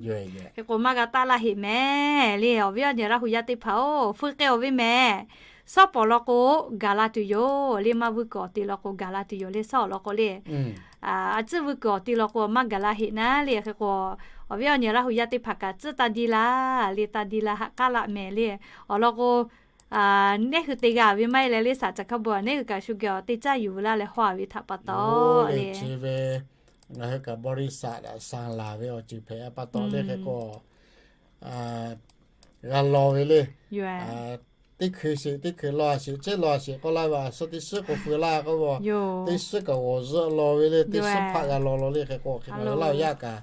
Hk'e k'o maˇ g'a taˆ laˇ heꞈ mehˍ le awˬ viˉ awˬ nyi Laˇ hu yaˇ teˇ hpaˍ-oˬ, feu k'ai awˬ ve mehˍ. Sawˉ pawˍ law k'o gaˬ la tuˬ yoˬ le, maˇ vuiˇ kuiˬ awˬ te law k'o gaˬ la tuˬ yoˬ le, sawˉ awˬ law k'o le. A tcuhˇ vuiˇ kuiˬ awˬ te law k'o maˇ gaˬ la heꞈ naˉ le. Hk'e k'o awˬ viˉ awˬ nyi Laˇ hu yaˇ teˇ hpaˍ kaꞈ tcuhˇ taˇ diˇ laˇ le, taˇ diˇ laˇ haꞈ k'aˉ laˆ mehˍ le. Awˬ lawn k'o, nehˉ hui te g'a ve maˇ heˆ leh le shaˍ caˬ hkaˇ bon a, nehˉ hui kaꞈ shu geh awˬ teˇ caˇ yuˬ ve laˇ leh haw a ve htaꞈ pa taw le. Chi ve ngaˬ hui kaꞈ บริษัท a saˍ laˬ ve awˬ ceuˬ hpehꞈ pa taw le hk'e k'o g'a law ve le. Teˇ hkui sheˍ teˇ hkui law a sheˍ, chehˇ law a sheˍ k'oˆ laˇ ve a suhˉ teˇ suhˉ k'o feu laˇ k'oˆ ve, teˇ suhˉ kaꞈ g'awˬ zuhˆ law ve le, teˇ suhˉ hpaˆ g'a law law le. Hk'e k'o hk'e ngaˬ hui Laˇ hu yaˇ kaꞈ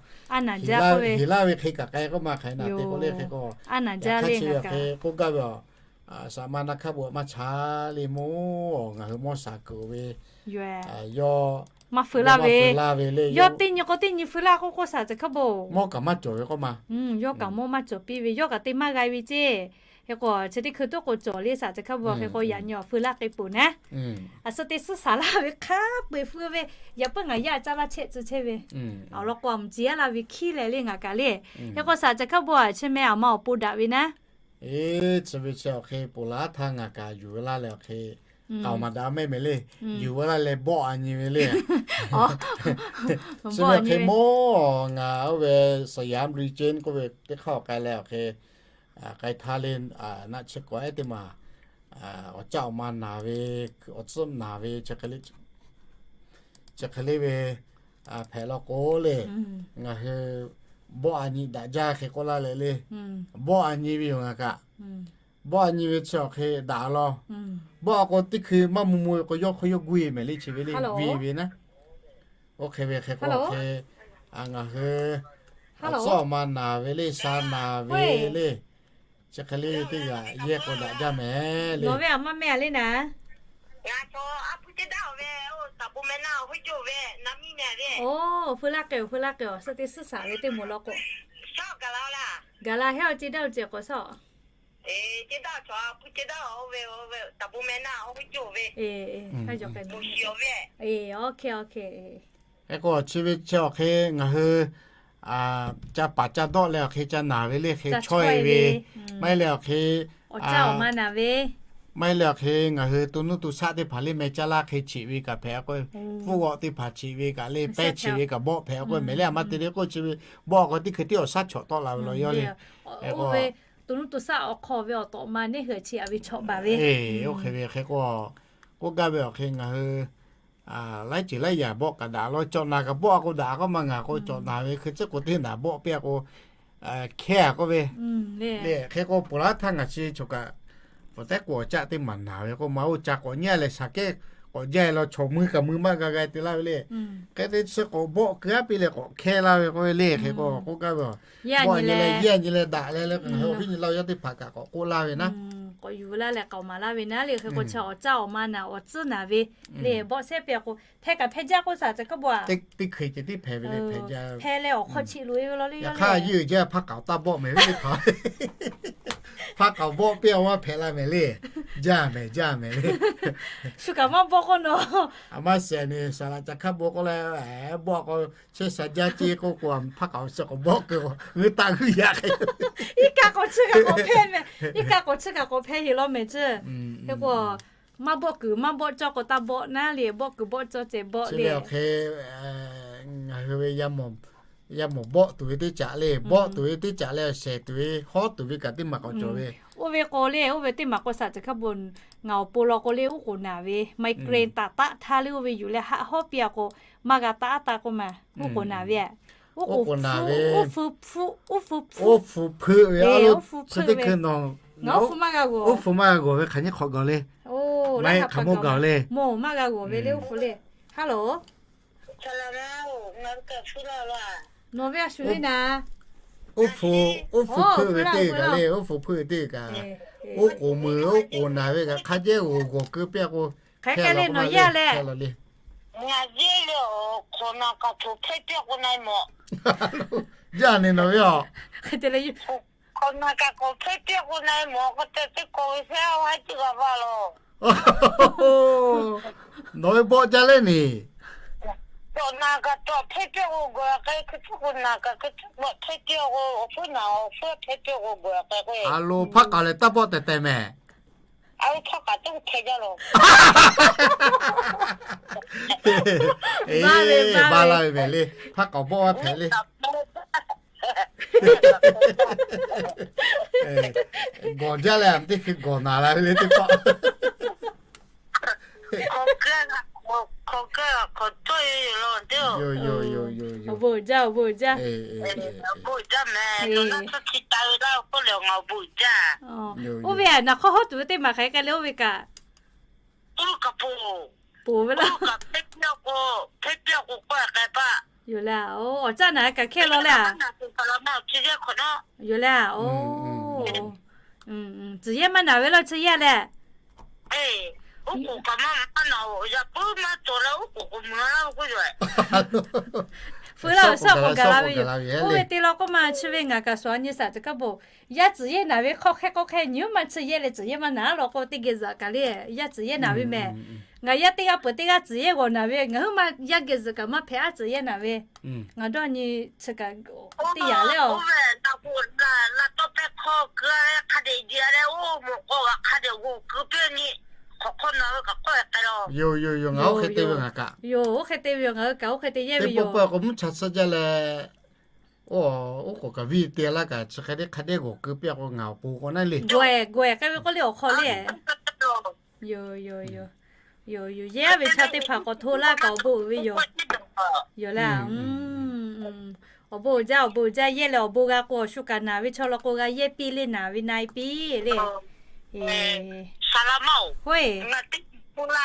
heˍ laˇ ve hk'e kaꞈ k'ai k'oˆ ma hk'aˬ hk'e naˬ te k'o le. Hk'e k'o yaꞈ hk'aˇ chi ve hk'e k'oˆ gaˇ ve a, shaˍ ma na hk'a bon maˇ cha le mawˇ, ngaˬ hui mawˇ shaˍ kuiˬ ve yawˇ maˇ feu laˇ ve le. Yawˇ teˇ nyi k'o teˇ nyi feu laˇ k'oˆ k'o shaˍ caˬ hkaˇ bon mawˇ kaꞈ maˇ cawˬ ve k'oˆ ma. Yawˇ kaꞈ mawˇ maˇ cawˬ piˇ ve, yawˇ kaꞈ te maˇ g'a ve ceˇ. Hk'e k'o chi teˇ hkui tuˉ k'o cawˬ le shaˍ caˬ hkaˇ bon a. Hk'e k'o yaꞈ nyi awˬ feu laˇ k'ai poˬ naˉ, a suhˉ teˇ suhˉ shaˍ laˇ ve hk'a peu-eˬ feu ve, yaꞈ puiˉ ngaˬ yaˇ caˇ laˇ chehˇ tcuh chehˇ ve. Awˬ lawn k'o a mvuhˇ ci yaˇ laˇ ve hkiˉ leh le ngaˬ kaꞈ le. Hk'e k'o shaˍ caˬ hkaˇ bon a chi meh a ma awˬ pon daꞈ ve naˉ. Eˬ, chi ve chi awˬ hk'e ponˬ laˬ htaˇ ngaˬ kaꞈ yuˬ ve laˇ leh awˬ hk'e k'aoˍ maˍ daꞈ mehˆ mehˍ le. Yuˬ ve laˇ leh bawˆ a nyi ve le. Chi ve awˬ hk'e mawˇ ngaˬ oˇ ve สยามรีเจนต์ k'oˆ ve teˇ hk'aˇ awˬ k'ai leh awˬ hk'e k'ai htaˇ le, naˆ chi k'awꞈ ehˉ teˇ maˬ awˬ caˆ awˬ ma naˍ ve, awˬ tcuhˉ naˍ ve, chi hk'e le ve hpehꞈ law k'o le, ngaˬ hui bawˆ a nyi daꞈ jaˇ hk'e k'oˆ laˇ leh le. Bawˆ a nyi ve yoˬ ngaˬ kaꞈ. Bawˆ a nyi ve chi awˬ hk'e daꞈ law. Bawˆ a k'o teˇ hkui maˇ mvuh mvuh ve k'o yawˇ hk'aw yawˇ guˇ e mehˍ le, chi ve le guˇ e ve naˉ. Oˇ hk'e ve hk'e k'o hk'e ngaˬ hui awˬ tcuhˉ awˬ ma naˍ ve le, sha naˍ ve le, chi hk'e le teˇ g'aˇ yehˇ k'o daꞈ jaˇ mehˍ le. Ngaˬ ve a maˇ mehˆ a le naˉ. Oˇ, feu laˇ k'ai-oˬ, feu laˇ k'ai-oˬ, suh teˇ suhˉ shaˍ ve teˇ moˍ law k'o, gaˬ la hehˉ awˬ ce daˇ awˬ ceuˬ k'awꞈ shaˉ. Eˬ, eˬ, hk'e, oˇ hk'e. Hk'e k'o chi ve chi awˬ hk'e ngaˬ hui ca paˍ ca dawˆ leh awˬ hk'e ca naˍ ve le hk'e chaweh ve, maˇ heˆ leh awˬ hk'e, maˇ heˆ leh awˬ hk'e ngaˬ hui to nuˇ to shaˆ teˇ hpaˍ le meh caˇ laˇ hk'e cheꞈ ve kaꞈ hpehꞈ k'o, pfuhˆ g'awˆ teˇ hpaˍ cheꞈ ve kaꞈ le, pehˇ cheꞈ ve kaꞈ bawˆ hpehꞈ k'o mehˍ le, a ma te le k'o chi ve bawˆ k'o teˇ hkui tiˉ awˬ shaˉ chawꞈ tawˆ la ve law yawˇ le. Oˇ ve to nuˇ to shaˆ awˬ hk'aw ve awˬ tawꞈ ma neˇ hui cheꞈ a ve chawꞈ baˬ ve. Oˇ hk'e ve hk'e k'o, k'oˆ gaˇ ve awˬ hk'e ngaˬ hui laiˉ ceuˬ laiˉ yaꞈ bawˆ kaꞈ daꞈ law, cawꞈ naˬ kaꞈ bawˆ a k'o daꞈ k'oˆ ma, ngaˬ k'o cawꞈ naˬ ve hkui tcuhˉ k'o teˇ naˬ bawˆ piˇ a k'o hkehˇ a k'oˆ ve le. Hk'e k'o ponˬ laˇ htaˇ ngaˬ chi choˬ kaꞈ pfuhˍ tehˉ k'o awˬ caˆ teˇ maˬ naˬ ve k'o ma oˇ ca k'awꞈ nyi leh shaˍ kehˉ k'awꞈ jaˇ law, chaw mui kaꞈ mui maˇ g'a g'a te laˇ ve le. Hk'e te chi k'awꞈ bawˆ keu aˉ piˇ leh k'awꞈ hkehˇ laˇ ve k'oˆ ve le. Hk'e k'o k'oˆ gaˇ ve, bawˆ nyi leh yehˇ nyi leh daꞈ leh le, awˬ viˉ nyi laˇ yaˇ teˇ hpaˍ kaꞈ k'awꞈ k'oˆ laˇ ve naˉ. K'awꞈ yuˬ laˇ leh k'aoˍ maˍ laˇ ve naˉ le. Hk'e k'o chi awˬ caˆ awˬ ma naˬ awˬ tcuhˉ naˬ ve le bawˆ shehˉ piˇ a k'o hpehˇ kaꞈ hpehˇ jaˇ k'oˆ shaˍ ceh kaˉ bawˆ a. Teˇ hkui ceh tiˉ hpehˇ ve le, hpehˇ jaˇ. Hpehˇ leh awˬ hk'aw cheꞈ loꞈ e ve law le, yaꞈ hk'aˇ yeˇ jaˇ hpaˇ k'aoˍ taˇ bawˆ mehˍ ve teˇ hpaˍ. Hpaˇ k'aoˍ bawˆ piˇ a maˇ hpehꞈ la mehˍ le. Jaˇ mehˍ, jaˇ mehˍ le. Shu kaꞈ maˇ bawˆ k'oˆ nawˬ. A maˇ shehˍ ni saˍ laꞈ ca hk'aˇ bon k'oˆ leh, bawˆ k'o chehˇ sha jaˇ ce k'oˆ k'o, hpaˇ k'aoˍ chi k'awꞈ bawˆ keu k'o, g'uiˇ taˆ g'uiˇ yaꞈ hk'e. Iˉ kaˆ k'awꞈ chi kaꞈ k'awꞈ hpehˇ mehˍ. Iˉ kaˆ k'awꞈ chi kaꞈ k'awꞈ hpehˇ heˍ law mehˍ ceˇ. Hk'e k'o maˇ bawˆ kuiˬ maˇ bawˆ cawˇ k'o taˇ bawˆ naˉ le, bawˆ kuiˬ bawˆ cawˇ ceh bawˆ le. Hk'e ngaˬ hui ve yaˇ mawˬ bawˆ tuˬ ve teˇ caꞈ le, bawˆ tuˬ ve teˇ caꞈ leh shehˍ tuˬ ve hawˉ tuˬ ve kaꞈ teˇ maˬ k'awꞈ cawˬ ve. Oˇ ve k'o le, oˇ ve teˇ maˬ k'o shaˍ ceh hk'aˇ bon ngaˬ awˬ pon law k'o le, uˉ k'oˍ naˬ ve, migraine taˍ taˆ htaˇ le oˇ ve yuˬ leh haˆ hawˉ piˇ a k'o, maˇ g'a taˆ taˆ k'oˆ ma, uˉ k'oˍ naˬ ve. Uˉ k'oˍ naˬ ve, uˉ hpu hpeuˆ ve, uˉ hpu hpeuˆ ve, ngaˬ uˉ hpu maˇ g'a g'awˬ, uˉ hpu maˇ g'a g'awˬ ve hk'aˬ nyiˇ hk'awꞈ gawˬ le. Maˇ heˆ hk'aˬ mawˇ gaˬ le. Maˇ maˇ g'a g'awˬ ve le, uˉ hpu le. Hello. Nawˬ ve a shuˍ le naˍ. Oˇ hpu, oˇ hpu hpeuˆ ve teˇ g'aˇ le, oˇ hpu hpeuˆ ve teˇ g'aˇ. Oˇ k'oˍ mui oˇ k'oˍ naˬ ve kaꞈ hk'a jehˇ g'oˬ g'awˬ keu piˇ a k'o, hk'e hk'e le nawˬ yaˇ leh. Ngaˬ yaˇ le, awˬ hk'awꞈ naˬ kaꞈ htoꞈ hpehˇ piˇ k'o na e mawˬ. Jaˇ ni nawˬ ve a. Hk'awꞈ naˬ kaꞈ k'awꞈ hpehˇ piˇ k'o na e mawˬ k'o te teˇ k'o ve sehˉ a haˉ ciˇ g'a vaˇ laˬ. Nawˬ ve bawˆ jaˇ leh ni. K'awꞈ naˬ kaꞈ k'awꞈ hpehˇ piˇ k'o gawˬ k'ai, hkui hpfuhˇ k'o naˬ kaꞈ hkui hpfuhˇ k'awꞈ hpehˇ piˇ k'o, awˬ hpfuhˇ naˬ awˬ hpfuhˇ hpehˇ piˇ k'o gawˬ k'ai k'o. A lo hpaˇ k'aoˍ lehˬ taˇ bawˆ tehˬ tehˬ mehˍ. A lo hpaˇ k'aoˍ tuˉ hkeh jaˇ lo. Eˬ, ba laˇ ve mehˍ le. Hpaˇ k'aoˍ bawˆ a hpehꞈ le. Gawˬ jaˇ leh a teˇ hkui gawˬ naˬ la ve le teˇ hpaˍ. Awˬ bon jaˇ, awˬ bon jaˇ. Oˇ ve a naˬ hk'aw hawˉ tuˬ ve teˇ maˬ hk'aˬ hk'e k'ai le oˇ ve kaꞈ. Ponˬ ve laˇ. Yoˬ le, awˬ caˆ naˬ kaꞈ hkehˇ law le a. Yoˬ le, tcuhˬ yehˇ maˇ naˬ ve laˇ chi yehˇ leh. Feu laˇ ve shaˆ k'awꞈ gaˬ la ve yoˬ. Oˇ ve te law k'oˆ ma chi ve ngaˬ kaꞈ shuˍ a nyi shaꞈ teꞈ kaˉ bon. Yaˇ tcuhˬ yehˇ naˬ ve hk'aw hk'e k'o hk'e nyi huiˉ ma chi yehˇ leh tcuhˬ yehˇ maˇ naˬ law k'o teˇ geh zuhꞈ kaꞈ le. Yaˇ tcuhˬ yehˇ naˬ ve mehˍ. Ngaˬ yaˇ teˇ g'aˇ peuˬ teˇ g'aˇ tcuhˬ yehˇ g'awˬ naˬ ve, ngaˬ huiˉ ma yaˇ geh zuhꞈ kaꞈ maˇ hpehꞈ a tcuhˬ yehˇ naˬ ve. Ngaˬ dawˇ nyi chi kaꞈ teˇ yanˇ leh a. Oˇ ve na k'o, la tawˇ pehˇ hkawˇ keu a leh hk'a dehꞈ jeˬ a leh oˇ mawˬ k'aw g'a hk'a dehꞈ g'awˬ keu piˇ nyi. Yoˬ, yoˬ, yoˬ, ngaˬ oˇ hk'e te ve ngaˬ kaꞈ. Yoˬ, oˇ hk'e te ve yoˬ, ngaˬ hui kaꞈ oˇ hk'e te yehˇ ve yoˬ. Teˇ pawˆ pawˆ k'o mvuhˇ cha tsuhˇ jaˇ leh, oˇ, oˉ k'oˍ kaꞈ viˇ te laˇ kaꞈ chi hk'e te hk'a dehꞈ g'awˬ keu piˇ k'o ngaˬ awˬ pon k'o naˉ le. Gawˬ-ehˍ, gawˬ-ehˍ k'ai ve k'oˆ le awˬ hk'aw le. Yoˬ, yoˬ, yoˬ. Yoˬ, yoˬ, yehˇ ve chaw teˇ hpaˍ k'awꞈ hto laˇ kaꞈ awˬ bon uiˍ ve yoˬ. Yoˬ le. Awˬ bon uiˍ jaˇ, awˬ bon uiˍ jaˇ, yehˇ leh awˬ bon g'a k'o awˬ shu kaꞈ naˬ ve chaw law k'o g'a yehˇ piˇ le, naˬ ve na-e piˇ le. Oˇ, e, ngaˬ teˇ k'oˆ laˇ.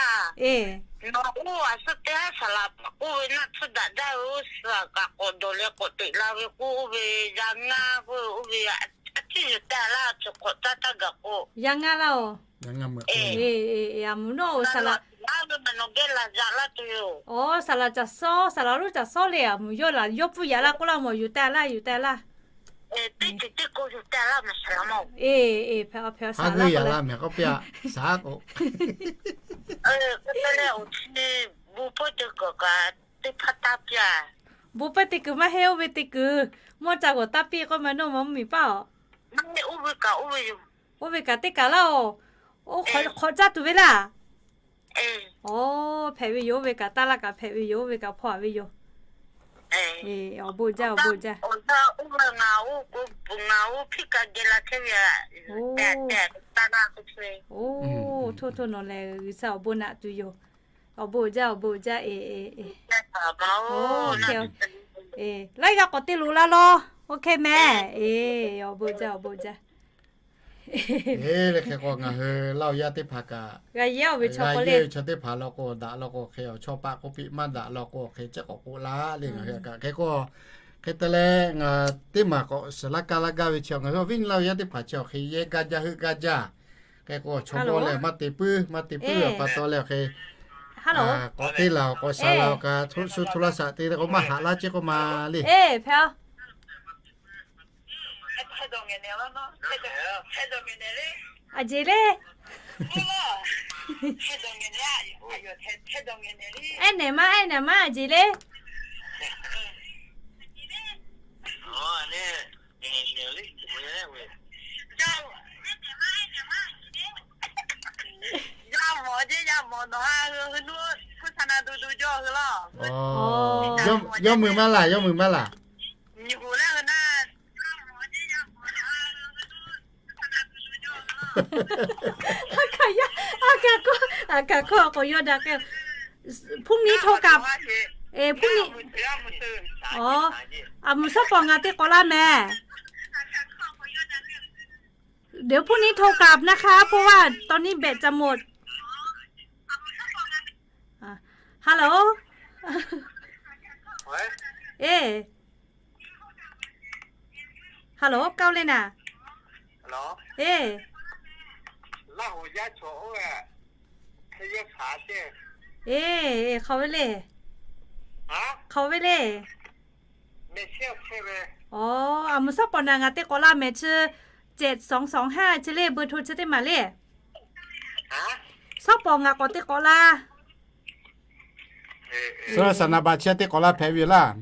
Nawˬ oˇ a suh teˇ haˉ saˍ laˍ paˍ k'oˆ ve naˆ tsuhˇ daꞈ jaˇ ve oˇ suhˍ kaꞈ k'awꞈ dawˬ leh k'awꞈ teꞈ la ve k'o, oˇ ve yaˇ ngaˇ k'oˆ ve oˇ ve a ciˉ yuˬ taˍ laˇ, cawˬ hk'awꞈ caˇ taˇ gaˬ k'o. Yaˇ ngaˇ laˇ-oˬ. Aˬ mvuhˇ nawˉ-oˬ, saˍ laˍ, aˬ, saˍ laˍ caˬ sawˉ, saˍ laˍ lonˉ caˬ sawˉ le, aˬ mvuhˇ yawˇ laˬ yawˇ pfuhˇ yaꞈ laˇ k'oˆ laˇ mawˬ, yuˬ taˍ laˇ, yuˬ taˍ laˇ. Hk'e, hk'e, hk'e, bon pawehˇ te kuiˬ maˇ heˆ, oˇ ve te kuiˬ mawˇ ca g'awˬ taˇ piˇ k'oˆ ma nawˇ mawˬ mvuhˇ miˬ paˆ-oˬ. Oˇ ve kaꞈ teˇ kaꞈ laˇ-oˬ. Oˇ hk'awꞈ caˇ tuˬ ve laˇ. Oˇ, hpehꞈ ve yoˬ, oˇ ve kaꞈ taˇ laˇ kaꞈ hpehꞈ ve yoˬ, oˇ ve kaꞈ hpaw-a ve yoˬ. Awˬ bon jaˇ, awˬ bon jaˇ. Oˇ, hto hto nawˬ lehˬ G'uiˬsha awˬ bon naꞈ tuˬ yoˬ. Awˬ bon jaˇ, awˬ bon jaˇ, e, e, e. Laiˉ g'aˇ k'awꞈ te loꞈ la law. Oˇ hk'e mehˍ. E, awˬ bon jaˇ, awˬ bon jaˇ. Eˬ, le hk'e k'o ngaˬ hui Laˇ huˍ yaˇ teˇ hpaˍ kaꞈ g'a yehˇ ve chaw teˇ hpaˍ law k'o, daꞈ law k'o hk'e, awˬ chawˇ paˆ k'oˆ piˇ maˇ daꞈ law k'o hk'e, chi k'awꞈ k'oˆ laˇ le ngaˬ hui kaꞈ. Hk'e k'o, hk'e te leh ngaˬ teˇ maˬ k'awꞈ suhˍ laˇ kaˇ laˇ gaˇ ve chi, ngaˬ hui awˬ viˉ nyi Laˇ huˍ yaˇ teˇ hpaˍ chi awˬ hk'e yehˇ gaˇ jaˇ heuˆ gaˇ jaˇ. Hk'e k'o, chaw mawˇ lehˬ maˇ te puiˉ, maˇ te puiˉ ve pa taw leh awˬ hk'e, k'awꞈ te laˬ, k'awꞈ shaˍ laˬ kaꞈ, shu hto laˇ shaꞈ te leh k'o maˇ haꞈ laˇ ceˇ k'oˆ ma le. Aˬ jeˬ le. Ehˉ nehˬ maˇ, ehˉ nehˬ maˇ, aˬ jeˬ le. Yawˇ mui maˇ laˬ, yawˇ mui maˇ laˬ. A kaˍ k'oˆ, a kaˍ k'oˆ k'awꞈ yawˇ daꞈ k'ai. พรุ่งนี้โทรกลับ e, พรุ่งนี้ aˬ mvuhˬ shawˉ pawˍ ngaˬ te k'awꞈ laˇ mehˍ. เดี๋ยวพรุ่งนี้โทรกลับนะคะ เพราะว่าตอนนี้แบตจะหมด Hello. E, hello, k'oˆ le naˍ. E, e, hk'aˬ ve le, hk'aˬ ve le. Aˬ mvuhˬ shawˉ pawˍ naˬ ngaˬ te k'awꞈ laˇ mehˍ chi, เจ็ดสองสองห้า chi le, เบอร์โทร chi teˇ maˬ le. Shawˉ pawˍ ngaˬ k'awꞈ te k'awꞈ laˇ. Suh saˍ naˍ baꞈ chi te k'awꞈ laˇ hpehꞈ ve yoˬ laˇ.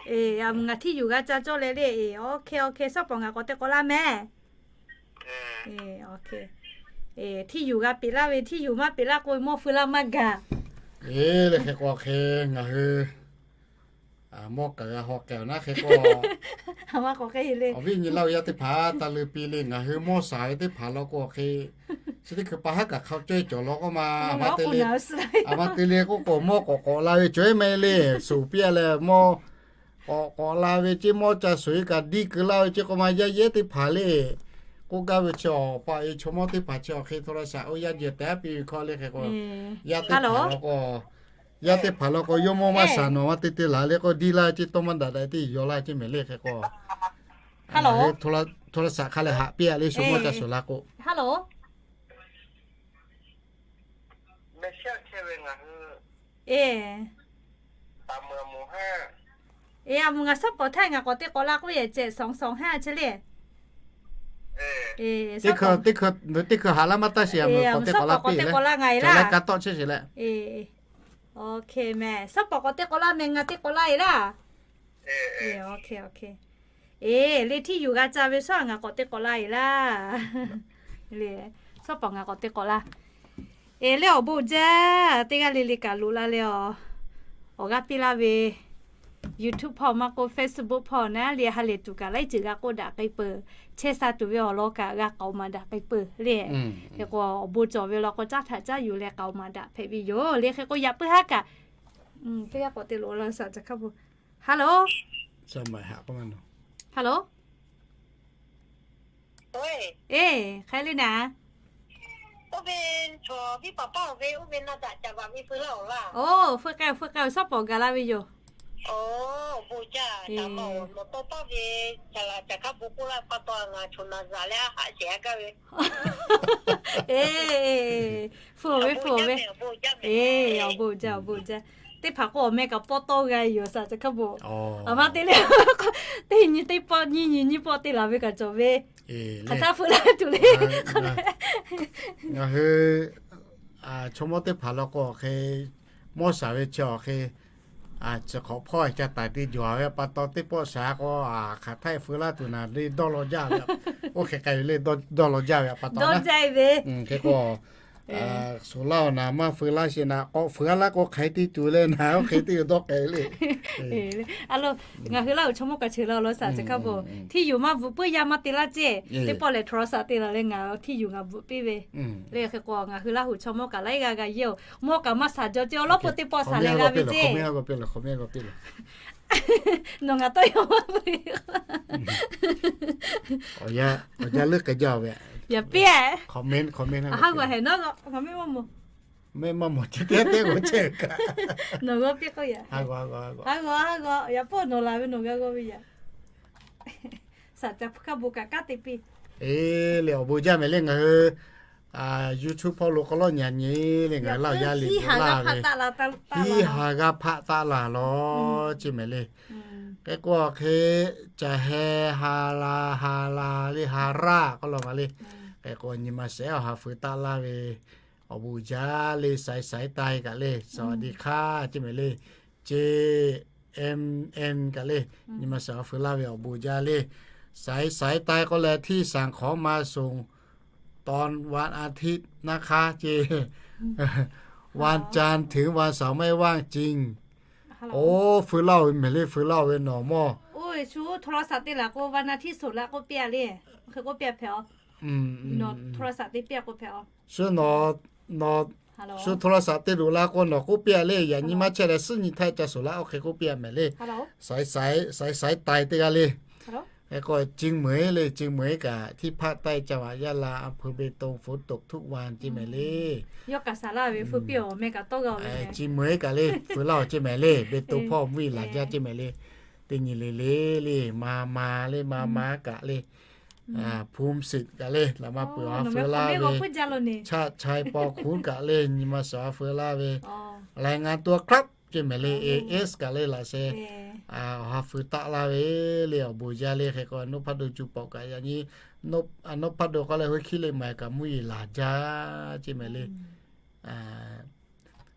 E, aˬ mvuhˬ ngaˬ ที่อยู่ g'a ca cawˇ leh le. E, OK, OK, shawˉ pawˍ ngaˬ k'awꞈ te k'awꞈ laˇ mehˍ. E, OK. E, ที่อยู่ g'a peꞈ laˇ ve, ที่อยู่ maˇ peꞈ laˇ k'o mawˇ feu laˇ maˇ gaˬ. E, le hk'e k'o hk'e ngaˬ hui mawˇ kaˬ g'a haw k'ai awˬ naˉ hk'e k'o, awˬ viˉ nyi Laˇ huˍ yaˇ teˇ hpaˍ taˇ leuˉ piˇ le, ngaˬ hui mawˇ shaˍ ve teˇ hpaˍ law k'o hk'e, chi teˇ hkui pa haˉ kaꞈ hk'a cawˇ-e cawˬ law k'oˆ ma, a ma te le k'oˆ k'o mawˇ k'awꞈ k'awꞈ la ve cawˬ-e ma le, suˍ piˇ-a leh mawˇ k'awꞈ k'awꞈ la ve ceˇ, mawˇ ca suˍ-e kaꞈ diˇ keu laˇ ve ceˇ k'oˆ ma, yaˇ yehˉ teˇ hpaˍ le k'oˆ gaˇ ve chi awˬ pa e chaw mawˇ teˇ hpaˍ chi awˬ hk'e โทรศัพท์ oˇ yaˇ jehˬ tehꞈ piˇ ve hkawˇ le hk'e k'o, yaˇ teˇ hpaˍ law k'o, yaˇ teˇ hpaˍ law k'o yawˇ mawˇ maˇ shaˍ nawˬ ma te te laˬ le k'o diˇ laˇ ceˇ, tawˇ maˇ daꞈ daꞈ teˇ yaw laˇ ceˇ mehˍ le hk'e k'o, โทรศัพท์ hk'a lehˬ haꞈ piˇ-a le, shu mawˇ ca suˍ la k'o. E, e, aˬ mvuhˬ ngaˬ shawˉ pawˍ htaˇ ngaˬ k'awꞈ te k'awꞈ la k'oˆ ve, เจ็ดสองสองห้า chi le. Teˇ hkui haꞈ laˇ maˇ taˇ sheˍ, aˬ mvuhˬ k'awꞈ te k'awꞈ la piˇ leh, ka tawˆ chehˇ sheˍ leh. OK mehˍ, shawˉ pawˍ k'awꞈ te k'awꞈ laˇ mehˍ, ngaˬ te k'awꞈ laˇ e laˇ. Eˬ, le hteˇ yuˬ g'a ca ve shawˉ ngaˬ k'awꞈ te k'awꞈ la eˬ laˇ. Shawˉ pawˍ ngaˬ k'awꞈ te k'awꞈ la. Eˬ, le awˬ bon jaˇ, teˇ g'aˇ le le kaꞈ loꞈ la le awˬ, awˬ g'aˇ piˇ laˇ ve YouTube hpawˇ maˇ k'oˆ Facebook hpawˇ naˉ le ha lehˬ tuˬ kaꞈ laiˉ ceuˬ g'a k'oˆ daꞈ k'ai peuˬ. Chehˇ sha tuˬ ve awˬ lawn kaꞈ g'a k'aoˍ maˍ daꞈ k'ai peuˬ le. Hk'e k'o awˬ bon cawˬ ve law k'o caˉ htaꞈ caˉ yuˬ leh k'aoˍ maˍ daꞈ hpehꞈ ve yoˬ le. Hk'e k'o yaꞈ puiˉ haˉ kaꞈ teˇ g'aˇ k'awꞈ te loꞈ la shaˍ ca hk'a bon. Hello. Hello. Eˬ, hk'e le naˍ. Oˇ, feu k'ai, feu k'ai, shawˉ pawˍ gaˬ la ve yoˬ. Eˬ, feu ve, feu ve. Eˬ, awˬ bon jaˇ, awˬ bon jaˇ. Teˇ hpaˍ k'o awˬ meh kaꞈ pawˇ tawˆ g'a yoˬ shaˍ ca hk'a bon. Aˬ ma te le, teˇ nyi teˇ pawˆ nyiˇ nyi nyiˇ pawˆ te laˬ ve kaꞈ cawˬ ve. Hk'aˬ htaˇ feu laˇ tuˬ le. Ngaˬ hui chaw mawˇ teˇ hpaˍ law k'o hk'e mawˇ shaˍ ve chi awˬ hk'e, chi hk'awꞈ hpawˇ ca taiˍ te jawˬ ve pa taw teˇ pawˆ shaˍ k'o, hk'aˬ htaˇ feu laˇ tuˬ naˍ le dawˇ law jaˇ ve. Oˇ hk'e k'ai ve le dawˇ law jaˇ ve pa taw hk'e k'o, shuˍ laˇ awˬ naˍ maˇ feu laˇ sheˍ naˍ, k'awꞈ feu laˇ k'o hk'aˬ hk'e te tuˬ le naˍ, oˇ hk'e te ve dawˇ k'ai le. A lo, ngaˬ hui laˇ oˬ chaw mawˇ kaꞈ cheuˬ la awˬ lawn shaˍ ca hk'a bon. Hteˇ yuˬ maˇ bvuhꞈ puiˉ yaˇ maˇ te laˇ ceˇ. Teˇ pawˆ lehˬ htawnˍ la shaˍ te laˬ leh ngaˬ hteˇ yuˬ ngaˬ bvuhꞈ piˇ ve. Le hk'e k'o ngaˬ hui laˇ oˬ chaw mawˇ kaꞈ laiˉ g'aˇ g'a yeˇ oˬ. Mawˇ kaꞈ maˇ shaˍ jaw ceˇ, awˬ lawˉ peuˬ teˇ pawˆ shaˍ leh g'a ve ceˇ. Nawˬ ngaˬ tawˇ yaw maˇ ve. Awˬ yanˇ leuˉ k'ai jaˇ ve. Yaꞈ piˇ, haˉ g'awˬ hehˍ nawˉ, mehˆ maˇ mawˬ ce teˇ g'aˇ teˇ g'aˇ chehˇ kaꞈ. Nawˬ g'awˇ piˇ k'oˆ yaꞈ. Haˉ g'awˬ, haˉ g'awˬ, yaꞈ puiˉ nawˬ laˬ ve nawˬ g'a g'awˇ ve yaꞈ. Shaˍ ca hpu hkaˇ bon kaꞈ kanˉ te piˇ. Eˬ, le awˬ bon jaˇ mehˍ le ngaˬ hui YouTube hpawˇ lo k'aw lawˇ nyi nyi le ngaˬ hui laˇ yaˇ le, hiˉ ha g'aˇ hpaˆ taˆ laˬ lawˬ ceˇ mehˍ le. Hk'e k'o hk'e, caˬ heh ha la ha la le ha raˇ k'aw lawˬ ma le. Hk'e k'o nyi ma shehˍ awˬ ha feu taˆ laˇ ve awˬ bon jaˇ le, สายสายใต้ kaꞈ le สวัสดีค่ะ ceˇ mehˍ le, ceˇ, M N kaꞈ le, nyi ma shehˍ awˬ ha feu laˇ ve awˬ bon jaˇ le. สายสายใต้ k'oˆ leh ที่สั่งของมาส่งตอนวันอาทิตย์นะคะ ceˇ, วันจันทร์ถึงวันเสาร์ไม่ว่างจริง. Oˇ, feu laˇ oˬ ve mehˍ le, feu laˇ oˬ ve nawˬ mawˇ. Oˇ, shu โทรศัพท์ te laˬ k'o วันอาทิตย์ shuˍ laˇ k'oˆ piˇ a le. Hk'e k'oˆ piˇ a hpehꞈ a. โทรศัพท์ te piˇ a k'oˆ hpehꞈ a. Shu nawˬ, nawˬ, shu โทรศัพท์ te loꞈ la k'o nawˬ k'oˆ piˇ a le. Yaꞈ nyi maˇ chehˇ leh suhˉ nyi htaˇ ca shuˍ laˇ, oˇ hk'e k'oˆ piˇ a mehˍ le. สายสาย สายสายใต้ teˇ g'aˇ le. Hk'e k'o เชียงใหม่ le, เชียงใหม่ kaꞈ ที่ภาคใต้ จังหวัดยะลา อำเภอเบตง ฝนตกทุกวัน ceˇ mehˍ le. Yawˇ kaꞈ shaˍ laˇ ve feu piˇ awˬ meh kaꞈ tawˇ g'a ve. เชียงใหม่ kaꞈ le feu laˇ oˬ ceˇ mehˍ le, เบตง hpawˇ mvuhˇ yeˬ laˬ jaˇ ceˇ mehˍ le. Teˇ nyi le le le, ma ma le, ma ma kaꞈ le, ภูมิสิทธิ์ kaꞈ le, laꞈ ma peuˬ awˬ ha feu laˇ ve. Chaˆ chai paw hkunˉ kaꞈ le, nyi ma shehˍ awˬ ha feu laˇ ve. รายงานตัวครับ ceˇ mehˍ le, A S kaꞈ le laꞈ sheh awˬ ha feu taˆ laˇ ve le, awˬ bon jaˇ le. Hk'e k'o นพดล cu pawˍ kaꞈ yaꞈ nyi นพดล k'oˆ leh ห้วยขี้เหล็ก maiˍ kaꞈ mvuhˇ yeˬ laˬ jaˇ ceˇ mehˍ le.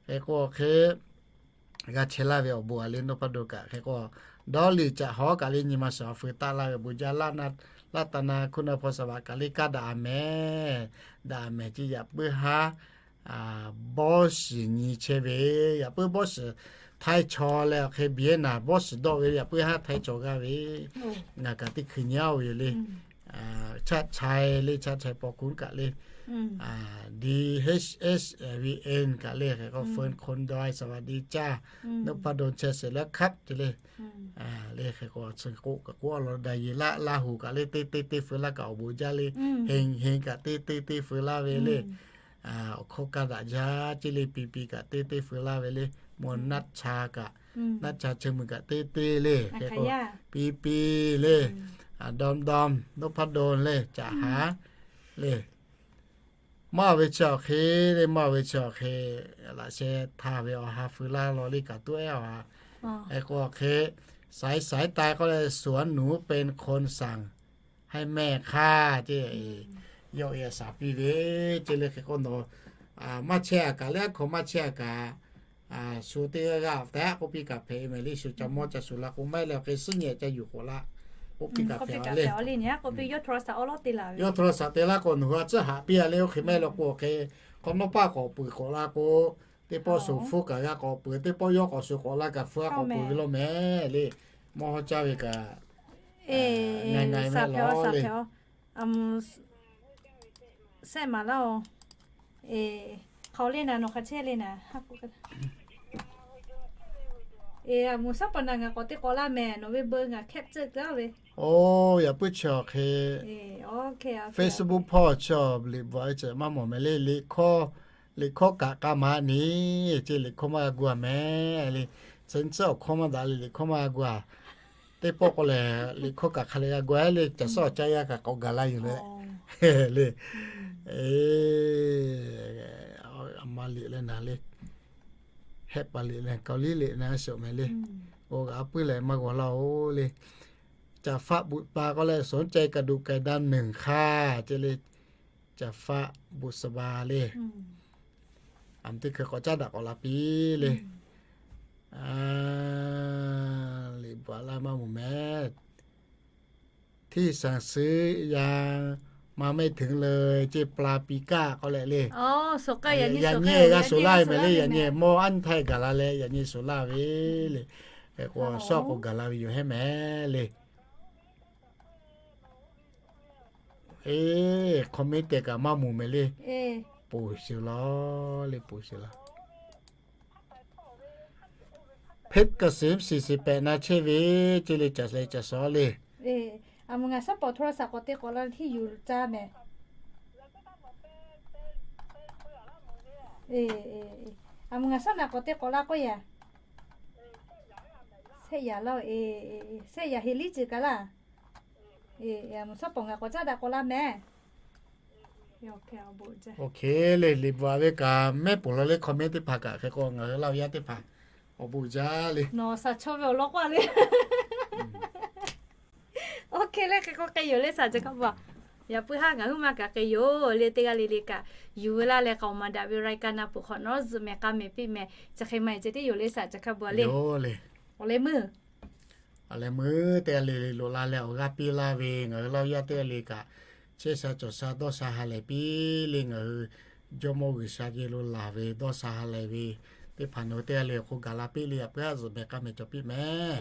Hk'e k'o hk'e g'a chehˇ laˇ ve awˬ bon a le นพดล kaꞈ. Hk'e k'o dawˇ liꞈ caꞈ hawˉ kaꞈ le nyi ma shehˍ awˬ ha feu taˆ laˇ ve awˬ bon jaˇ. Laˇ na, Laˇ taˍ na hkunˉ na hpawˇ shaˍ vaꞈ kaꞈ le kaˇ daꞈ a mehˍ, daꞈ a mehˍ ceˇ. Yaꞈ puiˉ haˉ bawˇ shiˍ nyi chehˇ ve, yaꞈ puiˉ bawˇ shiˍ htaiˇ chaw leh awˬ hk'e biˇ naˍ bawˇ shiˍ dawˆ ve yaꞈ puiˉ haˉ htaiˇ chaw g'aˇ ve. Ngaˬ kaꞈ teˇ hkui nyi a ve yoˬ le. Chaˆ chai le, chaˆ chai paw hkunˉ kaꞈ le, D H S V N kaꞈ le, hk'e k'o เฟิร์น คนดอย สวัสดีจ้า นพดล แชร์เสร็จแล้วครับ ceˇ le. Le hk'e k'o chi k'oˆ kaꞈ k'oˆ a law daꞈ yeˬ laˇ, Laˇ huˍ kaꞈ le teˇ teˇ teˇ feu laˇ kaꞈ awˬ bon jaˇ le. Heˍ heˍ kaꞈ teˇ teˇ teˇ feu laˇ ve le. Awˬ hkawˇ kaˇ daꞈ jaˇ ceˇ le. Pi pi kaꞈ teˇ teˇ feu laˇ ve le. Mvuhˇ naˆ cha kaꞈ, naˆ cha cheu mui kaꞈ teˇ teˇ le. Hk'e k'o pi pi le, dawˇ dawˇ นพดล le, caꞈ haˉ le. Maˇ ve chi awˬ hk'e le, maˇ ve chi awˬ hk'e laꞈ sheh htaˇ ve awˬ ha feu laˇ law le kaꞈ tuˉ ehˉ awˬ ha. Hk'e k'o awˬ hk'e, สายสายใต้ k'oˆ leh สวนหนูเป็นคนสั่งให้แม่ค่ะ ceˇ. Yawˇ e shaˍ piˇ ve ceˇ le. Hk'e k'o nawˬ maˇ chehˇ a kaꞈ le, aˉ hkaw maˇ chehˇ a kaꞈ, shu teˇ g'aˇ g'aˇ tehꞈ k'oˆ piˇ kaꞈ hpehꞈ mehˍ le. Shu ca mawˇ ca shuˍ la k'o maˇ heˆ leh awˬ hk'e suhˉ nyi ca yuˬ k'oꞈ laˇ. K'oˆ piˇ kaꞈ hpehꞈ le. Yawˇ hto la saꞈ te laˇ k'o nawˬ hui a tcuhˉ haꞈ piˇ a le, oˇ hk'e mehˆ law k'o hk'e, hk'aw nawˉ paˆ k'awꞈ peuˬ k'awꞈ la k'o, teˇ pawˆ shuˍ hpfuhˇ kaꞈ g'a k'awꞈ peuˬ, teˇ pawˆ yawˇ k'awꞈ shuˍ k'awꞈ la kaꞈ hpfuhˇ a k'awꞈ peuˬ ve law mehˍ le. Mawˇ hawˉ caˇ ve kaꞈ, ngaˬ ngaˬ e mehˆ law le. Sehˆ maˍ laˇ-oˬ. Hk'aˬ le naˍ, nawˬ hk'aˬ chehˇ le naˍ. E, a moˍ shaˉ paˍ naˍ, ngaˬ k'awꞈ te k'awꞈ laˇ mehˍ, nawˬ ve beu ngaˬ hkehˆ tcuhˆ gaˇ ve. Oˇ, yaꞈ puiˉ chi awˬ hk'e Facebook hpawˇ chi awˬ liꞈ bvuhꞈ ve ceh maˇ mawˬ mehˍ le. Liꞈ hkawˇ kaꞈ k'a maˍ ni, ce liꞈ hkawˇ maˇ g'a gu a mehˍ le. Chi nyi tcuhˉ awˬ hkawˇ maˇ daꞈ le, liꞈ hkawˇ maˇ g'a gu a. Teˇ pawˆ k'o lehˬ, liꞈ hkawˇ kaꞈ hk'a lehˬ g'a gu a le, caˬ suhˉ awˬ caˇ yaˇ kaꞈ k'awꞈ gaˬ la yuˬ le. Le, a ma liꞈ leh naˍ le, hehˆ paˍ liꞈ leh Kaoˍliˇ liꞈ na suhˍ mehˍ le. Oˇ g'aꞈ puiˉ leh maˇ g'awˬ laˇ-oˬ le. Caˬ faˆ bvuhꞈ pa k'oˆ leh, สนใจกระดูกไก่ดำหนึ่ง hk'aˇ ce le. Caˬ faˆ bvuhꞈ suhˍ ba le. A teˇ hkui k'awꞈ caˉ daꞈ k'awꞈ la piˇ le. Liꞈ bvuhꞈ laˇ maˇ mawˬ mehˍ. ที่สั่งซื้อยังมาไม่ถึงเลย ce pla pi kaˆ k'oˆ leh le. Yaꞈ nyi g'a shuˍ laˇ ve mehˍ le, yaꞈ nyi mawˇ anˇ htaˇ gaˬ la leh yaꞈ nyi shuˍ laˇ ve le. Hk'e k'o shawˉ k'o gaˬ la ve yoˬ hehˉ mehˍ le. E, hk'aw miˇ te kaꞈ maˇ mawˬ mehˍ le. Poˬ shiˍ laˇ le, poˬ shiˍ laˇ. Hpeˆ kaꞈ siˍ siˍ pehꞈ na chehˇ ve ce le, caˬ leh caˬ suhˉ le. A moˍ ngaˬ shaˉ paˍ hto la saꞈ k'awꞈ te k'awꞈ la htiˇ yuˬ caˇ mehˍ. A moˍ ngaˬ shaˉ naˍ k'awꞈ te k'awꞈ la k'oˆ yaꞈ. Sehˆ yaꞈ laˇ, sehˆ yaꞈ heˍ liˇ ceuˬ kaꞈ laˇ. A moˍ shaˉ paˍ ngaˬ k'awꞈ caˉ daꞈ k'awꞈ la mehˍ. Oˇ hk'e le, liꞈ bvuhꞈ ve kaꞈ mehˉ poˬ law le, hk'aw miˇ teˇ hpaˍ kaꞈ hk'e k'o ngaˬ hui Laˇ huˍ yaˇ teˇ hpaˍ awˬ bon jaˇ le. Nawˬ shaˍ chaw ve awˬ lawn k'oˆ a le. Oˇ hk'e le hk'e k'o k'ai yoˬ le saˍ ce hk'a bvuhꞈ. Yaꞈ puiˉ haˉ ngaˬ huiˉ maˇ kaꞈ k'ai yoˬ le, teˇ g'aˇ le le kaꞈ yuˬ ve laˇ leh k'aoˍ maˍ daꞈ ve รายการ na peuˬ hk'awꞈ nawˉ zuhꞈ mehˍ k'a mehˍ piˇ mehˍ, chi hk'e maˇ heˆ ce tiˉ yoˬ le saˍ ce hk'a bvuhꞈ le. Awˬ leh meuˇ Awˬ leh meuˇ teˇ g'aˇ le le loꞈ la leh awˬ g'aˇ piˇ laˇ ve ngaˬ hui Laˇ huˍ yaˇ teˇ g'aˇ le kaꞈ, chehˇ sha cawˬ sha dawˇ sha ha lehˬ piˇ le, ngaˬ hui Jawˇmawˇ G'uiˬsha geh lo laˬ ve dawˇ sha ha lehˬ ve teˇ hpaˍ nawˬ hui teˇ g'aˇ le awˬ hk'oˆ gaˬ la piˇ le, yaꞈ puiˉ haˉ zuhꞈ mehˍ k'a mehˍ cawˬ piˇ mehˍ.